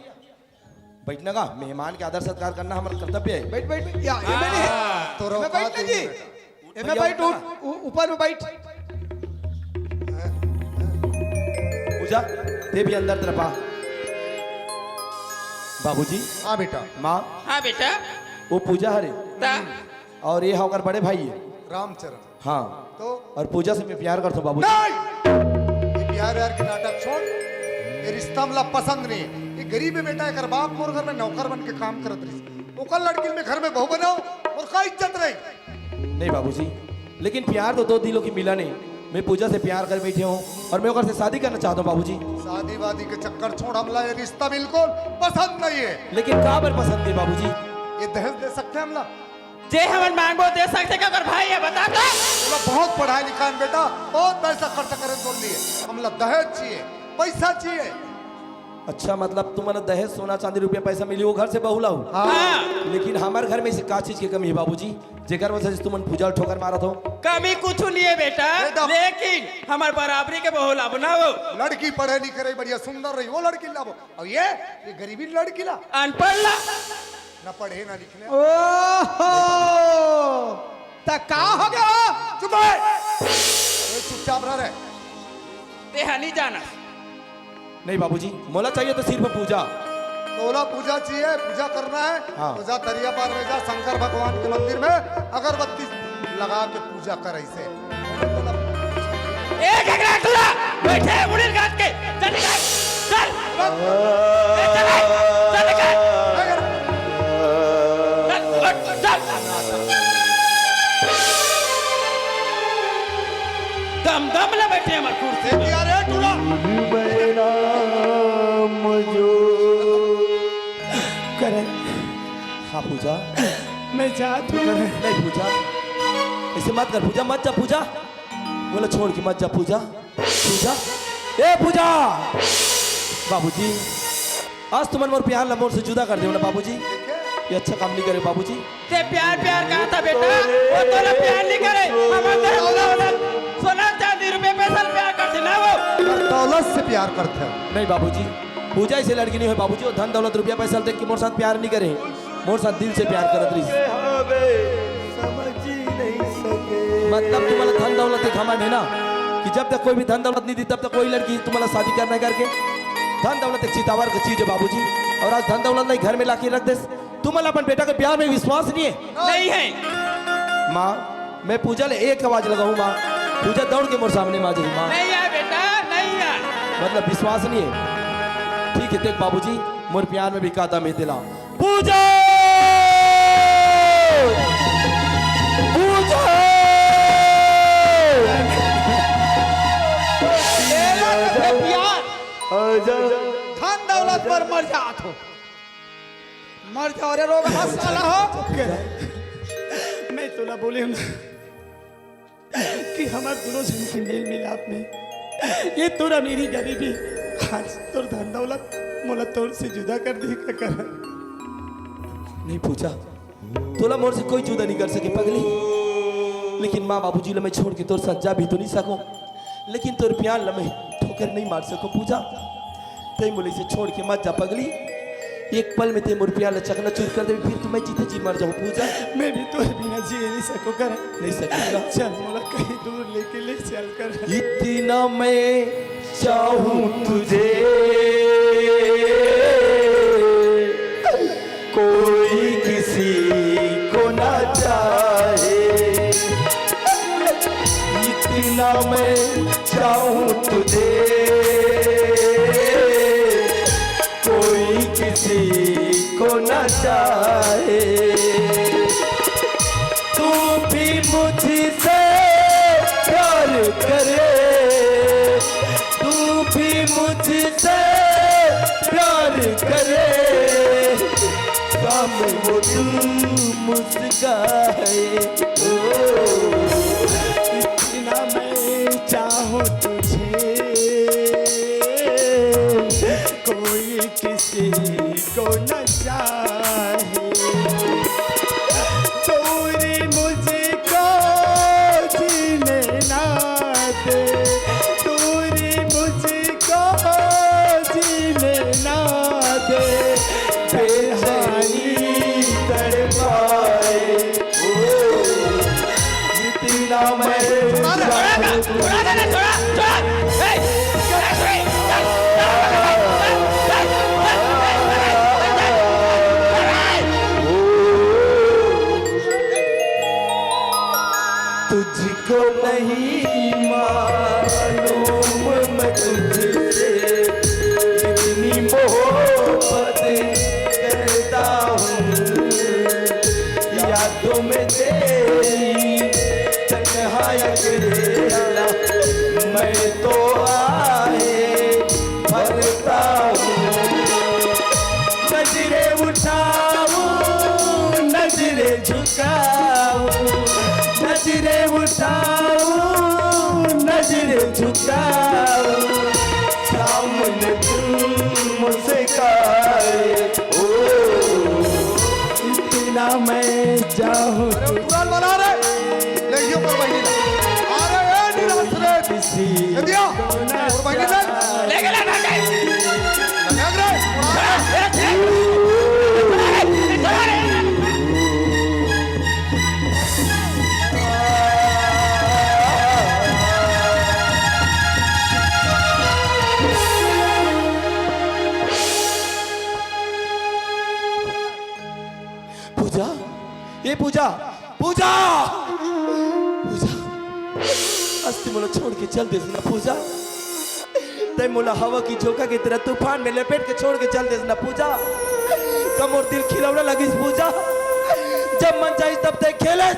बैठना का, मेहमान के आदर सत्कार करना हमारा कर्तव्य है। बैठ, बैठ, बैठ। या, ये मैं नहीं है। हाँ। तोर मैं औकात बैठ ना ही जी। नहीं। ये मैं बैठ, उठ, उ-, ऊपर में बैठ। पूजा, ते भी अंदर तरफ आ। बाबूजी। हाँ बेटा। माँ। हाँ बेटा। वो पूजा हरे। ता। और ये हा ओकर बड़े भाई है। रामचरण। हाँ। तो? और पूजा से मैं प्यार करता हूँ बाबूजी। नहीं! ये प्यार व्यार के नाटक छोड़। ये रिश्ता हमला पसंद नहीं है। ये गरीब है बेटा, एकर बाप मोर घर में नौकर बन के काम करत रहिस। ओकर लड़की में घर में बहू बनाओ और का इज्जत रही? नहीं बाबूजी, लेकिन प्यार तो दो दिलों की मिलन है। मैं पूजा से प्यार कर बैठे हूँ और मैं ओकर से शादी करना चाहता हूँ बाबूजी। शादी वादी के चक्कर छोड़, हमला ये रिश्ता बिल्कुल पसंद नहीं है। लेकिन काबर पसंद नहीं बाबूजी? ये दहेज दे सकते हैं हमला? जे हमन मांगबो दे सकते का, ओकर भाई है, बता तो। तोला बहुत पढ़ाई लिखाई में बेटा, बहुत पैसा खर्च करे तोर लिए। हमला दहेज चाहिए, पैसा चाहिए। अच्छा, मतलब तुमन दहेज, सोना, चांदी, रुपया, पैसा मिली, वो घर से बहू लाऊ? हाँ। हाँ। लेकिन हमार घर में ऐसे का चीज के कमी है बाबूजी, जेकर वजह से तुमन पूजा ठोकर मारत हो? कमी कुछ नहीं है बेटा, बेटा। लेकिन हमार बराबरी के बहू लाबो ना वो। लड़की पढ़े लिखे रही, बढ़िया सुंदर रही, वो लड़की लाबो। और ये, ये गरीबी लड़की ला। अनपढ़ ला। ना पढ़े ना लिखने। ओहो! त का हो गया? चुप है। ए, चुपचाप रह रे। तेहा नहीं जाना। नहीं बाबूजी, मोला चाहिए तो सिर्फ पूजा। तोला पूजा चाहिए, पूजा करना है हाँ। तो जा तरिया पार में जा, शंकर भगवान के मंदिर में अगरबत्ती लगा के पूजा कर ऐसे। ए घाघरा टूरा, बैठे मुड़ी गांठ के, चल निकल, चल, ए, चल, चल निकल, चल, उठ, चल। दम दम ले बैठे हमार कुर्सी पे। अरे टूरा। करण। हाँ पूजा। मैं जात हूँ करण। नहीं पूजा, ऐसे मत कर पूजा, मत जा पूजा। बोला छोड़ के मत जा पूजा। पूजा, ए पूजा। बाबूजी, आज तुमन मोर प्यार ला मोर से जुदा कर देव ना बाबूजी। ये अच्छा काम नहीं करे बाबूजी। ते प्यार प्यार कहा था बेटा, वो तोला प्यार नहीं करे। हमर तो दौलत, सोना चांदी रुपये पैसा प्यार करते ना वो। दौलत से प्यार करते हो। नहीं बाबूजी, पूजा ऐसे लड़की नहीं है बाबूजी, वो धन दौलत रुपया पैसा देख के मोर साथ प्यार नहीं करे। मोर साथ दिल से प्यार करत रहिस। मतलब तुम्हारा धन दौलत के घमंड है ना, कि जब तक कोई भी धन दौलत नहीं दी तब तक कोई लड़की तुम्हारा शादी करना है करके। धन दौलत एक चितावर की चीज है बाबूजी, और आज धन दौलत नहीं घर में लाके रख दे। तुम्हारा अपन बेटा के प्यार में विश्वास नहीं है। नहीं है। माँ, मैं पूजा ले एक आवाज लगाऊं माँ, पूजा दौड़ के मोर सामने में आ जाई माँ। नहीं है बेटा, नहीं है। मतलब विश्वास नहीं है। ठीक है देख बाबूजी, मोर प्यार में भी कादा में दिला। पूजा! पूजा! तेरा तो प्यार आजा। धन दौलत पर मर जात हो। मर जाओ रे रोगहा साला हो। मैं तोला बोले हूँ ना कि हमार दोनों जन के मेल मिलाप में ये तोर अमीरी गरीबी, आज तोर धन दौलत मोला तोर से जुदा कर दी का करण। नहीं पूजा, तोला मोर से कोई जुदा नहीं कर सके पगली, लेकिन माँ बाबूजी ला मैं छोड़ के तोर साथ जा भी तो नहीं सकूं, लेकिन तोर प्यार ला मैं ठोकर नहीं मार सकूं पूजा। तै मोला इसे छोड़ के मत जा पगली, एक पल में तै मोर प्यार ला चकनाचूर कर देबे, फिर तो मैं जीते जी मर जाऊं पूजा। मैं भी तोरे बिना जी नहीं सकूं करण। नहीं सकूंगा। चल मोला कहीं दूर लेके ले चल करण। इतना मैं चाहूं तुझे। चाहे। तू भी मुझसे प्यार करे, तू भी मुझसे प्यार करे, सामने वो दिल मुस्काए। ओ, इतना मैं चाहूँ तुझे, कोई किसी को न चाहे। दूरी मुझको जीने ना दे, दूरी मुझको जीने ना दे, बेहाली तड़पाए। ओ, इतना मैं छोड़ा दे, छोड़ा दे, छोड़ा दे, छोड़ा। ए, छोड़ा, छोड़ा, छोड़ा। तुझको नहीं मालूम मैं तुझसे कितनी मोहब्बत करता हूँ। यादों में तेरी तन्हाई अकेला मैं तो आहे भरता हूँ। नजरें उठाऊं, नजरें झुकाऊं, नजरें उठाऊं, नजरें झुकाऊं, सामने तुम मुस्काए। ओ, इतना मैं चाहूँ। अरे, पुरान वाला रे। ले, ये ऊपर बहिनी ला। अरे, ए, निराश रे। किसी ए, दिया। ऊपर बहिनी ला। ले, ले, ले, ले, ले। लगा रे। पूजा, ए पूजा, पूजा, पूजा, आज तैं मोला छोड़ के चल देस ना पूजा। तैं मोला हवा की झोंका की तरह तूफान में लपेट के छोड़ के चल देस ना पूजा। त मोर दिल खिलौना लगिस पूजा। जब मन चाहिस तब तैं खेलेस,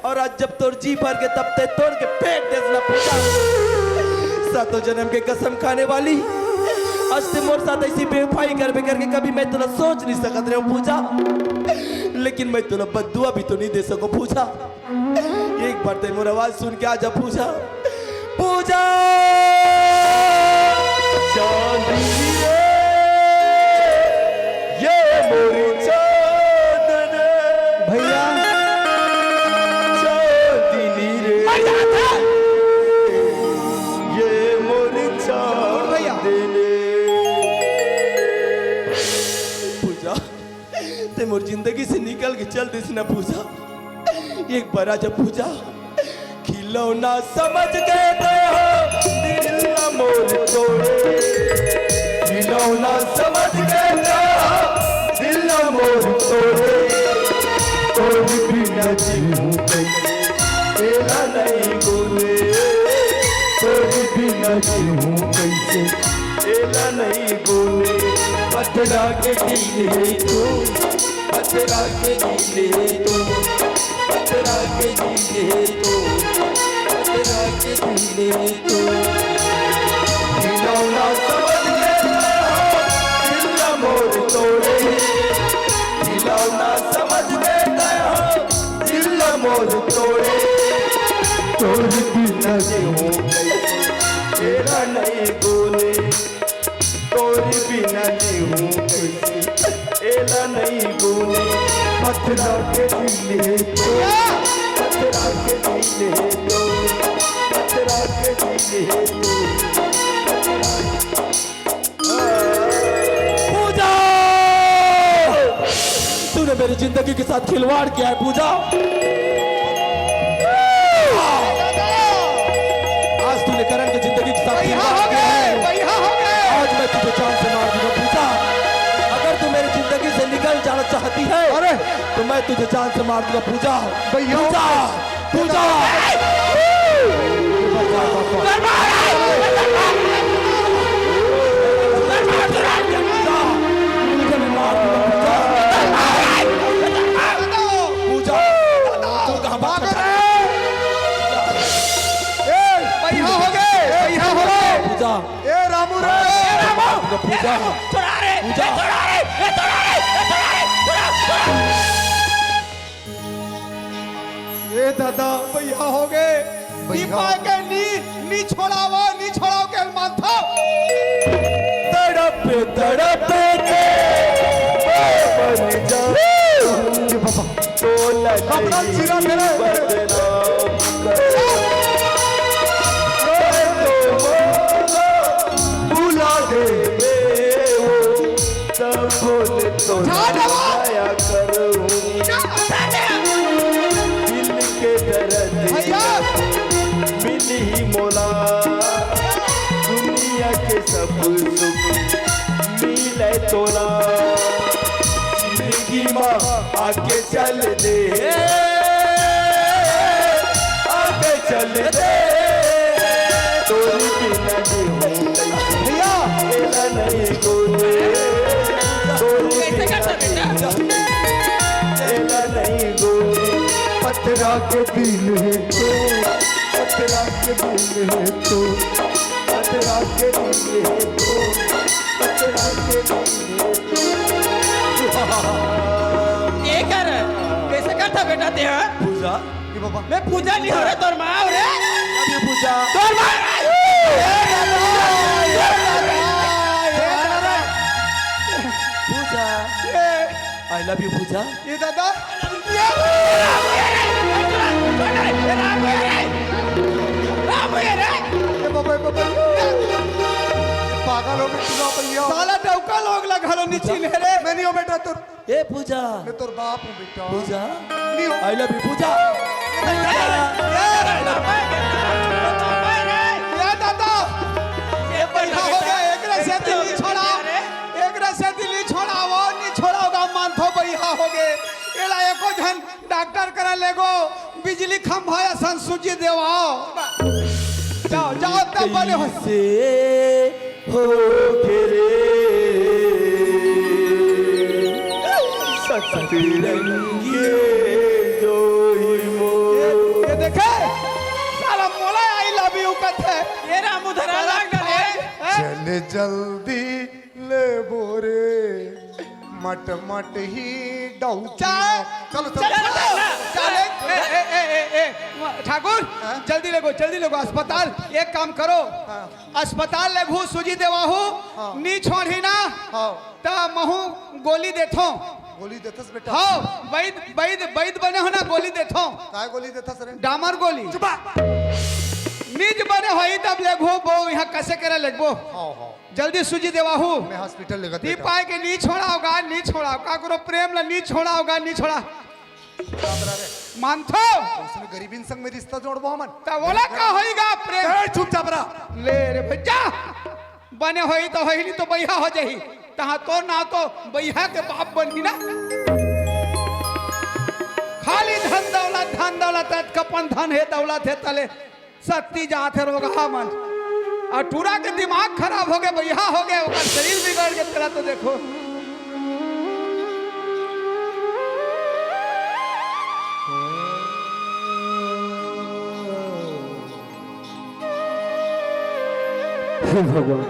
अउ आज जब तोर जी भर गे तब तैं तोड़ के फेंक देस ना पूजा। सातों जनम के कसम खाने वाली, आज तैं मोर साथ ऐसी बेवफाई करबे करके कभी मैं तोला सोच नहीं सकत रहेंव पूजा। लेकिन मैं तोला बद्दुआ भी तो नहीं दे सकों पूजा। एक बार तैं मोर आवाज सुन के आ जा पूजा। पूजा। चांदनी रे, ये मोरी चांदनी। भैया। चांदनी रे, ये मोरी भैया। चांदनी। पूजा, तैं मोर जिंदगी से निकल के चल देस ना पूजा। एक बार आजा पूजा। खिलौना समझ के तैं हो दिल ला मोर तोड़े, खिलौना समझ के तैं हो दिल ला मोर तोड़े। तोर बिना जीहूँ कइसे, एला नहीं गोले। तोर बिना जीहूँ कइसे, एला नहीं गोले। पथरा के दिल हे तू, पथरा के दिल हे तू, पथरा के दिल हे तू, पथरा के दिल हे तू। खिलौना समझ के तैं हो दिल ला मोर तोड़े, खिलौना समझ के तैं हो दिल ला मोर तोड़े। तोर बिना जीहूँ कइसे, एला नहीं गोले। तोर बिना जीहूँ कइसे, एला नहीं गोले। पथरा के दिल हे तू, पथरा के दिल हे तू, पथरा के दिल हे तू, पथरा के पूजा! तूने मेरी जिंदगी के साथ खिलवाड़ किया है पूजा। आज तूने करण की जिंदगी के साथ खिलवाड़ किया है। आज मैं तुझे जान से मार दूंगा पूजा। अगर तू मेरी जिंदगी से निकल जाना चाहती है, अरे! तो मैं तुझे जान से मार दूंगा पूजा। भैया। पूजा। पूजा। पूजा। छोड़ा रे, पूजा। ए, छोड़ा रे, ए, छोड़ा रे, ए, छोड़ा रे, छोड़ा, छोड़ा। ए दादा, भैया हो गए। भैया। दीपा के नी, नी छोड़ावो, नी छोड़ावो के मानथो। तड़प तड़प के मर जाऊं। बाबा। तोला बाबा, नहीं जीरा मेरा। बदनाम करूं। मैं तो भुला दे वो, तब बोल तो झाड़ दबा। आया करूं। दिल के दर्द भैया। मिली मोला दुनिया के सब सुख मिले तोला। जिंदगी मा आके चल दे, आके चल दे। तोरी बिना जीवन भैया। तेरा नहीं गोरी, तोरी बिना जीवन तेरा नहीं गोरी। पतरा के दिन है तो, पतरा के दिन है तो, पतरा के दिन है तो, पतरा के दिन है तो। ये कर, कैसे करता बेटा तेरा? पूजा। ये बाबा। मैं पूजा नहीं हो रहा, तोर माँ हो रे। ये पूजा। तोर माँ। ये दादा, ये दादा, ये दादा। पूजा। ये। I love you पूजा। ये दादा। ये राम ये रे। ये बाबा, ये बाबा। ये पागल हो गए पूजा भैया। साला डौका लोग ला घलो नी चिन्हे रे। मैं नहीं हो बेटा तोर। ए पूजा। मैं तोर बाप हूँ बेटा। पूजा। नहीं हो। I love you पूजा। ये दादा, ये बढ़िया हो गया, एकरा सेती नी छोड़ा, एकरा सेती नी छोड़ा, वो नी छोड़ा होगा, मानथो बढ़िया हो गए। एला एको झन डॉक्टर करा लेगो, बिजली खंभा असन सूजी देवाओ। जाओ, जाओ, तब बने हो। से हो गे रे सतरंगी जोई मोर। ये देखे, साला मोला I love you कथे। ये राम उधर आ लाग डरे। हैं? चल जल्दी ले बोरे, मट मट ही डौकी। चल। चलो, चलो, चल, चलो। चल, चल। ए, ए, ए, ए, ए, ठाकुर, हाँ? जल्दी लेगो, जल्दी लेगो अस्पताल। एक काम करो, हाँ। अस्पताल लेगहू, सूजी देवाहू, हाँ। नी छोड़ही ना, हाँ। त महू गोली देथो। गोली देथस बेटा? हाँ, बैद, बैद, बैद बने हो ना, गोली देथो। काय गोली देथस रे? डामर गोली। चुपा। नीच बने होई तब लेगहू, बो यहाँ कसे करे लेगबो। हाँ, हाँ। जल्दी सूजी देवाहू। मैं हॉस्पिटल लेगा दी बेटा। पाए के नी छोड़ा होगा, नी छोड़ा। काकरो प्रेम ला नी छोड़ा होगा, नी छोड़ा। बाप रे। मानथो। उसने गरीबीन संग में रिश्ता जोड़बो हमन। त ओला का होईगा प्रेम? ए, चुपचाप रह। ले रे भैया। बने होई तो होई, नी तो बइहा हो जाही। तहाँ तोर ना तो बइहा के बाप बनही ना। खाली धन दौलत, धन दौलत, अतकपन धन हे, दौलत हे तले सत्ती जात हे रोगहा मन। अउ टूरा के दिमाग खराब हो गे, बइहा हो गे, ओकर शरीर बिगड़ गे, तेला तो देखो। हे भगवान,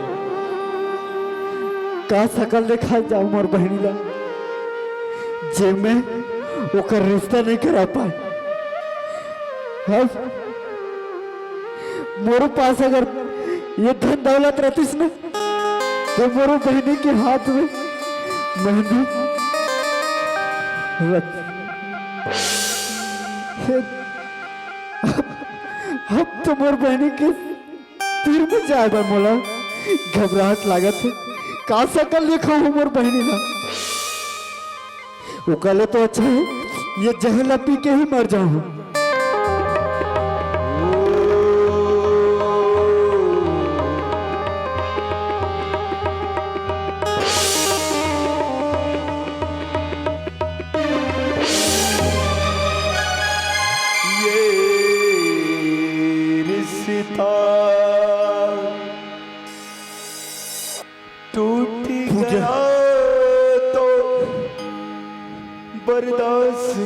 का सकल देखाय जाव मोर बहिनी ला, जे मैं ओकर रिश्ता नइ करा पाए। अब मोरो पास अगर ये धन दौलत रहतिस ना, तो मोरो बहिनी के हाथ में मेहंदी रख। हे, अब, अब तो मोर बहिनी के तीर में जाए बर मोला घबराहट लागत हे। का सकल देखाहूं मोर बहिनी ला? ओकर ले तो अच्छा हे, ये जहर ला पी के ही मर जाहूं। ये रिश्ता टूट पूजा। गया तो बर्दाश्त न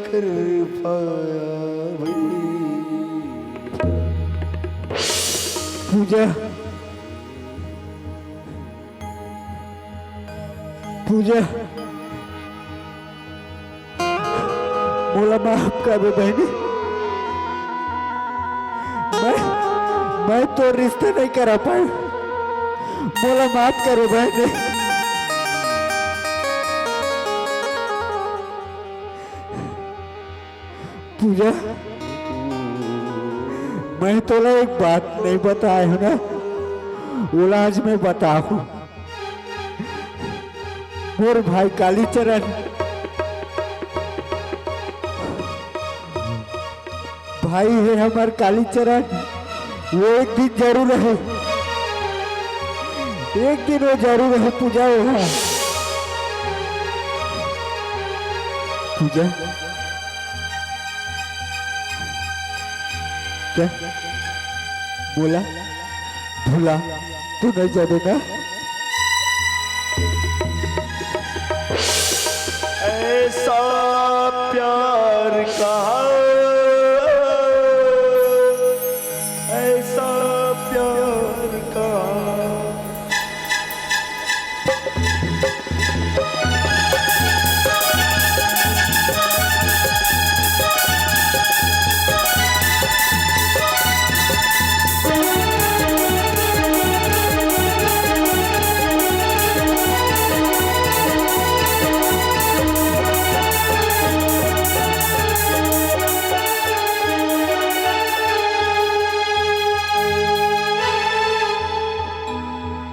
कर पाया भाई। पूजा, पूजा, मोला माफ कर दे बहनी। मैं, मैं तोर रिश्ता नहीं करा पाए। मोला माफ कर दे बहनी। पूजा, मैं तोला एक बात नहीं बताए हूँ ना, ओला आज मैं बताहूँ। मोर भाई कालीचरण, भाई हे हमर कालीचरण, वो एक दिन जरूर हे, एक दिन वो जरूर हे पूजा, वो हे। पूजा, क्या बोला? भूला तो नहीं जाने ना। ऐसा प्यार कहा, ऐसा प्यार कहा।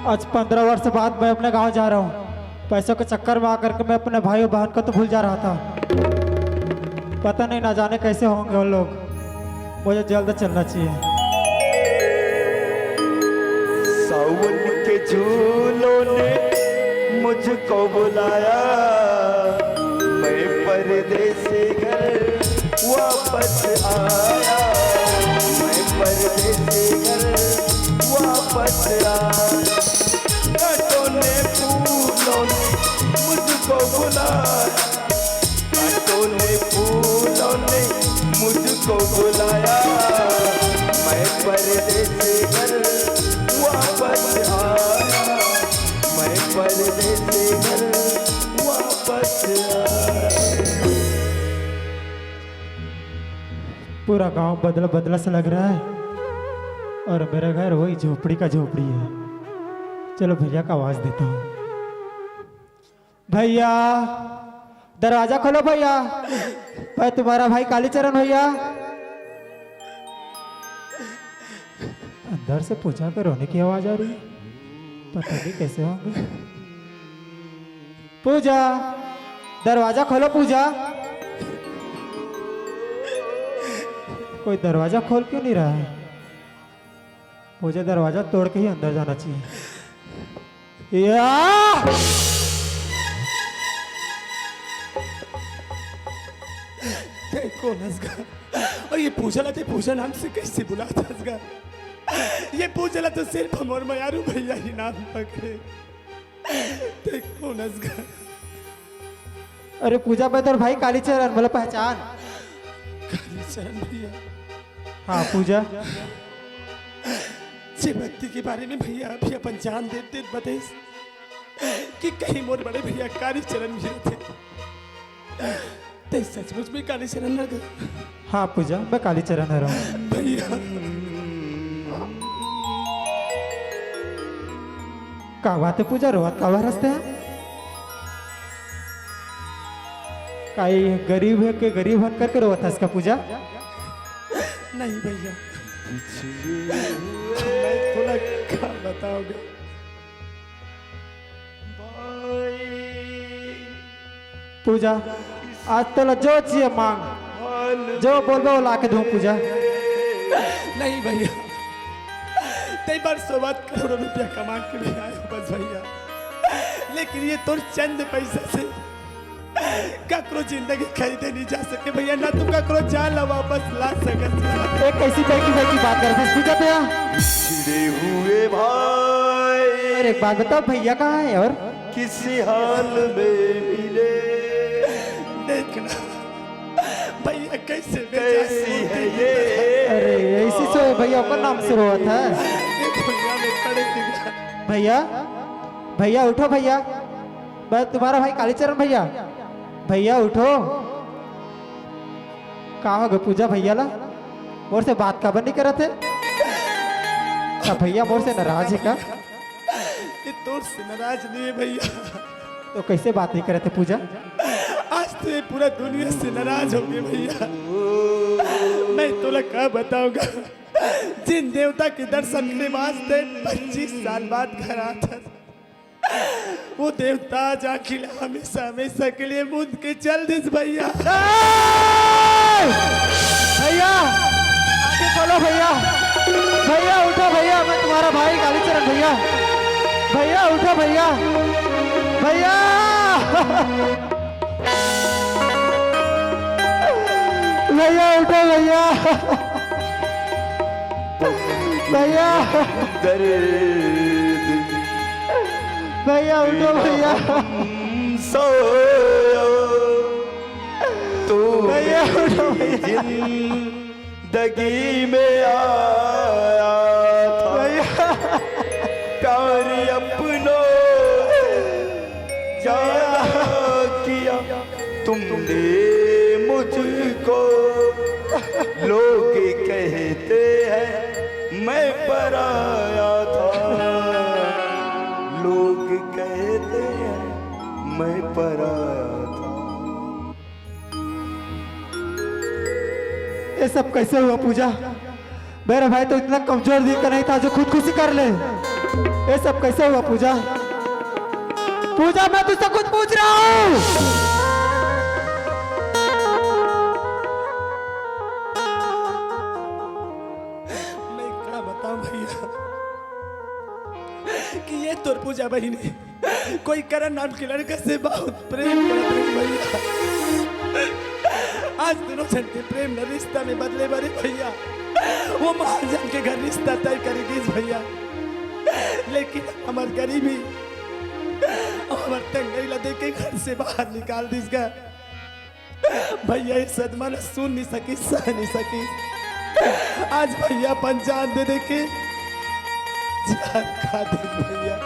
आज पंद्रह वर्ष बाद मैं अपने गांव जा रहा हूँ। पैसों के चक्कर में आकर के मैं अपने भाई और बहन को तो भूल जा रहा था। पता नहीं, ना जाने कैसे होंगे वो लोग। मुझे जल्द चलना चाहिए। सावन के झूलों ने मुझको बुलाया, मैं परदेसी घर वापस आया, मैं परदेसी घर वापस आया। कांटों ने फूलों ने मुझको बुलाया, कांटों ने फूलों ने मुझको बुलाया, मैं परदेसी घर वापस आया, मैं परदेसी घर वापस आया। पूरा गांव बदला बदला सा लग रहा है और मेरा घर वही झोपड़ी का झोपड़ी है। चलो भैया का आवाज देता हूँ। भैया, दरवाजा खोलो भैया, मैं तुम्हारा भाई कालीचरण भैया। अंदर से पूजा के रोने की आवाज आ रही है, पता नहीं कैसे होंगे। पूजा, दरवाजा खोलो पूजा। कोई दरवाजा खोल क्यों नहीं रहा है? पूजा, दरवाजा तोड़ के ही अंदर जाना चाहिए। या! तैं कोन हस गा? अउ ये पूजा ला तैं पूजा नाम से कइसे बुलाथस गा? ये पूजा ला तो सिर्फ हमर मयारू भैया ही नाम पकड़े। तैं कोन हस गा? अरे पूजा, मैं तोर भाई कालीचरण, मोला पहचान। कालीचरण भैया। हाँ पूजा। जे व्यक्ति के बारे में भैया अभी अपन जान देत देत बतेस कि कहीं मोर बड़े भैया कालीचरण भी रहिथे। तैं सचमुच में कालीचरण हस गा? हाँ पूजा, मैं कालीचरण हरंव। भैया। का बात है पूजा, रोवत काबर हस तैं? का ये गरीब हे के गरीब हन करके रोवत हस का पूजा? नहीं भैया, मैं तोला का बतावंव। पूजा, आज तोला जो चाहिए मांग, जो बोलबे वो लाके दूं पूजा। नहीं भैया, तैं बरसों बाद करोड़ों रुपया कमा के भी आए हो बस भैया, लेकिन ये तोर चंद पैसा से ककरो जिंदगी खरीदे नहीं जा सके भैया, ना तू ककरो जान ला वापस ला सकत। एक कैसी बेकी बेकी बात करत हस पूजा भैया? छिड़े हुए भाई। अरे एक बात बताओ, भैया कहाँ है और किसी हाल में मिले? देखना भैया कैसे बेचारे कैसी है ये? अरे ऐसी सो भैया ओकर नाम से रोवत है। ये भैया ने पड़े दिया। भैया, भैया उठो भैया। मैं तुम्हारा भाई कालीचरण भैया। भैया उठो। का हो गे पूजा भैया ला? मोर से बात काबर नहीं करत हे? का भैया मोर से नाराज हे का? ये तोर से नाराज नहीं है भैया। तो कैसे बात नहीं करत हे पूजा? आज तो ये पूरा दुनिया से नाराज हो गए भैया। मैं तोला का बताऊंगा, जिन देवता के दर्शन के वास्ते पच्चीस साल बाद घर आता था, वो देवता आज आखिर हमेशा हमेशा के लिए मुंद के चल दिस भैया। ए! भैया, आंखें खोलो भैया। भैया उठो भैया, मैं तुम्हारा भाई कालीचरण भैया। भैया उठो भैया। भैया। भैया उठो भैया। भैया। दर्द भैया उठो भैया। सोयो तू भैया उठो भैया। जिंदगी में आया था। भैया। प्यार अपनों से ज्यादा किया तुमने मुझको। लोग कहते हैं मैं पराया था। लोग कहते हैं मैं पराया था। ये सब कैसे हुआ पूजा? मेरा भाई तो इतना कमजोर दिल का नहीं था जो खुदकुशी कर ले। ये सब कैसे हुआ पूजा? पूजा, मैं तुझसे कुछ पूछ रहा हूँ। मैं का बताऊं भैया कि ये तोर पूजा बहिनी कोई करण नाम के लड़का से बहुत प्रेम करत रही भैया। आज दोनों जन के प्रेम न रिश्ता में बदले बरे भैया, वो महाजन के घर रिश्ता तय करे गीस भैया। लेकिन हमर गरीबी, हमर तंगई ला देख के घर से बाहर निकाल दिस गा। भैया, ये सदमा ला सुन नहीं सकी, सह नहीं सकी। आज भैया अपन जान दे दे के जान खा दे भैया।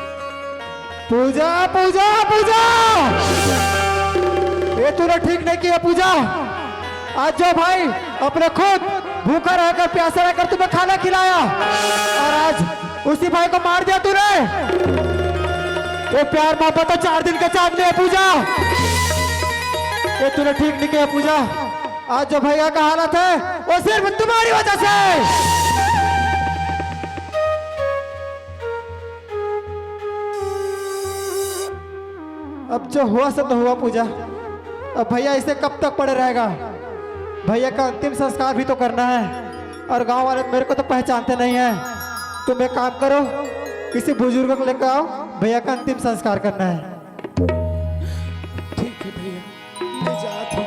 पूजा, पूजा, पूजा, ये तूने ठीक नहीं किया पूजा। आज जो भाई अपने खुद भूखा रहकर, प्यासा रहकर तुम्हें खाना खिलाया और आज उसी भाई को मार दिया तूने। ये प्यार मोहब्बत तो चार दिन के चांद में है पूजा। ये तूने ठीक नहीं किया पूजा। आज जो भैया का हालत है वो सिर्फ तुम्हारी वजह से। अब जो हुआ सो तो हुआ पूजा। अब भैया इसे कब तक पड़े रहेगा? भैया का अंतिम संस्कार भी तो करना है और गांव वाले मेरे को तो पहचानते नहीं है। तुम एक काम करो, किसी बुजुर्ग को लेकर आओ, भैया का अंतिम संस्कार करना है। ठीक है भैया, मैं जात हूँ।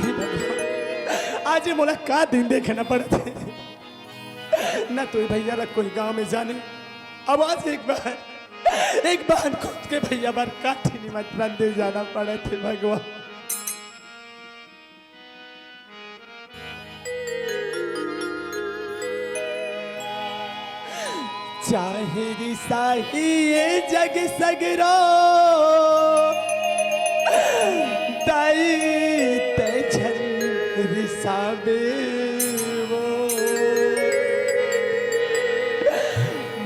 हे भगवान, आज ये मोला का दिन देखना पड़त हे। ना तो ये भैया ला कोई गांव में जाने। अब आज एक बार, एक बार खुद के भैया बर काठी निमंत्रण दे जाना पड़त हे भगवान। चाहे रिसाही ये जग सगरो, दाई ते झन रिसावे वो।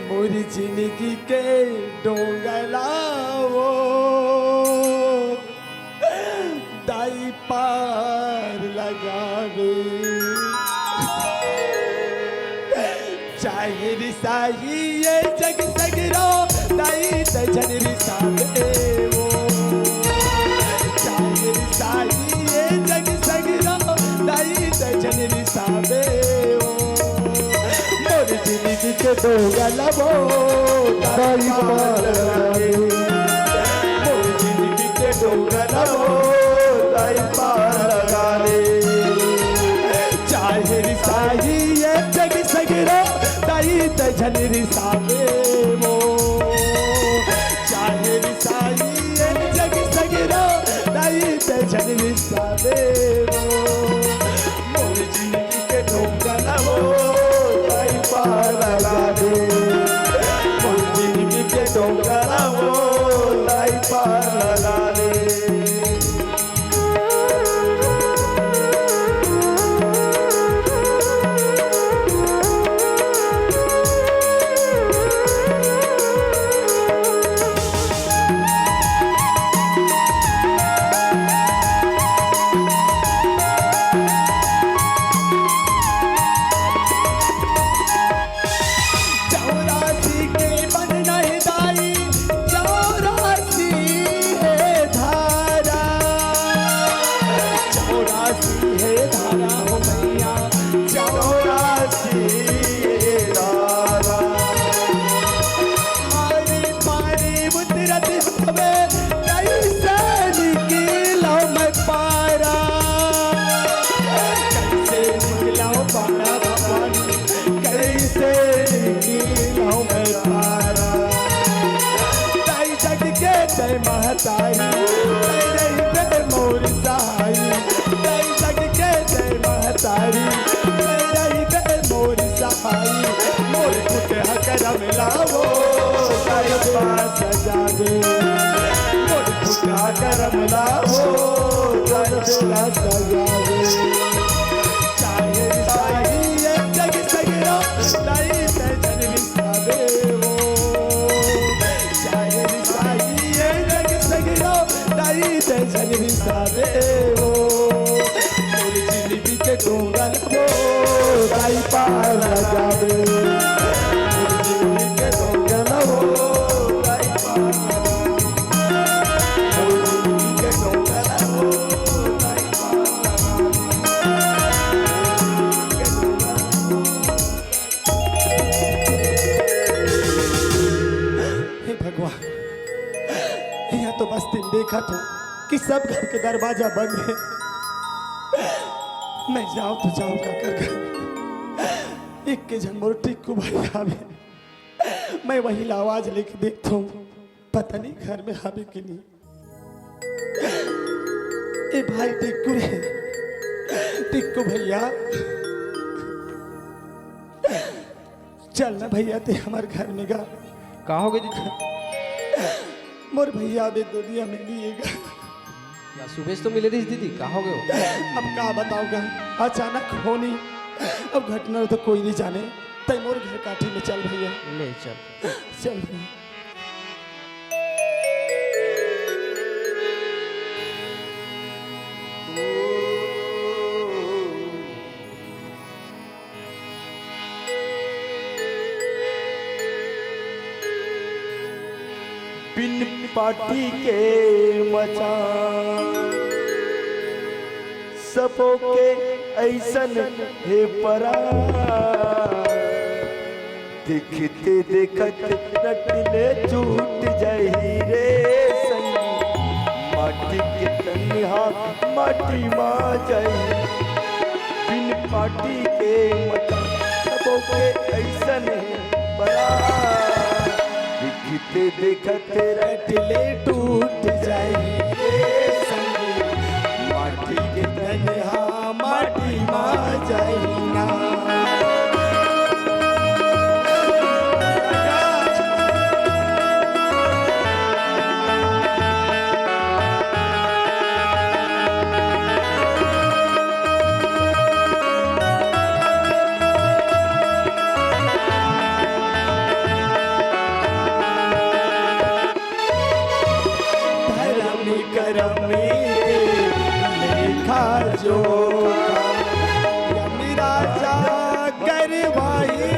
मोर जिंदगी के डोंगला वो दाई पार लगावे। चाहे रिसाही ये जग सगरो, दाई ते झन रिसावे वो। चाहे रिसाही ये जग सगरो, दाई ते झन रिसावे वो। मोर जिंदगी के डोंगला वो दाई पार लगावे। मोर जिंदगी के डोंगला वो दाई पार लगावे। चाहे रिसाही ये जग सगरो, दाई ते झन रिसावे वो। चाहे रिसाही ये जग सगरो, दाई ते झन रिसावे वो। मोर जिंदगी के डोंगरा वो दाई पार लगा दे। मोर जिंदगी के डोंगरा वो जदि हवे, कइसे निकलव मैं पारा? कइसे निकलव पारा भवानी? कइसे निकलव मैं पारा? दाई जग के जय महतारी, तैं रहिबे मोर सहाई। दाई जग के जय महतारी, तैं रहिबे मोर सहाई। मोर खुटहा करम ला वो, दाई पार सजा दे। मोर खुटहा करम ला वो, दाई पार सजा दे। चाहे साई ए जग सगरो, दाई तैं जन बिसावे वो। चाहे साई ए जग सगरो, दाई तैं जन बिसावे वो। मोर जिंदगी के डोंगर वो, दाई पार लगा दे। मोर जिंदगी के डोंगर वो, दाई पार लगा दे। मोर जिंदगी के डोंगर वो, दाई पार लगा दे। हे भगवान, यहाँ तो बस दिन देखा था कि सब घर के दरवाजा बंद है। मैं जाऊं तो जाऊं काकर घर? एक के झन मोर टिक्कू भाई आवे, मैं वही ला आवाज लेके देखता हूँ, पता नहीं घर में आवे कि नहीं। ए भाई टिक्कू रे, टिक्कू भैया, चल ना भैया, तैं हमर घर में गा। का हो गे दीदी? मोर भैया अभी दुनिया में नहीं है गा। या सुबह से तो मिले रहिस दीदी, का हो गे? अब का बतावं गा, अचानक होनी, अब घटना तो कोई नहीं जाने। तैं मोर घर काठी में चल भैया। ले चल। चल भैया। बिन पाटी के मचान सबो के अइसन हे परान। देखते देखत रट ले छूट जाही रे संगी, माटी के तनिहा माटी मा जाही। बिन पाटी के मचान सबो के अइसन हे परान। देखते देखत रट ले टूट जाही रे संगी, माटी के तनिहा माटी मा जाही ना। धरम करम के लेखा जोखा, यम राजा करवाही,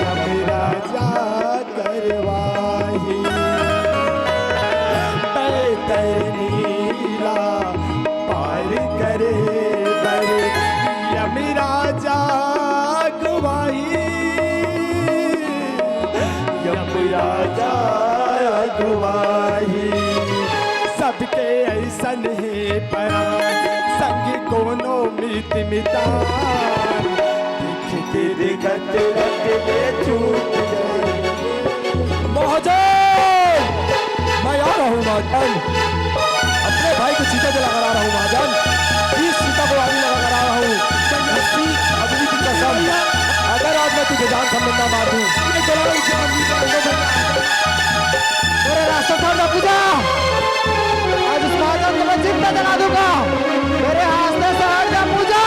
यम राजा करवाही। बैतरनी ला पार करे बर यम राजा अगुवाही, यम राजा अगुवाही। सबके अइसन हे परान, संग कोनो मीत मितान। देख के देखत रट ले छूट जाही। महाजन, मैं आ रहा हूँ महाजन, अपने भाई को चिता जला कर आ रहा हूँ महाजन, बीस चिता को आग लगा कर आ रहा हूँ। सन्यासी अग्नि की कसम, अगर आज मैं तुझे जान से मार दूँ, मेरे रास्ते से हट जा पूजा, आज उस महाजन को मैं चिता जला दूंगा। मेरे रास्ते से हट जा पूजा।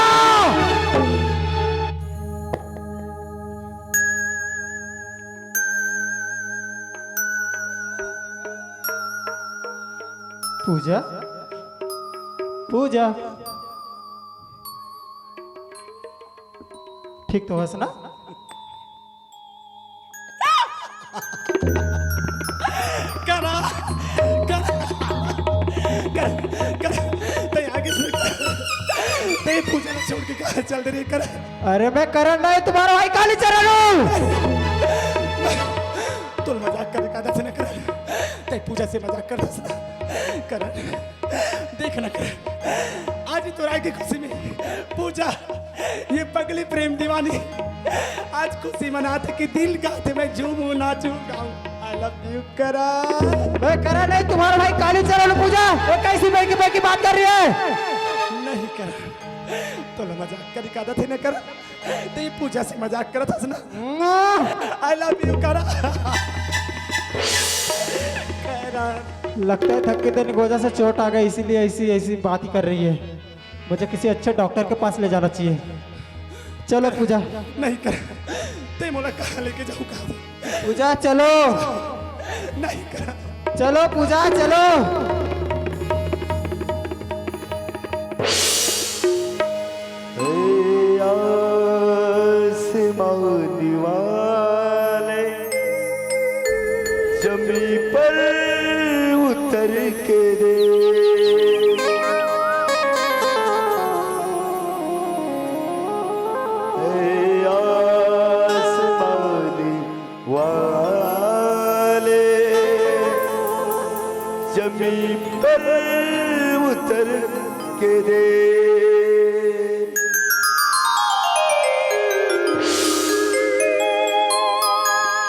पूजा, पूजा, ठीक तो हस ना? करा, करा, करा, करा, तैं आगे से, तैं पूजा ला छोड़ के कहाँ चल दे रे, करा। अरे मैं करण नहीं, तुम्हारा भाई कालीचरण हूँ। मजाक करे का दस न करन, तैं पूजा से मजाक करथस ना करन। देख ना करन, आज ही तोर आय के खुशी में पूजा, ये पगली प्रेम दीवानी आज खुशी मनाथे कि दिल कहथे मैं झूमूं, नाचूं, गाऊं। I love you करन। बे करन नहीं, तुम्हारा भाई कालीचरण पूजा। वो कैसी बहकी बहकी बात कर रही है? नहीं करन, तोला मजाक करे का आदत हे ना करन। तैं पूजा से मजाक करत हस ना। I love you करन। करन। लगता है थके दिन गोजा से चोट आ गई, इसीलिए ऐसी ऐसी बात ही कर रही है। मुझे किसी अच्छे डॉक्टर के पास ले जाना चाहिए। चलो पूजा। नहीं करन, तैं मोला कहाँ लेके जाहूँ, कहाँ? पूजा चलो। नहीं करन। चलो पूजा चलो। हे आसमानी वाले, जमीन पर उतर के देख। हे आसमानी वाले, जमीन पर उतर के देख।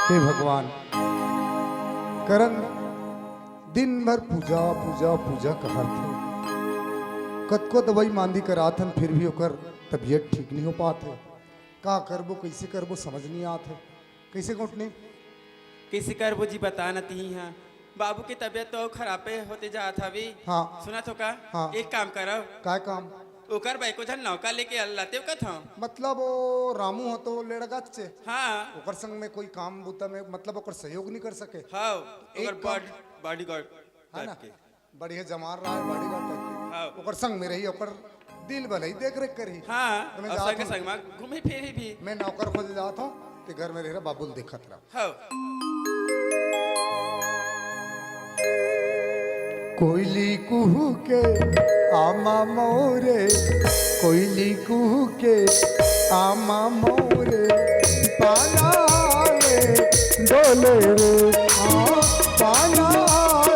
हे भगवान, करन दिन भर पूजा, पूजा, पूजा कहत हे। कतको दवाई मांदी करात हन, फिर भी ओकर तबीयत ठीक नहीं हो पात हे। का करबो, कैसे करबो, समझ नहीं आत हे। कैसे गोठनी? कैसे करबो जी, बता न तिही हा। बाबू के तबीयत तो खराबे होते जात हवे। हाँ। सुनत हो का? हाँ। एक काम करव। काय काम? ओकर बाई को झन नौका लेके अल्लाते कथव। मतलब वो रामू हो तो लेड़गच्चे। हाँ। ओकर संग में कोई काम बूता में मतलब ओकर सहयोग नहीं कर सके। हाँ, एक ओकर काम बॉडी, बॉडीगार्ड है ना? टाइप के। बढ़िया जमार रहा है, बॉडीगार्ड टाइप के। हाँ। ओकर संग में रही, ओकर दिल भले ही देख रेख करी। हाँ, तो मैं और जात संग हूँ। संग में घूमे फिरे भी। मैं नौकर खोजे जात हूँ, ते घर में रह रहा, बाबू ल देखत रहा। हाँ। कोयली कुहू के आमा मोरे, कोयली कुहू के आमा मोरे, पाना ले डोले रे, हाँ, पाना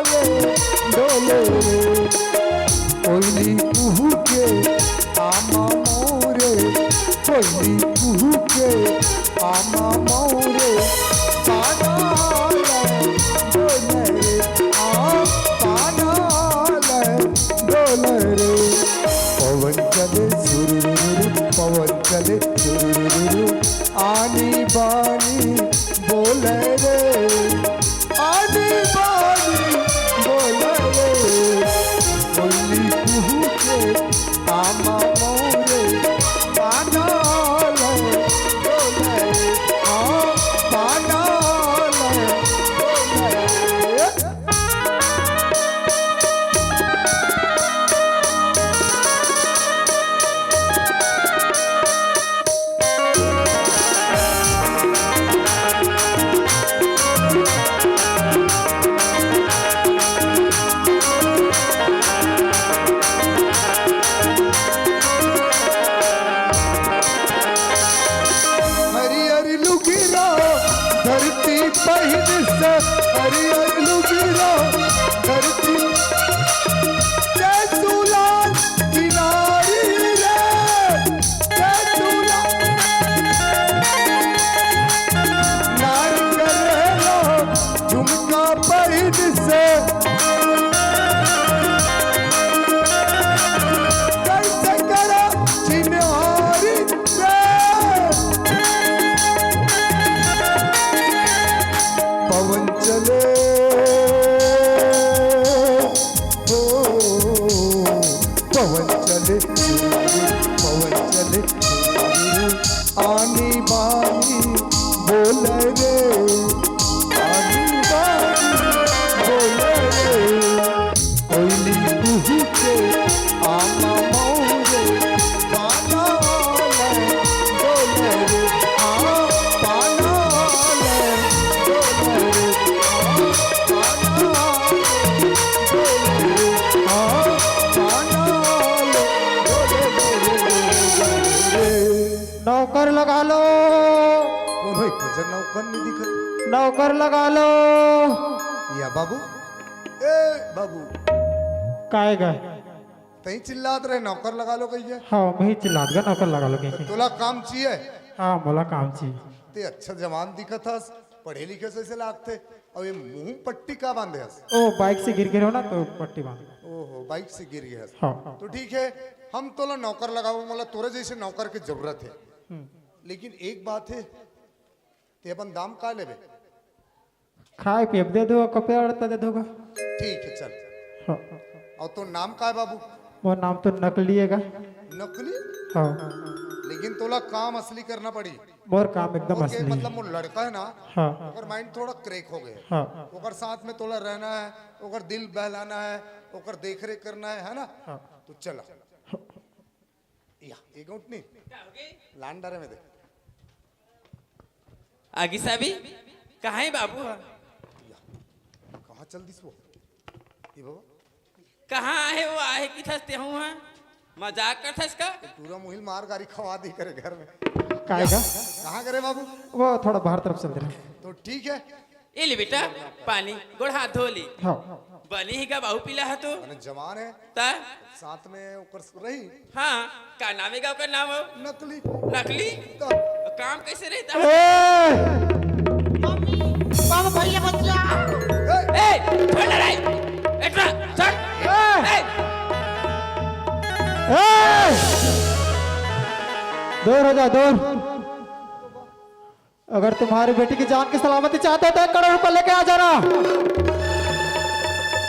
ले डोले रे। कोयली कुहू के आमा मोरे, कोयली कुहू के आमा मोरे, पाना ले डोले रे, आ, पाना ले डोले रे। पवन चले सुरुरुरु, पवन चले सुरुरुरु, आनी बानी बोले रे, आनी बानी बोले रे। कोयली कुहू के आमा मोरे, पाना ले डोले, हाँ, पाना ले डोले। हरियर लुगिरा धरती पहिन से, हरियर लुगिरा धरती के सुलाल किनारी रे, के सुलाल नार करेलो झुमका पहिन से। कैसे करा चिन्हारी रे। पवन चले, ओ, पवन चले, पवन चले, आनी बानी बोले रे, आनी बानी बोले रे। कोयली कुहू के आमा मोरे, पाना ले डोले रे, आ, पाना ले डोले रे, आ, पाना ले डोले रे, आ, पाना ले डोले रे। नौकर लगा लो। ओ भाई, भजन नौकर नहीं दिखत। नौकर लगा लो। या बाबू, ए बाबू, काय गा? तई चिल्लात रहे, "नौकर लगा लो" कहिए। हाँ, मैं ही चिल्लात गा, "नौकर लगा लो" कहिए। तोला काम चाहिए? हाँ, मोला काम चाहिए। ते अच्छा जवान दिखत हस, पढ़े लिखे से ऐसे लागते, और ये मुंह पट्टी का बांधे हस? ओ, बाइक से गिर गिरे हो ना, तो पट्टी बांध। ओहो, बाइक से गिर गए हस। हाँ। तो ठीक है, हम तोला नौकर लगाबो, मोला तोरे जैसे नौकर की जरूरत है। हम्म। लेकिन एक बात है, ते अपन दाम का लेबे? खाए पिए दे दो, कपड़ा लत्ता दे दोगा। ठीक है, चल। हाँ। और तो नाम का है बाबू? वो नाम तो नकली है गा। नकली? हाँ। लेकिन तोला काम असली करना पड़ी। मोर काम एकदम ओके, असली। मतलब मोर लड़का है ना, हाँ। ओकर माइंड थोड़ा क्रैक हो गया। हाँ। ओकर साथ में तोला रहना है, ओकर दिल बहलाना है, ओकर देख रेख करना है, है ना? हाँ। तो चला। या, ये गौंट नहीं? लान डारे में दे। आगी साहबी, कहाँ है बाबू ह? या, कहाँ चल दिस वो? ये बाबा? कहाँ आहे वो, आहे कि थस तेहू ह? मजाक कर थस का? ये पूरा मुहिल मार गारी खवा दी करे घर में। काय या, का? कहाँ करे बाबू? वो थोड़ा बाहर तरफ चल दे रहे। तो ठीक है। ए ले बेटा, पानी, गोड़ हाथ धो ले। हाँ। बनी ही का बाहू पीला ह तो? अरे जवान है। ता? साथ में ओकर रही। हाँ, का नाम है का ओकर नाम हो? नकली। नकली? तो? काम कैसे रहता है? ए! मम्मी, बाबू भैया बच्चा। ए, छोड़ रे। एटरा, छोड़। ए! ए! ए! दूर हो जा, दूर। अगर तुम्हारी बेटी की जान की सलामती चाहते हो तो एक करोड़ रुपए लेके आ जाना।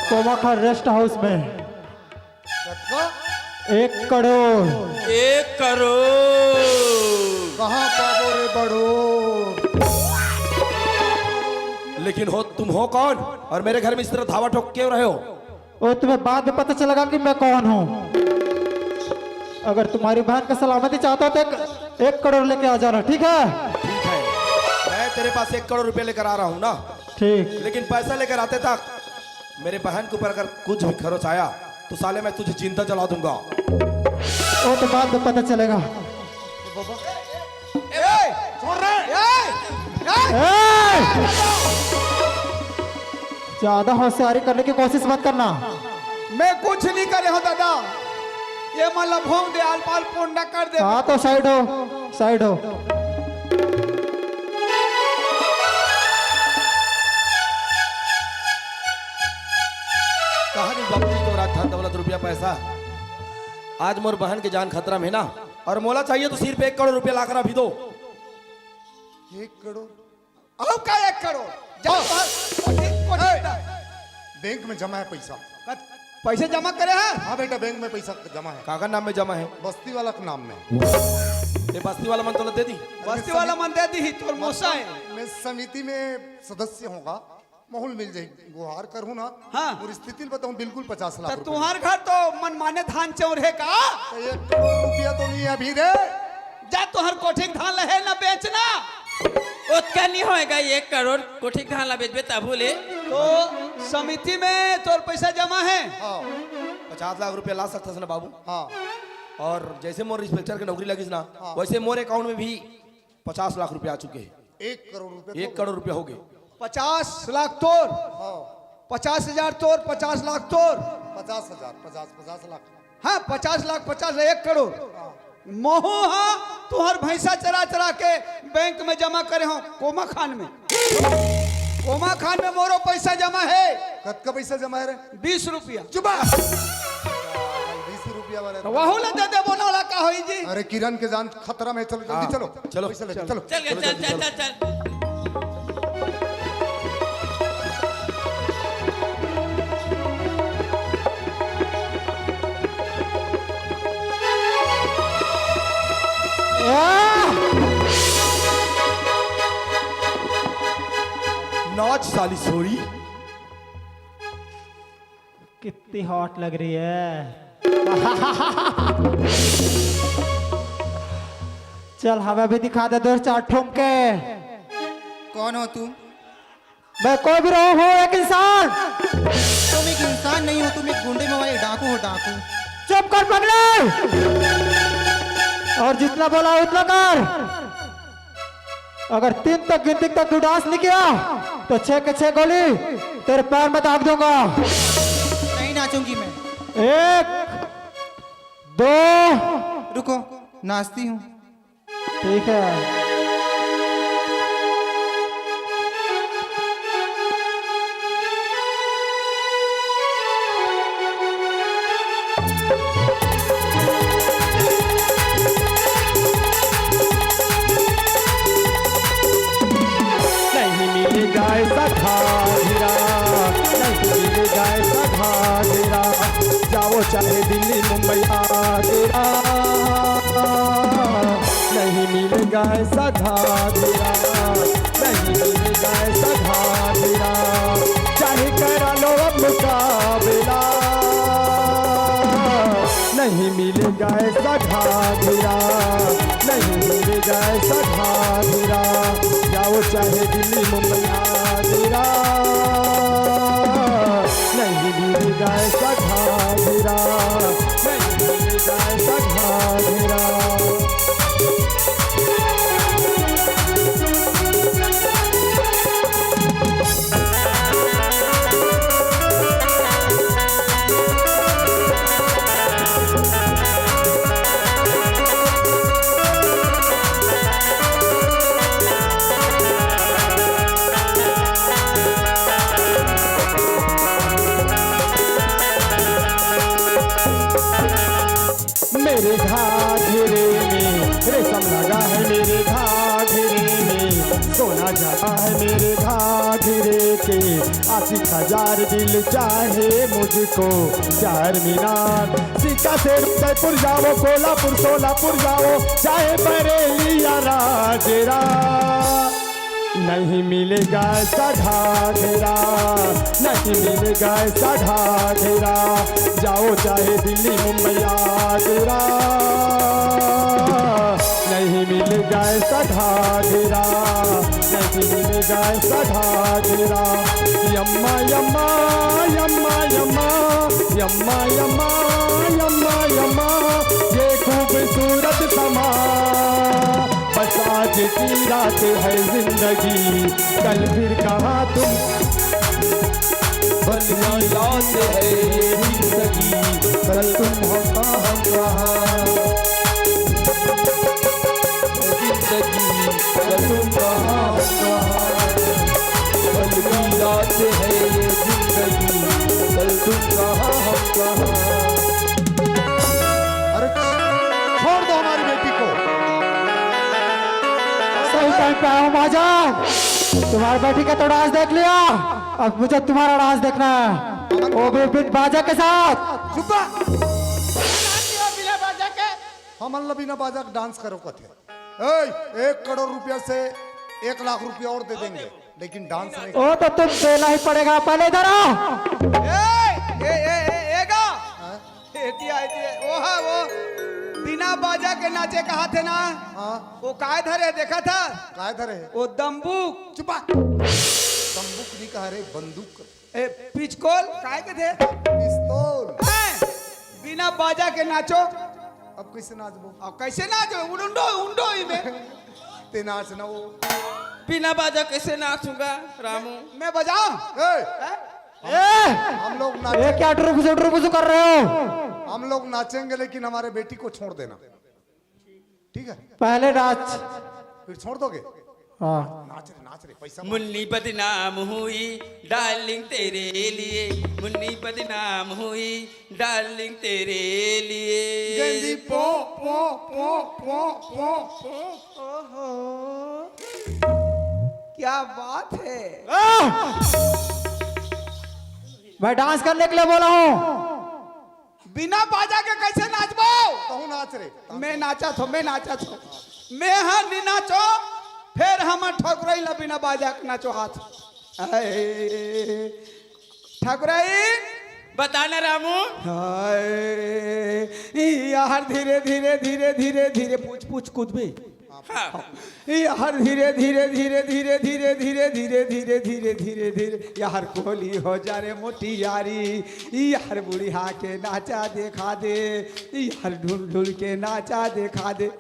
कोमा खान रेस्ट हाउस में। कितना? एक करोड़। एक करोड़। कहाँ पाबो रे बड़ो? लेकिन हो, तुम हो कौन और मेरे घर में इस तरह धावा ठोक क्यों रहे हो? और तुम्हें बाद में पता चलेगा कि मैं कौन हूँ। अगर तुम्हारी बहन का सलामती चाहते हो तो एक, एक करोड़ लेके आ जाना, ठीक है? ठीक है, मैं तेरे पास एक करोड़ रुपए लेकर आ रहा हूँ ना। ठीक। लेकिन पैसा लेकर आते तक मेरे बहन के ऊपर अगर कुछ भी खरोच आया तो साले मैं तुझे जिंदा जला दूंगा। वो तो बाद में पता चलेगा। ए, छोड़ रे। ए, ए। ए! ज्यादा होशियारी करने की कोशिश मत करना। मैं कुछ नहीं करे हूँ दादा, ये मन ला भोंग दे, आलपाल पोंडा कर दे। हाँ तो साइड हो, साइड हो। कहाँ गई बाबूजी तोरा धन दौलत रुपया पैसा? आज मोर बहन के जान खतरा में ना, और मोला चाहिए तो सिर्फ एक करोड़ रुपया लाकर अभी दो। एक करोड़? अउ का एक करोड़? जा हाँ। बाहर, कोठी, कोठी ए, बेटा। बैंक में जमा है पैसा। कत-, पैसे जमा करे है? हाँ बेटा, बैंक में पैसा जमा है। काकर नाम में जमा है? बस्ती वाला के नाम में। ये बस्ती वाला मन तोला दे दी। बस्ती वाला मन दे दी, तोर मोसा है। मैं समिति में सदस्य होगा, माहौल मिल जाए, गुहार करूँ ना। हाँ। और स्थिति बताऊँ, बिल्कुल पचास लाख तो रुपया। तुहार घर तो मनमाने धान चौर है का? तो एक करोड़ रुपया तो नहीं है अभी रे। जा तुहार कोठी के धान लहे ना बेचना। ओतका नहीं होएगा, एक करोड़ कोठी के धान ला बेचबे तभू ले। तो समिति में तोर पैसा जमा है? हाँ। पचास लाख रुपया ला सकथस ना बाबू। हाँ। और जैसे मोर इंस्पेक्टर के नौकरी लगिस ना, हाँ। वैसे मोर अकाउंट में भी पचास लाख रुपया आ चुके हैं। एक करोड़ रुपया एक तो करोड़ रुपया हो गए। पचास लाख तोर, हाँ। पचास हजार तोर, पचास लाख तोर। पचास हजार, पचास, पचास लाख। हाँ, पचास लाख, पचास लाख, एक करोड़। हाँ। महू हा तुहर भैंसा चरा चरा के बैंक में जमा करे हो कोमा खान में। कोमा खान में मोरो पैसा जमा है। कतका पैसा जमा है रे? बीस रुपया। चुप। बीस रुपया वाला तो वहू ला दे दे, बोला वाला का होई जी? अरे किरण के जान खतरा में, चलो जल्दी हाँ, चलो। चलो। पैसा लेके चलो। चल गया, चल, चल, चल, चल। नाच साली सोरी। कितनी हॉट लग रही है। चल, हमें भी दिखा दे दो चार ठुमके। कौन हो तुम? मैं कोई भी रहूं हूँ, एक इंसान। तुम एक इंसान नहीं हो, तुम एक गुंडे में वाले डाकू हो, डाकू। चुप कर पगले, और जितना बोला उतना कर। अगर तीन तक गिनती तक तू डांस नहीं किया तो छह के छह गोली तेरे पैर में दाग दूंगा। नहीं नाचूंगी मैं। एक, दो। रुको, नाचती हूँ। ठीक है। नहीं मिलेगा ऐसा घाघरा, नहीं मिलेगा ऐसा घाघरा, जाओ चाहे दिल्ली, मुंबई, आगरा। नहीं मिलेगा ऐसा घाघरा, नहीं मिलेगा ऐसा घाघरा, चाहे करा लो अब मुकाबला। नहीं मिलेगा ऐसा घाघरा, नहीं मिलेगा ऐसा घाघरा, जाओ चाहे दिल्ली, मुंबई, आगरा। नहीं मिलेगा ऐसा घाघरा, नहीं मिलेगा ऐसा घाघरा। मेरे घाघरे में रेशम लगा है, मेरे घाघरे में सोना जमा है, मेरे घाघरे के आशिक हजार, दिल चाहे मुझको चार मीनार। सिक्का से उदयपुर जाओ, कोलापुर सोलापुर जाओ, चाहे बरेली या राजरा। नहीं मिलेगा ऐसा घाघरा, नहीं मिलेगा ऐसा घाघरा, जाओ चाहे दिल्ली, मुंबई, आगरा। नहीं मिलेगा ऐसा घाघरा, नहीं मिलेगा ऐसा घाघरा। यम्मा, यम्मा, यम्मा, यम्मा, यम्मा, यम्मा, यम्मा, यम्मा, ये खूबसूरत समा। बस आज की रात है जिंदगी, कल फिर कहाँ तुम। बस की रात है ये जिंदगी, कल तुम हो कहाँ, हम कहाँ। जिंदगी, कल तुम कहाँ, हम कहाँ। कल की रात है ये जिंदगी, कल तुम कहाँ, हम कहाँ। अरे, छोड़ दो हमारी बेटी को। सही टाइम पे आया हूँ माजा। तुम्हारी बेटी का तो डांस देख लिया, अब मुझे तुम्हारा डांस देखना है, वो भी बिन बाजा के साथ। चुप रह। बिना बाजा के। हमन ला बिना बाजा के डांस करो कथे। ए, एक करोड़ रुपया से एक लाख रुपया और दे देंगे, लेकिन डांस नहीं। वो तो तुम देना ही पड़ेगा, पहले इधर आओ। ए, ए, ए, ए, ए गा। हाँ? एती आय, एती आय। वो हा, वो बिना बाजा के नाचे कहा थे ना? हाँ। वो काय धरे, देखा था? काय धरे? वो दम्बूक। चुपा। दम्बूक नहीं कहा रे, बंदूक। ए, पिचकोल, काय के थे? पिस्तौल। हैं? बिना बाजा के नाचो। अब कैसे नाचबो? अब कैसे नाचो? उंडो, उंडो ही में। ते नाच ना वो। बिना बाजा कैसे नाचूंगा, रामू? मैं बजाऊं? ए! हैं? ए! हम लोग ये नाचेंगे। क्या टुरुपुसु टुरुपुसु कर रहे हो? हम लोग नाचेंगे, लेकिन हमारे बेटी को छोड़ देना, ठीक है? पहले नाच। फिर छोड़ दोगे? हाँ। नाच रे, नाच रे, पैसा मार। मुन्नी बदनाम हुई डार्लिंग तेरे लिए, मुन्नी बदनाम हुई डार्लिंग तेरे लिए। गंदी पो, पो, पो, पो, पो, पो। ओहो। क्या बात है। आह! मैं डांस करने के लिए बोला हूँ। बिना बाजा के कैसे नाचबो? कहूँ नाच रे। मैं नाचा थो, मैं नाचा थो। मैं हा नी नाचो, फिर हम ठकुराई ला बिना बाजा के नाचो हाथ। आए, ठकुराई। बता ना रामू। हाय, यार धीरे, धीरे, धीरे, धीरे, धीरे पूछ, पूछ कूदबे। हाँ। यार धीरे धीरे धीरे धीरे धीरे धीरे धीरे धीरे धीरे धीरे धीरे यार कोली हो जा रे मोटी यारी। यार बुढ़िया के नाचा देखा दे, यार ढुल ढुल के नाचा देखा दे।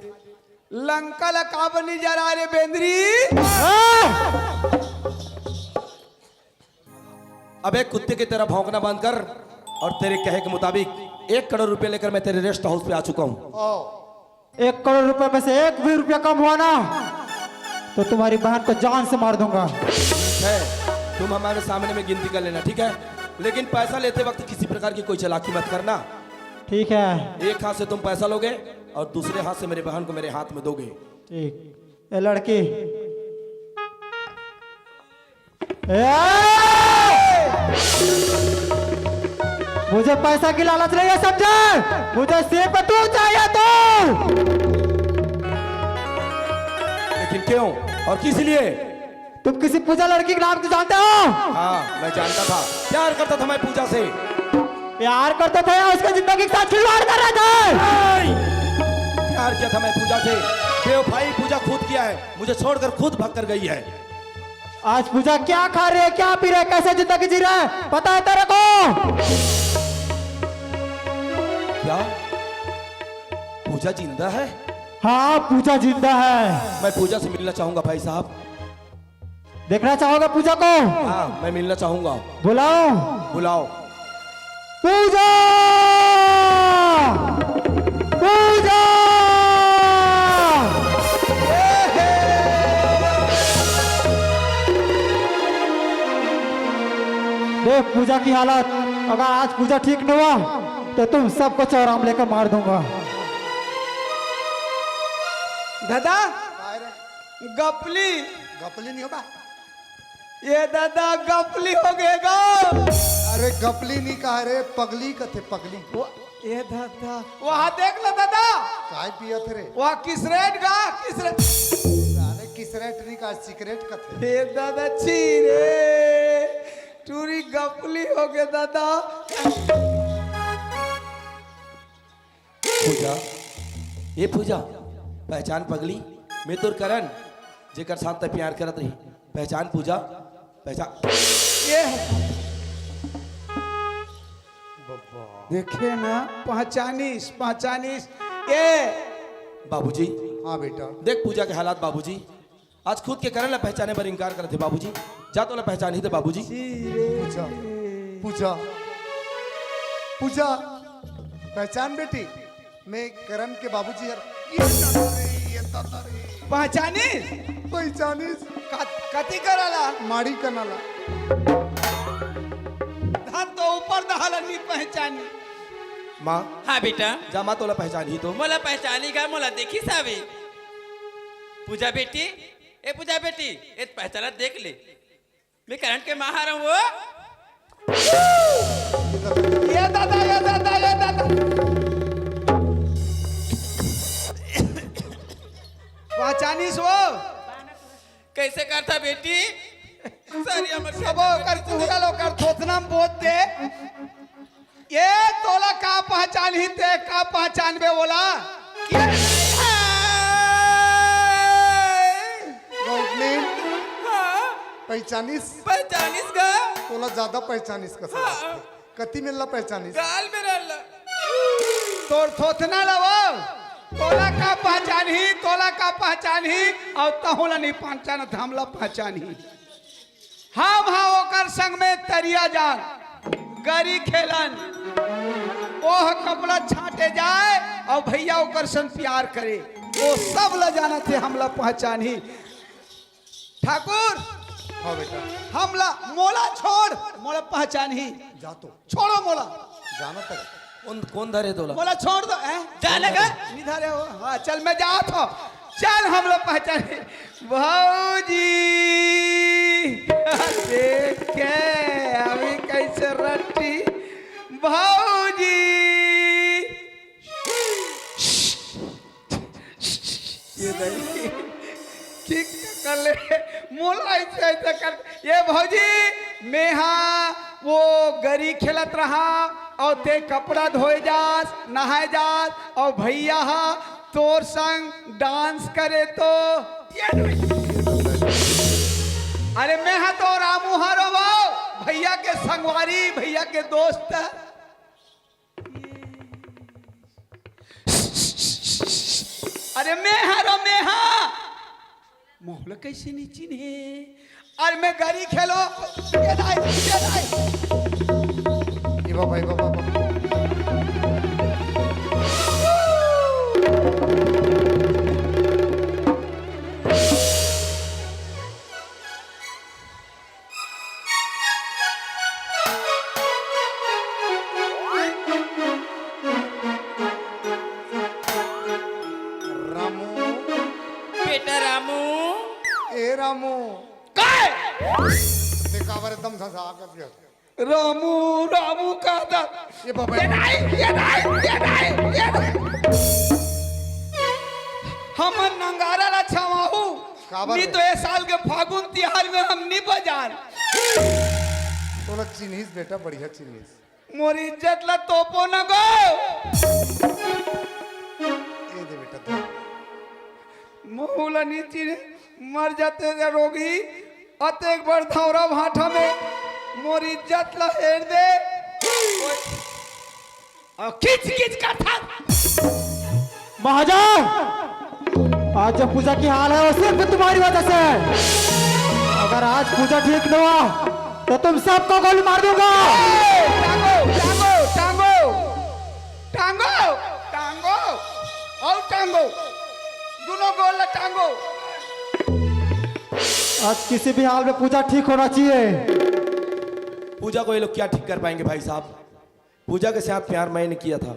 लंका ला काबर नहीं जरा रे बेंदरी? अबे कुत्ते की तरह भौंकना बंद कर। और तेरे कहे के मुताबिक एक करोड़ रुपए लेकर मैं तेरे रेस्ट हाउस पे आ चुका हूँ। एक करोड़ रुपए में से एक भी रुपया कम हुआ ना, तो तुम्हारी बहन को जान से मार दूंगा। है, तुम हमारे सामने में गिनती कर लेना, ठीक है? लेकिन पैसा लेते वक्त किसी प्रकार की कोई चालाकी मत करना। ठीक है। एक हाथ से तुम पैसा लोगे और दूसरे हाथ से मेरे बहन को मेरे हाथ में दोगे। ठीक। ए लड़की, ए! मुझे पैसा की लालच नहीं है, समझे? मुझे सिर्फ तू चाहिए, तू। लेकिन क्यों और किस लिए? तुम किसी पूजा लड़की के नाम को जानते हो? हाँ, मैं जानता था, प्यार करता था मैं पूजा से। प्यार करता था या उसके जिंदगी के साथ खिलवाड़ कर रहा था? प्यार किया था मैं पूजा से। बेवफाई पूजा खुद किया है, मुझे छोड़कर खुद भाग कर गई है। आज पूजा क्या खा रहे है, क्या पी रहे है, कैसे जिंदगी जी रहे है, पता है तेरे को? क्या पूजा जिंदा है? हाँ, पूजा जिंदा है। मैं पूजा से मिलना चाहूंगा भाई साहब। देखना चाहोगे पूजा को? हाँ, मैं मिलना चाहूंगा। बुलाओ। बुलाओ। पूजा, पूजा। देख पूजा की हालत, अगर आज पूजा ठीक न हुआ तो तुम सबको चौराम लेकर मार दूंगा। दादा, गपली। गपली नहीं होगा। ये दादा गपली हो गए गा। अरे गपली नहीं कहा रे, पगली कथे, पगली। वो, ये दादा, वहाँ देख लो दादा। काय पियत रे? वहाँ किसरेट गा, किसरेट। अरे किसरेट नहीं कहा, सिगरेट कथे। ये दादा, छी रे, टूरी गपली हो गए दादा। पूजा, ये पूजा, पहचान पगली, मैं तोर करण, जेकर साथ तै प्यार करत रही। पहचान पूजा, पहचान। ये देखे ना, पहचानिस, पहचानिस। ये बाबूजी। हाँ बेटा। देख पूजा के हालात बाबूजी। आज खुद के करण ला पहचाने बर इनकार करत हे बाबूजी। जा तोला पहचानही ते बाबूजी। पूजा, पूजा, पूजा, पहचान बेटी, मैं करण के बाबूजी हर। ये दादा रे, ये दादा रे। पहचानिस? पहचानिस? का-, कति करा ला? माड़ी कना ला। धन तो ऊपर दहा ला नहीं पहचानी। माँ। हाँ बेटा। जा माँ तोला पहचानही तो। मोला पहचानी गा, मोला देखिस हावे। पूजा बेटी, ए पूजा बेटी, ए पहचाना देख ले, मैं करण के माँ हरंव वो। ये दादा, ये दादा, ये दादा। पहचानिस वो? कैसे करथा बेटी? सरिया मत सबो कर कुंडल ओकर थोथना में बोत दे। ये तोला का पहचानही ते का पहचानबे ओला? गौतमी, हाँ? पहचानिस? पहचानिस गा? तोला ज्यादा पहचानिस कस हाँ। कति मेर ला पहचानिस? गाल में रहला। तोर थोथना ला वो। तोला का पहचानही, तोला का पहचानही, अउ तहूँ ला नहीं पहचानत, हमला पहचानही। हम हा ओकर संग में तरिया जान, गरी खेलन, ओह कपड़ा छाटे जाए अउ भैया ओकर संग प्यार करे, वो सब ला जानत हे, हमला पहचानही। ठाकुर, हाँ बेटा। हमला, मोला छोड़, मोला पहचानही। जा तो। छोड़ो मोला। जाना तक। कौन, कौन धरे तोला? मोला छोड़ दो, हैं? जा लगा। नहीं धरे हो? हाँ, चल मैं जात हूँ। चल हम लोग पहचाने। भौजी, देख के अभी कैसे रट्टी। भौजी। ये नहीं। ठीक कर ले। मोला ऐसे, ऐसे कर। ये भौजी, मेहा वो गरी खेलत रहा अउ ते कपड़ा धोए जास, नहाए जास अउ भैया हा तोर संग डांस करे तो। ये नहीं। अरे मेहा तो रामू हरो वो, भैया के संगवारी, भैया के दोस्त। अरे मैं हा रो मैं हा। मोहला कैसे नहीं चिन्हे? अरे मैं गरी खेलो। ये दाई, ये दाई। ये बाबा, ये बाबा, बाबा। रामू। बेटा रामू। ए रामू। काय? देखा बर एकदम ससा कर दिया। रामू, रामू कहता। ये बाबा। ये नहीं, ये नहीं, ये नहीं, ये नहीं। हमन नंगारा ला छावाहू। काबर नहीं रे? तो ए साल के फागुन तिहार में हम नहीं बजान। तोला चिन्हिस बेटा, बढ़िया चिन्हिस। मोर इज्जत ला तोपो न गो। ये दे बेटा, दे। महू ला नी चिन्हे, मर जाते रे रोगी। अतेक बड़ धौरा भाठा में मोर इज्जत ला हेर दे। अउ किच किच करथा। महाजन, आज जो पूजा की हाल है वो सिर्फ तुम्हारी वजह से है। अगर आज पूजा ठीक न हुआ तो तुम सबको गोली मार दूंगा। टांगो, टांगो, टांगो, टांगो, टांगो, और टांगो, दोनों गोल टांगो। आज किसी भी हाल में पूजा ठीक होना चाहिए। पूजा को ये लोग क्या ठीक कर पाएंगे भाई साहब? पूजा के साथ प्यार मैंने किया था।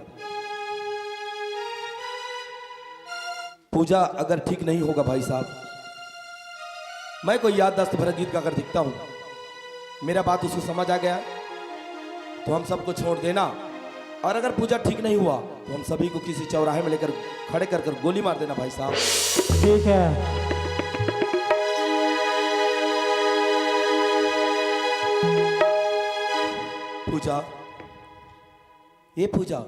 पूजा अगर ठीक नहीं होगा भाई साहब, मैं कोई याददाश्त भरा गीत गाकर दिखता हूँ, मेरा बात उसको समझ आ गया तो हम सबको छोड़ देना, और अगर पूजा ठीक नहीं हुआ तो हम सभी को किसी चौराहे में लेकर खड़े कर कर गोली मार देना भाई साहब। ठीक है। पूजा, ये पूजा,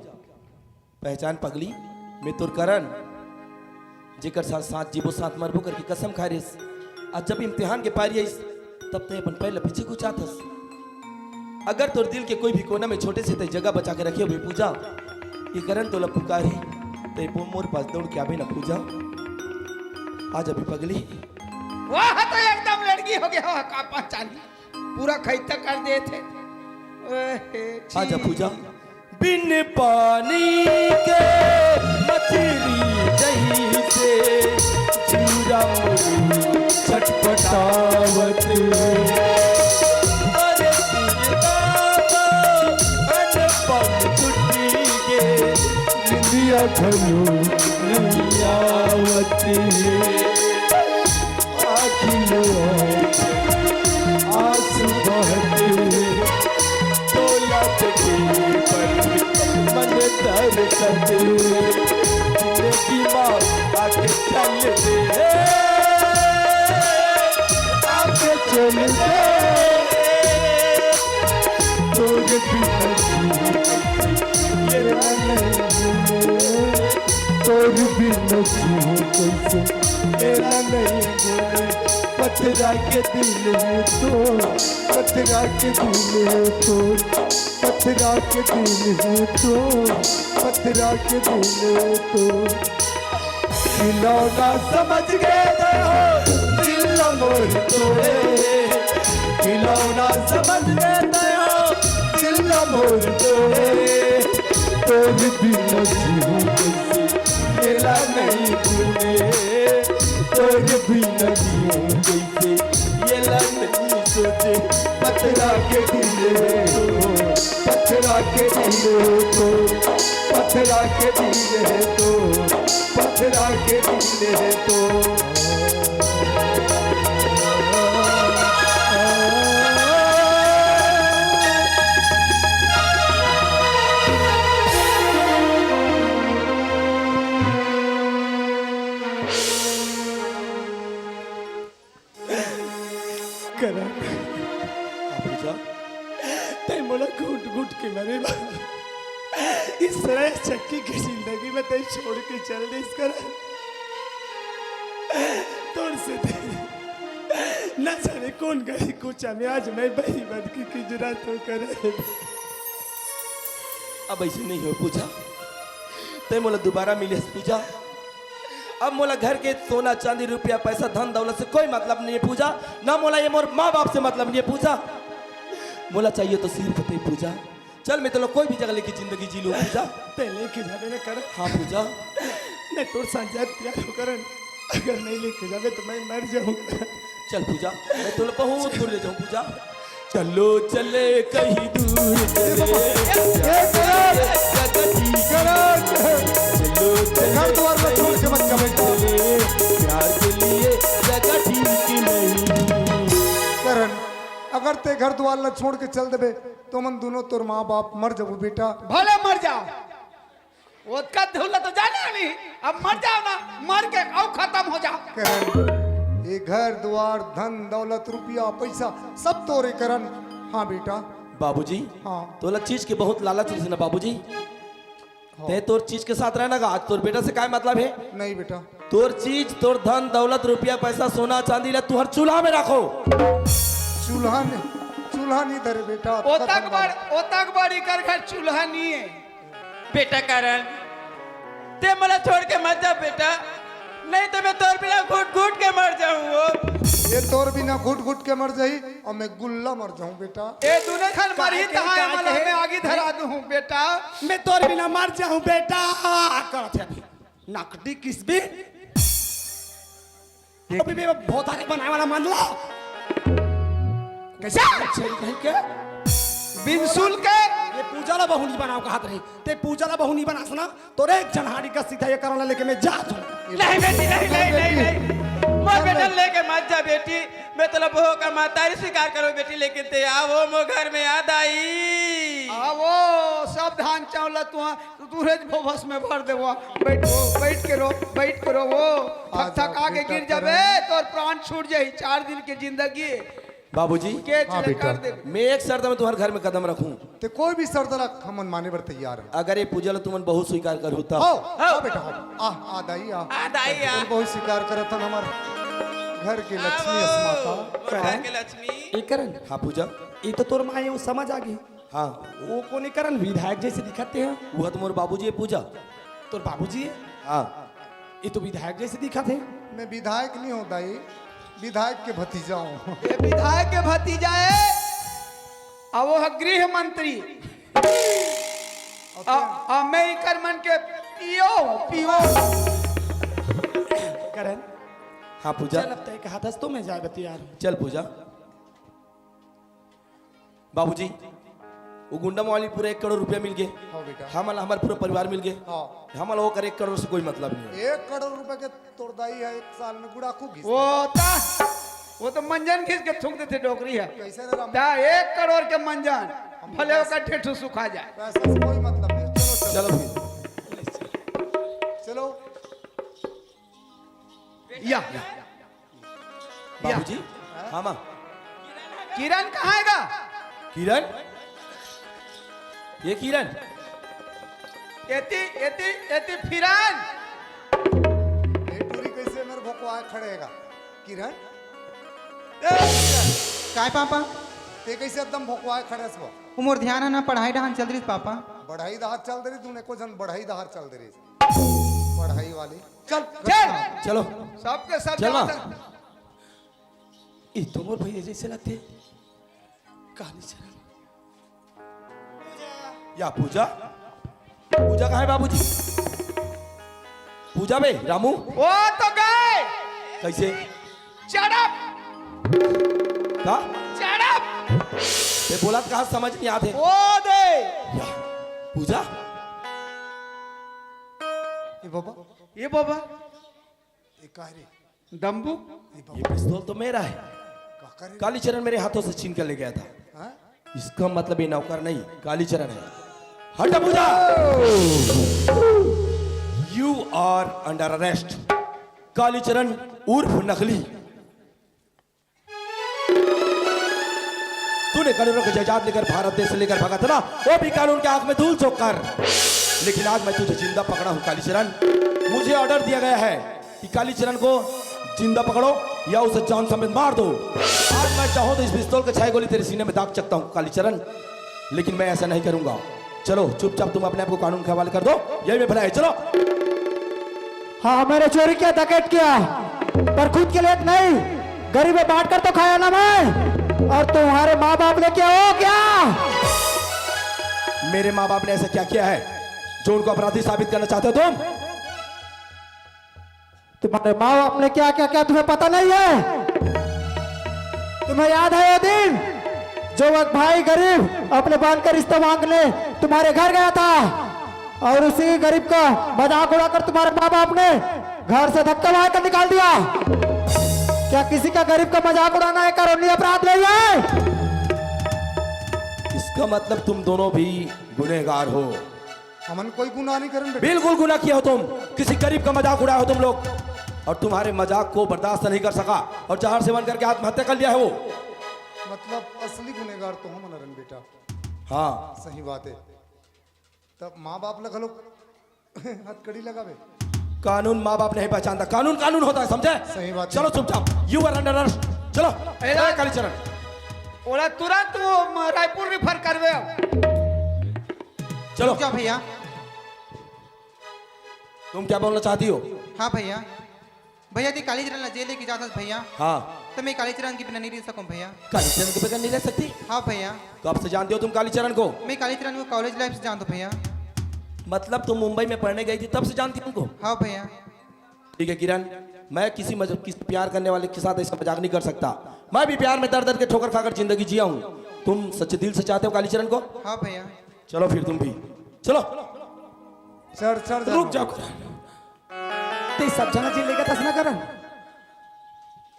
पहचान पगली, मैं तोर करण, जेकर साथ साथ जीबो साथ मरबो करके कसम खाए रेस। आज जब इम्तिहान के पारी आइस, तब तय अपन पैर ला पीछे गुचात हस। अगर तोर दिल के कोई भी कोना में छोटे से तय जगह बचा के रखे हुए पूजा, ये करण तोला पुकारी, तय वो मोर पास दौड़ के आबे ना पूजा। आज अभी पगली। वाह, तो एकदम लड़की हो गया हो, का पहचान पूरा खैता कर देथे। ओहे, छी। आजा पूजा। बिन पानी के मछली जैसे जीरा मोर छटपटावत। अरे जीरा को अनपन छुट्टी के निंदिया घलो नहीं आवत। आँखी में आंसू बहते, तोला देखे पर मन दरसते। जिंदगी माँ आके चल दे, आके चल दे। तोर बिना जीवन ये नहीं, तोर बिना जीवन कैसे मेरा नहीं बोले। पथरा के दिल है तो, पथरा के दिल है तो, पथरा के दिल है तो, पथरा के दिल है तो। खिलौना समझ के दे हो दिल मोर तोरे, खिलौना समझ के दे हो दिल मोर तोरे। तोर बिना जीवन कैसे मेरा नहीं तूने, तोर बिना जीवन कैसे ये लग नहीं सोचे। पथरा के दिल है तो, पथरा के दिल है तो, पथरा के दिल है तो, पथरा के दिल है तो। करण, हाँ पूजा। तैं मोला घूट घूट के मरे बा। इस तरह चक्की की जिंदगी में तैं छोड़ के चल दिस करण। तोर से तैं न जाने कौन गली कूचा में आज मैं बही बन के किंजरा तो करण। अब ऐसे नहीं हो पूजा, तैं मोला दोबारा मिले पूजा। अब मोला घर के सोना, चांदी, रुपया, पैसा, धन, दौलत से कोई मतलब नहीं है पूजा। ना मोला ये मोर माँ बाप से मतलब नहीं है पूजा। मोला चाहिए तो सिर्फ ते पूजा। चल, मैं तोला कोई भी जगह लेके जिंदगी जी लूँ पूजा। ते लेके जाबे ना करण। हाँ पूजा। मैं तोर साथ जाए प्यार हो करण। अगर नहीं लेके जाबे तो मैं मर जाऊँ। चल पूजा, मैं तोला बहुत दूर ले जाऊँ पूजा। चलो चले कहीं दूर चले। ए, करण! करण! चलो चले घर द्वार में छोड़ के मत जाबे। चले, प्यार के लिए जगह ठीक नहीं। करण, अगर ते घर द्वार ला छोड़ के चल देबे, तो मन दोनों तोर माँ बाप मर जाबो बेटा। भले मर जाओ, ओतका धुल्ला तो जाने वाली, अब मर जाओ ना, मर के अउ खत्म हो जाओ। करण, ये घर द्वार, धन दौलत, रुपया, पैसा, सब तोरे करण। हाँ बेटा। बाबूजी, हाँ। तोला चीज के बहुत लालच रहिस ना बाबूजी। हाँ। ते तोर चीज के साथ रहना गा, आज तोर बेटा से काय मतलब है? नहीं बेटा। तोर चीज, तोर धन दौलत, रुपया पैसा, सोना चांदी ला तुहर चूल्हा में रखो। चूल्हा नहीं, चूल्हा नहीं धरे बेटा। ओतक बड़, ओतक बड़ी कर घर चूल्हा नहीं है। बेटा करण, ते मोला छोड़ के मत जा बेटा, नहीं तो मैं तोर बिना घुट घुट के मर जाऊं। वो ये तोर बिना घुट घुट के मर जाही और मैं गुल्ला मर जाऊं बेटा। ए दुने खन मरही तहां मला मैं आगी धरा दूं बेटा। मैं तोर बिना मर जाऊं बेटा। करत है अभी नकटी किसबी। अभी भी बहुत आगे बनाए वाला मान ला। कैसे? छेरी कहीं के? बिन सुन के? ये पूजा ला बहू नहीं बनाओ कहत रही। ते पूजा ला बहू नहीं बनास ना, तोरे एक जनहारी का सीधा ये करना लेके मैं जा तू। नहीं बेटी, नहीं, नहीं, नहीं, नहीं। मोर बेटा लेके मत जा बेटी। मैं तोला बहू का मातारी स्वीकार करो बेटी, लेकिन ते आवो मोर घर में याद आई। आवो, सब धान चावला तू तो तू रेज भोभस में भर दे वो। बैठ वो, बैठ के रो, बैठ के रो वो। थक थक आके गिर जाबे, तोर प्राण छूट जाही। चार दिन के जिंदगी बाबूजी, के हाँ बेटा। कर दे। मैं एक शर्त में तुम्हारे घर में कदम रखूं। ते कोई भी शर्त रख, हमन माने बर तैयार हैं। अगर ये पूजा ला तुमन बहुत स्वीकार करहू तब। हो, हो बेटा, हो। आ, आ दाई, आ। आ दाई, आ। बहुत स्वीकार करत हन हमर घर के लक्ष्मी अस माता। घर के लक्ष्मी। ए करण। हाँ पूजा। ये तो तोर माँ ये समझ आ गई। हाँ। वो कोने करण विधायक जैसे दिखत हे? वो तो मोर बाबूजी हे पूजा। तोर बाबूजी हे? हाँ। ये तो विधायक जैसे दिखत हे। मैं विधायक नहीं हूँ दाई, विधायक के भतीजा हूँ। ये विधायक के भतीजा हे, अउ वो हे गृह मंत्री। अ, अ, मैं इकर मन के पीओ, पीओ। करण। हाँ पूजा। चल अब तय कहा दस तो मैं जाए बतियार। चल पूजा। बाबूजी, वो गुंडा मवाली पूरा एक करोड़ रुपया मिल गए। हाँ बेटा। हमला हमर पूरा परिवार मिल गए। हाँ। हमला ओकर एक करोड़ से कोई मतलब नहीं है। एक करोड़ रुपया के तोर दाई हे, एक साल में गुड़ाखू घिस वो देथे। ता, वो तो मंजन घिस के थूक देथे डोकरी हे। कैसे रे राम? ता एक करोड़ के मंजन, हम भले पैसा ओकर ठेठू सुखा जाए। पैसा से कोई मतलब नहीं। चलो, चलो। चलो फिर। चलो। या। बाबूजी, हाँ माँ। किरण कहाँ हे गा? किरण? ये किरण? एती, एती, एती फिरन। ये टूरी कैसे मेरे भोकवाए खड़े हे गा? किरण? ए, किरण। काय पापा? ते कैसे एकदम भोकवाए खड़े हस वो? वो मोर ध्यान हे ना, पढ़ाई डहान चल रही पापा। पढ़ाई डहार चल रही, तूने को जन बढ़ाई डहार चल रही। पढ़ाई वाली। चल, चल। चलो। सबके सब चल माँ। जानता। ई तो मोर भैया जैसे लगथे। कहानी चला। या पूजा? पूजा कहाँ हे बाबूजी? पूजा बे, रामू? वो तो गए। कैसे? चढ़प। का? चढ़प। ये बोला तो कहा समझ नहीं आते। वो दे। या, पूजा? ये बाबा। ये बाबा। ये का रे? दम्बू? ये पिस्तौल तो मेरा है। का करे? कालीचरण मेरे हाथों से छीन कर ले गया था। हाँ? इसका मतलब ये नौकर नहीं, कालीचरण है। हट जा पूजा। You are under arrest। Kalicharan उर्फ नकली। तूने करोड़ों के जायदाद लेकर भारत देश से लेकर भागा था ना, वो भी कानून के आंख में धूल झोंक कर। लेकिन आज मैं तुझे जिंदा पकड़ा हूँ कालीचरण। मुझे ऑर्डर दिया गया है कि कालीचरण को जिंदा पकड़ो या उसे जान समेत मार दो। आज मैं चाहूँ तो इस पिस्तौल के छह गोली तेरे सीने में दाग सकता हूँ कालीचरण, लेकिन मैं ऐसा नहीं करूंगा। चलो चुपचाप तुम अपने आप को कानून के हवाले कर दो, यही मैं भला है। चलो। हाँ, मैंने चोरी किया, डकैत किया, पर खुद के लिए नहीं, गरीब में बांट कर तो खाया ना मैं। और तुम्हारे माँ बाप ने किया हो क्या? मेरे माँ बाप ने ऐसा क्या किया है जो उनको अपराधी साबित करना चाहते हो तुम? तुम्हारे माँ बाप ने क्या क्या किया, तुम्हें पता नहीं है? तुम्हें याद है वो दिन जो एक भाई गरीब अपने बहन का रिश्ता मांगने तुम्हारे घर गया था और उसी गरीब का मजाक उड़ाकर तुम्हारे माँ बाप ने घर से धक्का मारकर निकाल दिया? क्या किसी का गरीब का मजाक उड़ाना एक कानूनी अपराध नहीं है? इसका मतलब तुम दोनों भी गुनहगार हो। हमन कोई गुनाह नहीं करन बेटा। बिल्कुल गुनाह किया हो तुम, किसी गरीब का मजाक उड़ाए हो तुम लोग, और तुम्हारे मजाक को बर्दाश्त नहीं कर सका और जहर सेवन करके आत्महत्या कर लिया है वो। मतलब असली गुनहगार तो हमन हरन बेटा। हाँ, सही बात है। तब माँ बाप ला घलो हथकड़ी लगावे। कानून माँ बाप नहीं पहचानता, कानून कानून होता है, समझे? सही बात है। चलो चुपचाप, you are under arrest। चलो ए, ए, कालीचरण, ओला तुरंत वो म- रायपुर रिफर करवे। चलो। क्या भैया? तुम क्या बोलना चाहती हो? हाँ भैया। भैया, यदि कालीचरण ला जेल लेके जात हस भैया, हाँ, तो मैं कालीचरण के बिना नहीं रह सकूँ भैया। कालीचरण के बगैर नहीं रह सकती? हाँ भैया। कब से जानती हो तुम कालीचरण को? मैं कालीचरण को कॉलेज लाइफ से जानता हूँ भैया। मतलब तुम मुंबई में पढ़ने गई थी तब से जानती हो उनको? हाँ भैया। ठीक है किरण, मैं किसी मज- किसी प्यार करने वाले के साथ ऐसा मजाक नहीं कर सकता। मैं भी प्यार में दर दर के ठोकर खाकर जिंदगी जिया हूँ। तुम सच्चे दिल से चाहते हो कालीचरण को? हाँ भैया। चलो फिर तुम भी चलो। चढ़ चढ़ रुक जाओ करण, ते सब झन जेल लेगत हस ना करण।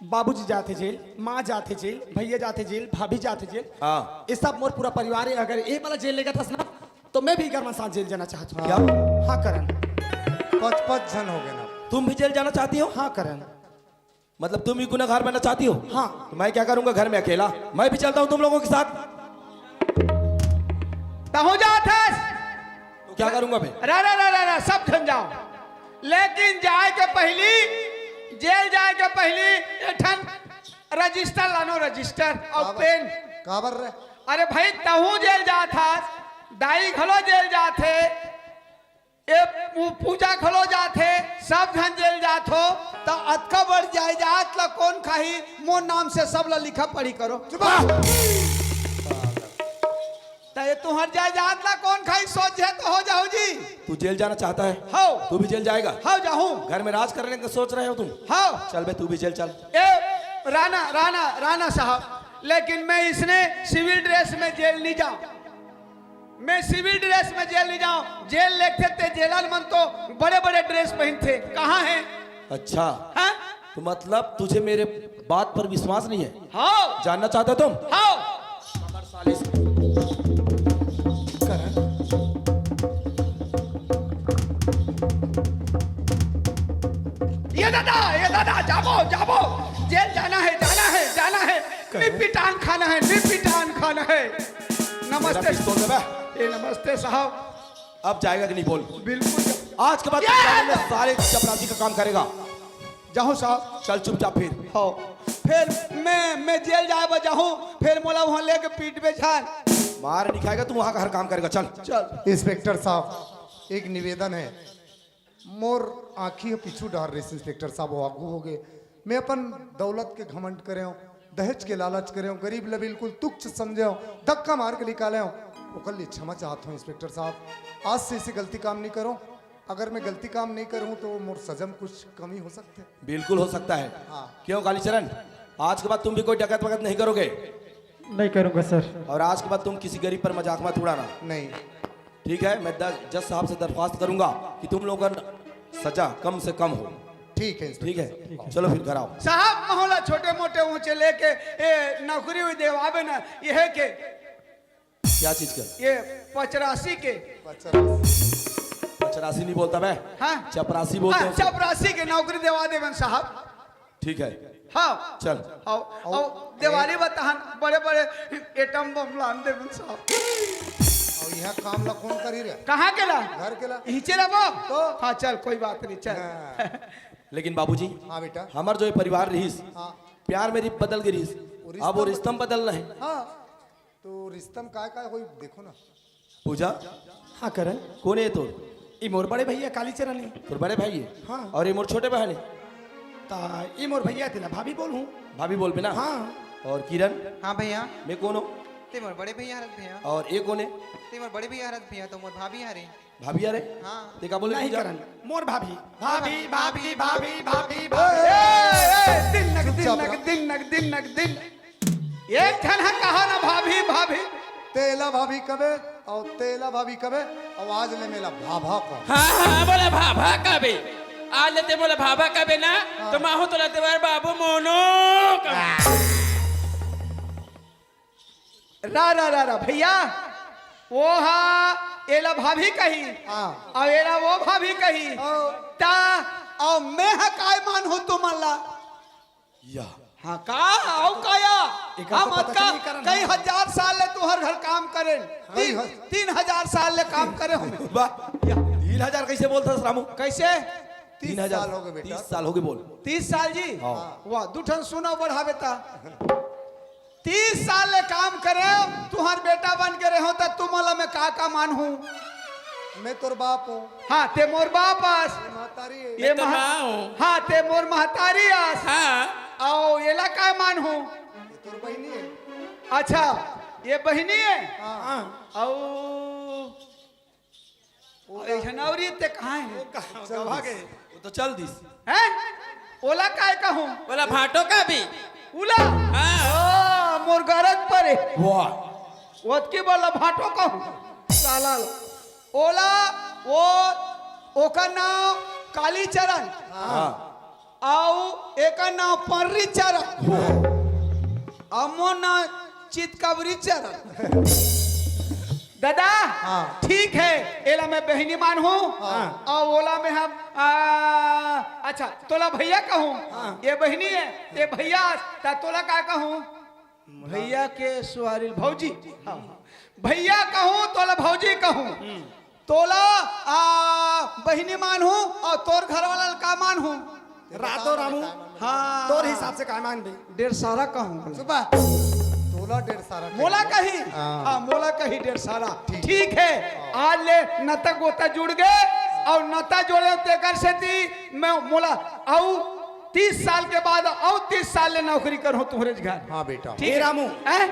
बाबूजी जाथे जेल, माँ जाथे जेल, भैया जाथे जेल, भाभी जाथे जेल। हाँ। ये सब मोर पूरा परिवार है। अगर ये वाला जेल लेगत हस ना, तो मैं भी एकर मन साथ जेल जाना चाहत हूँ। क्या? हाँ करण। पच पच झन हो गए ना। तुम भी जेल जाना चाहती हो? हाँ करण। मतलब तुम भी गुनहगार बनना चाहती हो? हाँ। तो मैं क्या करूंगा घर में अकेला? मैं भी चलता हूँ तुम लोगों के साथ। तहूँ जात हस? तो क्या करूंगा मैं? रा रा रा रा रा, सब झन जाओ, लेकिन जाए के पहली, जेल जाए के पहली एक ठन रजिस्टर लानो, रजिस्टर और पेन। काबर रे? अरे भाई, तहूँ जेल जात हस, दाई घलो जेल जाथे, ए पू- पूजा घलो जाथे, सब झन जेल जात हो, त अतका बड़ जायदाद ला कौन खाही? मोर नाम से सब ला लिखा पढ़ी करो। त ये तुहर जायदाद ला कौन खाही? सोच है तो हो जाओ जी। तू जेल जाना चाहता है? हाओ। तू भी जेल जाएगा? हाओ जाहूँ। घर में राज करने का सोच रहे हो तुम? हाओ। चल बे, तू भी जेल चल। ए राणा, राणा, राणा साहब, लेकिन मैं इसने सिविल ड्रेस में जेल नहीं जाऊँ। मैं सिविल ड्रेस में जेल नहीं जाऊँ। जेल लेगथे ते जेलर मन तो बड़े बड़े ड्रेस पहनथे, कहाँ है? अच्छा, हाँ? तो मतलब तुझे मेरे बात पर विश्वास नहीं है? हाओ। जानना चाहते हो तुम? हाओ। ये दादा, ये दादा, जाबो, जाबो, जेल जाना है, जाना है, जाना है, निपिटान खाना है, निपिटान खाना है। मेरा नमस्ते। पिस्तौल दे बे। ए, नमस्ते साहब। अब जाएगा कि नहीं बोल? बिल्कुल। आज के बाद ये जाने में साले चपरासी का काम करेगा। जाहूँ साहब। चल चुपचाप फिर। हो। फिर मैं, मैं जेल जाए बर जाहूँ, फिर मोला वहाँ लेके पीटबे झन। मार नहीं खाएगा तू, वहाँ का हर काम करेगा। चल। चल। इंस्पेक्टर साहब, एक निवेदन है। मोर आँखी ह पीछू डहर रहिस, इंस्पेक्टर साहब, वो आगू हो गए। मैं अपन दौलत के घमंड करे हूँ, दहेज के लालच करे हूँ, गरीब ला बिल्कुल तुच्छ समझे हूँ, धक्का मार के निकाले हूँ। ओकर लिए क्षमा चाहत हूँ इंस्पेक्टर साहब, आज से ऐसी गलती काम नहीं करूँ। अगर मैं गलती काम नहीं करूँ तो मोर सजा में कुछ कमी हो सकते। बिल्कुल हो सकता है। हाँ। क्यों कालीचरण, आज के बाद तुम भी कोई डकैत वकैत नहीं करोगे? नहीं करूंगा सर। और आज के बाद तुम किसी गरीब पर मजाक मत उड़ाना। नहीं। ठीक है, मैं द- जज साहब से दरख्वास्त करूंगा कि तुम लोगों का सजा कम से कम हो। ठीक है ठीक इंस्पेक्टर। है, चलो फिर घर आओ। साहब, मोला छोटे मोटे ऊंचे लेके ए नौकरी हुई देवाबे ना, ये है के क्या चीज का? ये पचरासी के। पचरासी नहीं बोलता मैं। हाँ। चपरासी बोलते हाँ, हैं उसको। चपरासी के नौकरी देवा देबन साहब। ठीक है, हाँ। चल। हाँ, और देवारी बताहन बड़े बड़े एटम बम लान देबन साहब। और यहाँ काम ला कौन करी रे? कहाँ के ला? घर के ला। हिचे ला वो? तो? हाँ, चल, कोई बात नहीं, चल। हाँ। लेकिन बाबूजी, हाँ बेटा। हमार जो ये परिवार रहीस, हाँ। प्यार में रिप बदल गई रहीस, वो रिश्ता अब वो बदल- रिश्तम बदलना है। हाँ। तो रिश्तम काय काय होई देखो ना। पूजा, हाँ करण। कौन है ये तो? ई मोर बड़े भैया कालीचरण हे। तोर बड़े भाई हे? हाँ। अउ ये मोर छोटे बहन हे। त ई मोर भैया, तेला भाभी बोलहूँ। भाभी बोलबे ना? हाँ। अउ किरण? हाँ भैया। मैं कोन हों? ते मोर बड़े भैया हरस भैया। अउ ये कोन हे? ते मोर बड़े भैया हरस भैया, त मोर भाभी हरे। भाभी हरे? हाँ। ते का बोले नहीं पूजा? करन, मोर भाभी। भाभी, भाभी, भाभी, भाभी, भाभी। ए, ए, ए, दिन नग, दिन चुपचाप नग, रह। दिन नग, दिन नग, दिन। एक झन ह कहा ना भाभी, भाभी। तेला भाभी कबे, अउ तेला भाभी कबे, अउ आज ले मेला भाभा का। हाँ, हाँ, बोला भाभा कबे। आज ले ते मोला भाभा कबे ना, हाँ। त माहू तोला तेवर बाबू मोनो का। रा, रा, रा, रा, भैया, वो हा एला भाभी कही, हाँ। अउ एला वो भाभी कही। हाँ। त अउ मैं ह काय मानहूँ तुमन ला? या। हाँ, का? अउ का या? एकर हम तो पता अतका नहीं करन कई है। हजार साल ले तुहर घर काम करेन। कई तीन, हज- तीन हजार साल ले काम करे हमें। वाह। या। तीन हजार कइसे बोलथस रामू? कइसे? तीस तीन हजार। साल होगे बेटा। तीस साल होगे बोल। तीस साल जी? हाँ। वाह, दू ठन सुना बढ़ावे ता। तीस साल ले काम करे, तुहर बेटा बन के रहे हों, त तुमन ला मैं का का मानहूँ? मैं तोर बाप हों। हाँ, ते मोर बाप अस। महतारी हे। ये मैं तो मह-, माँ हों। हाँ, ते मोर महतारी अस। हाँ। अउ एला का मानहूँ? ये तोर बहिनी हे। अच्छा, ये बहिनी हे? हाँ। हाँ। अउ अइसन अउ रीते कहाँ हे? वो कहाँ, चल कहाँ दिस। गए? वो तो चल दिस। हैं? ओला काय कहूँ? ओला भाटो कबे। ओला? हाँ। ओ, मोर गरज परे। वाह। ओतकी बोला भाटो कहूँ। साला ला। ओला, वो, ओकर नाम कालीचरण। हाँ। अउ एकर नाम पर्री चरण। अउ मोर नाम चितकबरी चरण। दादा, हाँ। ठीक हे, एला मैं बहिनी मानहूँ। हाँ। अउ ओला मैं हम, आ, अच्छा, तोला भैया कहूँ। हाँ। ये बहिनी हे, ये भैया, त तोला का कहूँ? भैया के सुहारी भौजी। हाँ। भैया कहूँ, तोला भौजी कहूँ। तोला, आ, बहिनी मानहूँ अउ तोर घर वाला ला का मानहूँ? रातो रामू। हाँ। तोर हिसाब से का मानबे? डेढ़ सारा कहूँ। सुबह। तोला डेढ़ सारा मोला कही? कही? हाँ। हाँ, मोला कही डेढ़ सारा। ठीक। ठीक हे। हाँ। आज ले नता गोता जुड़ गे अउ नता जोड़े तेकर सेती मैं मोला अउ तीस साल के बाद अउ तीस साल ले नौकरी करहूँ तुहरेच घर। हाँ बेटा। ठीक हे। ए रामू, हैं?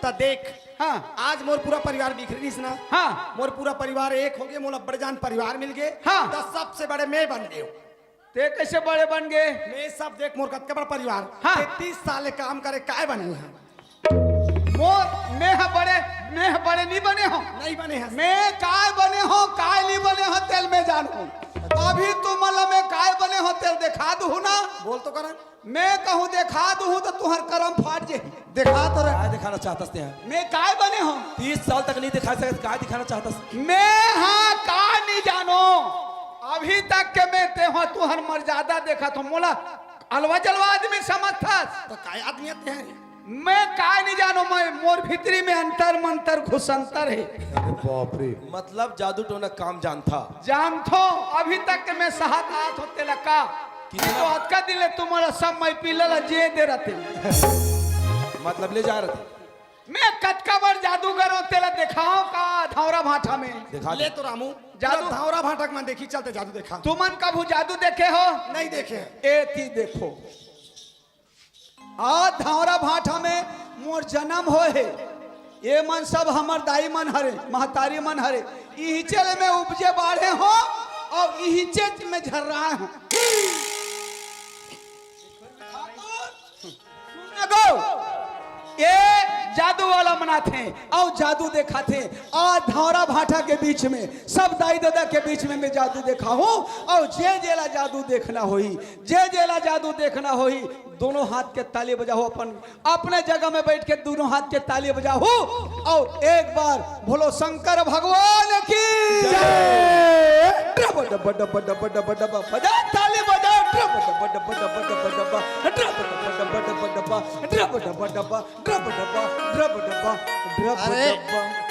त देख, हाँ। आज मोर पूरा परिवार बिखरे रहिस ना। हाँ। मोर पूरा परिवार एक होगे, मोला बड़े जान परिवार मिलगे। हाँ। त सबसे बड़े मैं बन गेंव। ते कइसे बड़े बन गे? मैं सब देख मोर कतका बड़ा परिवार। हाँ। ते तीस साल ले काम करे, काय बने हस? मोर, मैं ह बड़े, मैं ह बड़े नइ बने हों। नइ बने हस। मैं काय बने हों, काय नइ बने हों, तेला मैं जानहूँ। अभी तुमन ला मैं काय बने हों, तेला देखा दूहूँ ना। बोल तो करन। मैं कहूँ देखा दूहूँ त तुहर करम फाट जाही। देखा तो रे। काय देखाना चाहतस ते ह? मैं काय बने हों? तीस साल तक नइ देखा सकस, काय देखाना चाहतस? मैं ह काय नइ जानों, अभी तक के मैं ते ह तुहर मर्यादा देखत हों, मोला अलवा जलवा आदमी समझथस। त काय आदमी आते हैं? मैं काय नइ जानों, मैं मोर भीतरी में अंतर मंतर घुसंतर हे। अरे बाप रे। मतलब जादू टोना काम जानथा। जानथों, अभी तक के मैं सहत आत हों तेला का। कितना? ये तो अतका दिन ले तुमन ला सब मैं पीला ला जिए दे रहितेंव। मतलब ले जा रहितेंव। मैं कतका बड़ जादूगर हों तेला देखाओं का धौरा भाठा में। देखा ले दे। तो रामू, जादू। पूरा धौरा भाठा के मन देखही, चल ते जादू देखा। तुमन कभू जादू देखे हो? नइ देखे। एती देखो। आज धौरा भाठा में मोर जनम होय हे। ये मन सब हमर दाई मन हरे, महतारी मन हरे। इहिचे ले मैं उपजे बाढ़े हों अउ इहिचे ले मैं झर्राए हों। सुन न गो, ये जादू वाला मन आथे अउ जादू देखाथे। आज धौरा भाठा के बीच में, सब दाई ददा के बीच में मैं जादू देखाहूँ अउ जे जेला जादू देखना होही, जे जेला जादू देखना होही, दोनों हाथ के ताली बजाहू, अपन, अपने जगह में बइठ के दोनों हाथ के ताली बजाहू अउ एक बार बोलो शंकर भगवान की जय। डब डब डब डब डब डब बजा, ताली बजा। डब डब डब डब डब डब डब, डब डब डब डब डब, डब डब डब डब डब, डब डब डब, डब अरे। डब।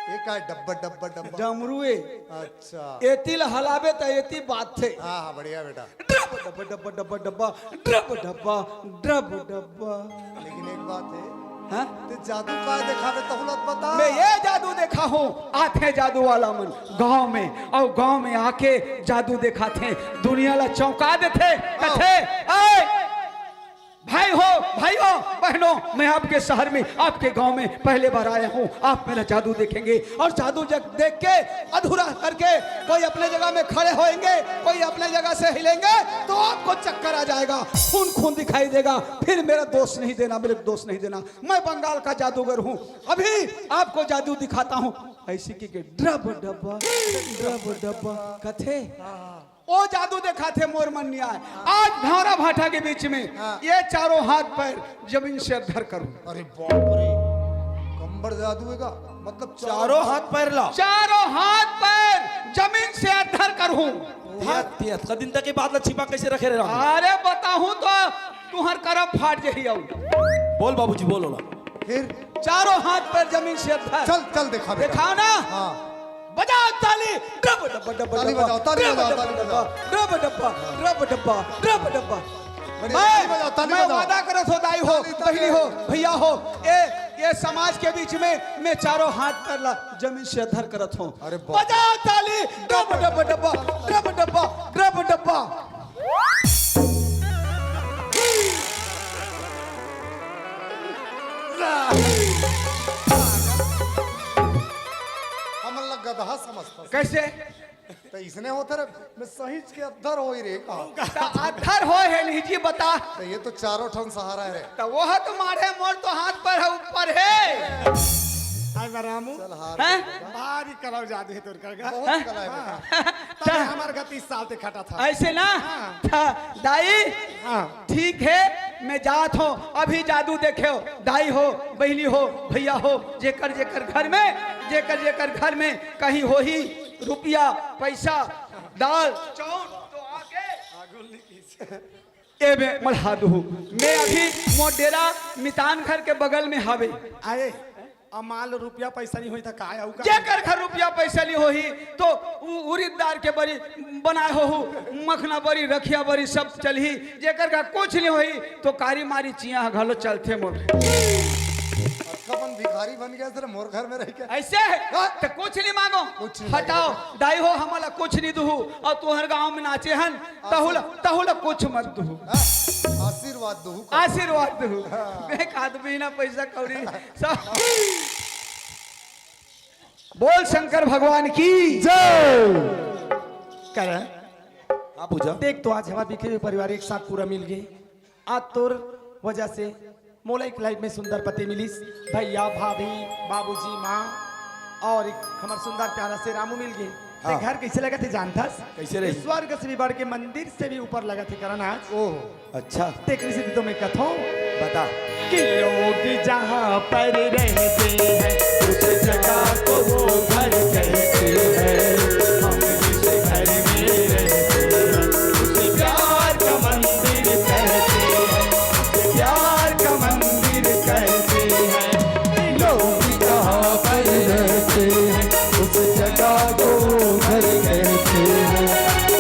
ये का डब्बा डब्बा डब्बा? डमरू ए। अच्छा। एती ल हलाबे त एती बाजथे। हाँ, हाँ, बढ़िया बेटा। डब डब डब डब डब, डब डब डब डब। लेकिन एक बात हे, हाँ? ते जादू काय देखाबे तहूँ ला बता। मैं ये जादू देखा हूँ, आथे जादू वाला मन गांव में, अउ गांव में आके जादू देखाथे, दुनिया ला चौंका देथे, कथे, "ए, भाई हो, भाई हो, बहनों, मैं आपके शहर में, आपके गांव में पहले बार आया हूँ, आप मेरा जादू देखेंगे।" और जादू जब देख के अधूरा करके कोई अपने जगह में खड़े होएंगे, कोई अपने जगह से हिलेंगे, तो आपको चक्कर आ जाएगा, खून खून दिखाई देगा। फिर मेरा दोष नहीं देना, मेरे को दोष नहीं देना, मैं बंगाल का जादूगर हूँ। अभी आपको जादू दिखाता हूँ। ऐसी की के ड्रब डब्बा, ड्रब डब्बा कथे। ओ जादू देखाथे, मोर मन नइ आय। आज भंवरा भाटा के बीच में हाँ। ये चारों हाथ पैर जमीन से अद्धर करूं। अरे बाप रे, कम्बड़ जादू हे का? मतलब चारों हाथ पैर ला। चारों हाथ पैर जमीन से अद्धर करूं। तेरा, तेरा, का दिन तक ये बात ला छिपा कैसे रखे रहे? अरे बताहूं तो तुहर करम फाट जही अउ। बोल बाबूजी, बोल ओला। फिर? चारों हाथ पैर जमीन से अद्धर। चल, चल दिखा बेटा। दिखाओ ना। हाँ। बजाओ ताली। डब डब डब ताली डब। बजाओ, ताली डब बजाओ, डब ताली डब। बजाओ। डब डब्बा, डब डब्बा, डब डब्बा। बढ़िया, मैं, ताली बजाओ, ताली मैं बजाओ। वादा करत हो, दाई हो, ताली, ताली। बहिनी हो, भैया हो, ए, ये समाज के बीच में मैं चारों हाथ पैर ला जमीन से अद्धर करत हूँ। अरे बाप। बजाओ ताली। डब डब डब्बा, डब डब्बा, डब डब्बा। हमन ला गदहा समझता। कैसे? त इसने होत रे, मैं सहीच के अद्धर होय रे का। त अद्धर होय हे नहीं जी, बता। त ये तो चारों ठन सहारा हे रे। त वो ह तो मारे, मोर तो हाथ पैर हे ऊपर हे। आज रामू। चल हार। हैं? भारी कलाव जादू हे तोर कर का। बहुत हैं? कला हे बेटा। हाँ। तब हमार घर तीस साल ते खटा था। ऐसे ना? हाँ। था, दाई? हाँ। ठीक हे, मैं जात हों, अभी जादू देखेव, दाई हो, बहिनी हो, भैया हो, जेकर जेकर घर में, जेकर जेकर घर में कहीं होही रुपया, पैसा, दाल, चाउर, तो आके ए में मढ़ा दुहू। मैं अभी मोर डेरा मितान घर के बगल में हावे। आए, अब मान लो रुपया पैसा नहीं होही त का आऊ का? जेकर घर रुपया पैसा नहीं होही तो उ-, उरिद दार के बरी बनाए होहू, मखना बरी, रखिया बरी सब चलही। जेकर घर कुछ नहीं होही तो कारी मारी चिया ह घलो चलथे मोर। अच्छा, अपन भिखारी बन गया सर, मोर घर में रह के। ऐसे हे? हाँ। त कुछ नहीं मांगो, कुछ नहीं हटाओ। मांगो। दाई हो, हमला कुछ नहीं दुहू, अउ तुहर गांव में नाचे हन, तहू ला, तहू ला कुछ मत दुहू। हाँ, आशीर्वाद दुहू का। आशीर्वाद दुहू। हाँ। मैं खाद पीना पैसा कौड़ी सब। बोल शंकर भगवान की जय। कर। हाँ, पूजा। देख तो आज हमार बिखरे हुए परिवार एक साथ पूरा मिल गे। आज तोर वजह से मोला एक लाइफ में सुंदर पति मिलिस। भैया, भाभी, बाबूजी, माँ और एक हमर सुंदर प्यारा से रामू मिल गे। हाँ। ते घर कैसे लगथे जानथस? कैसे रही? स्वर्ग से भी बढ़ के मंदिर से भी ऊपर लगथे करन आज। ओह। अच्छा। तेकरे सेती तो मैं कथों। बता। कि लोग जहाँ पर रहते हैं, उस जगह को वो घर कहते हैं। हम जिस घर में रहते हैं, उसे प्यार का मंदिर कहते हैं। उसे प्यार का मंदिर कहते हैं। लोग जहाँ पर रहते हैं, उस जगह को घर कहते हैं।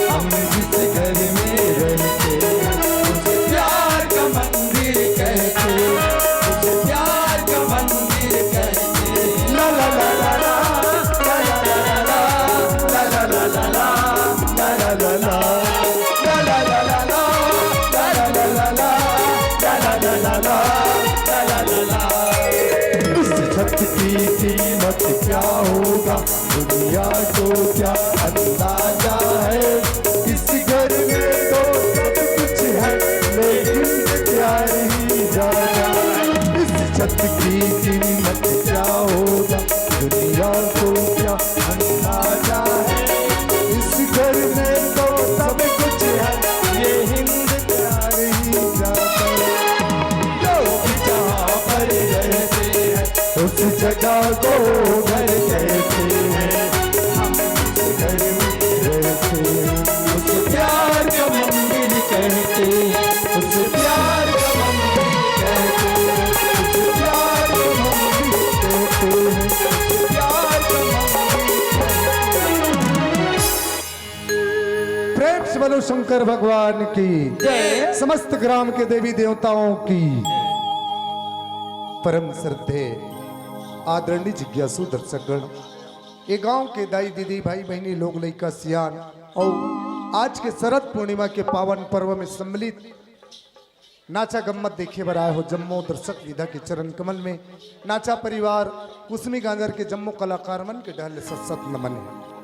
हम जिस घर में रहते हैं, उसे प्यार का मंदिर कहते हैं। उसे प्यार का मंदिर कहते हैं। ला ला ला ला ला, ला ला ला ला ला, ला ला ला ला ला, ला ला ला ला, ला ला ला ला, ला ला ला ला ला, ला ला ला ला ला, ला ला ला ला। इस छत की कीमत क्या होगा, दुनिया को क्या अंदाजा है। इस घर में तो सब कुछ है, लेकिन प्यार ही ज्यादा है। इस छत की कीमत क्या होगा, दुनिया को क्या अंदाजा है। इस घर में तो सब कुछ है, ये हिंद प्यार ही ज्यादा है। लोग जहाँ पर रहते हैं, उस जगह को घर कहते हैं। हम जिस घर में रहते हैं, उसे प्यार का मंदिर कहते हैं। उसे प्यार का मंदिर कहते हैं। उसे प्यार का मंदिर कहते हैं। उसे प्यार का मंदिर कहते हैं। प्रेम से बोलो शंकर भगवान की जय। समस्त ग्राम के देवी देवताओं की परम श्रद्धे। आदरणीय जिज्ञासु दर्शकगण, ये गांव के दाई दीदी, भाई बहिनी, लोग लइका सियान अउ आज के शरद पूर्णिमा के पावन पर्व में सम्मिलित नाचा गम्मत देखे बर आए हो जम्मो दर्शक विधा के चरण कमल में नाचा परिवार कुसमी गांजर के जम्मो कलाकार मन के डहर ले सत सत नमन हे।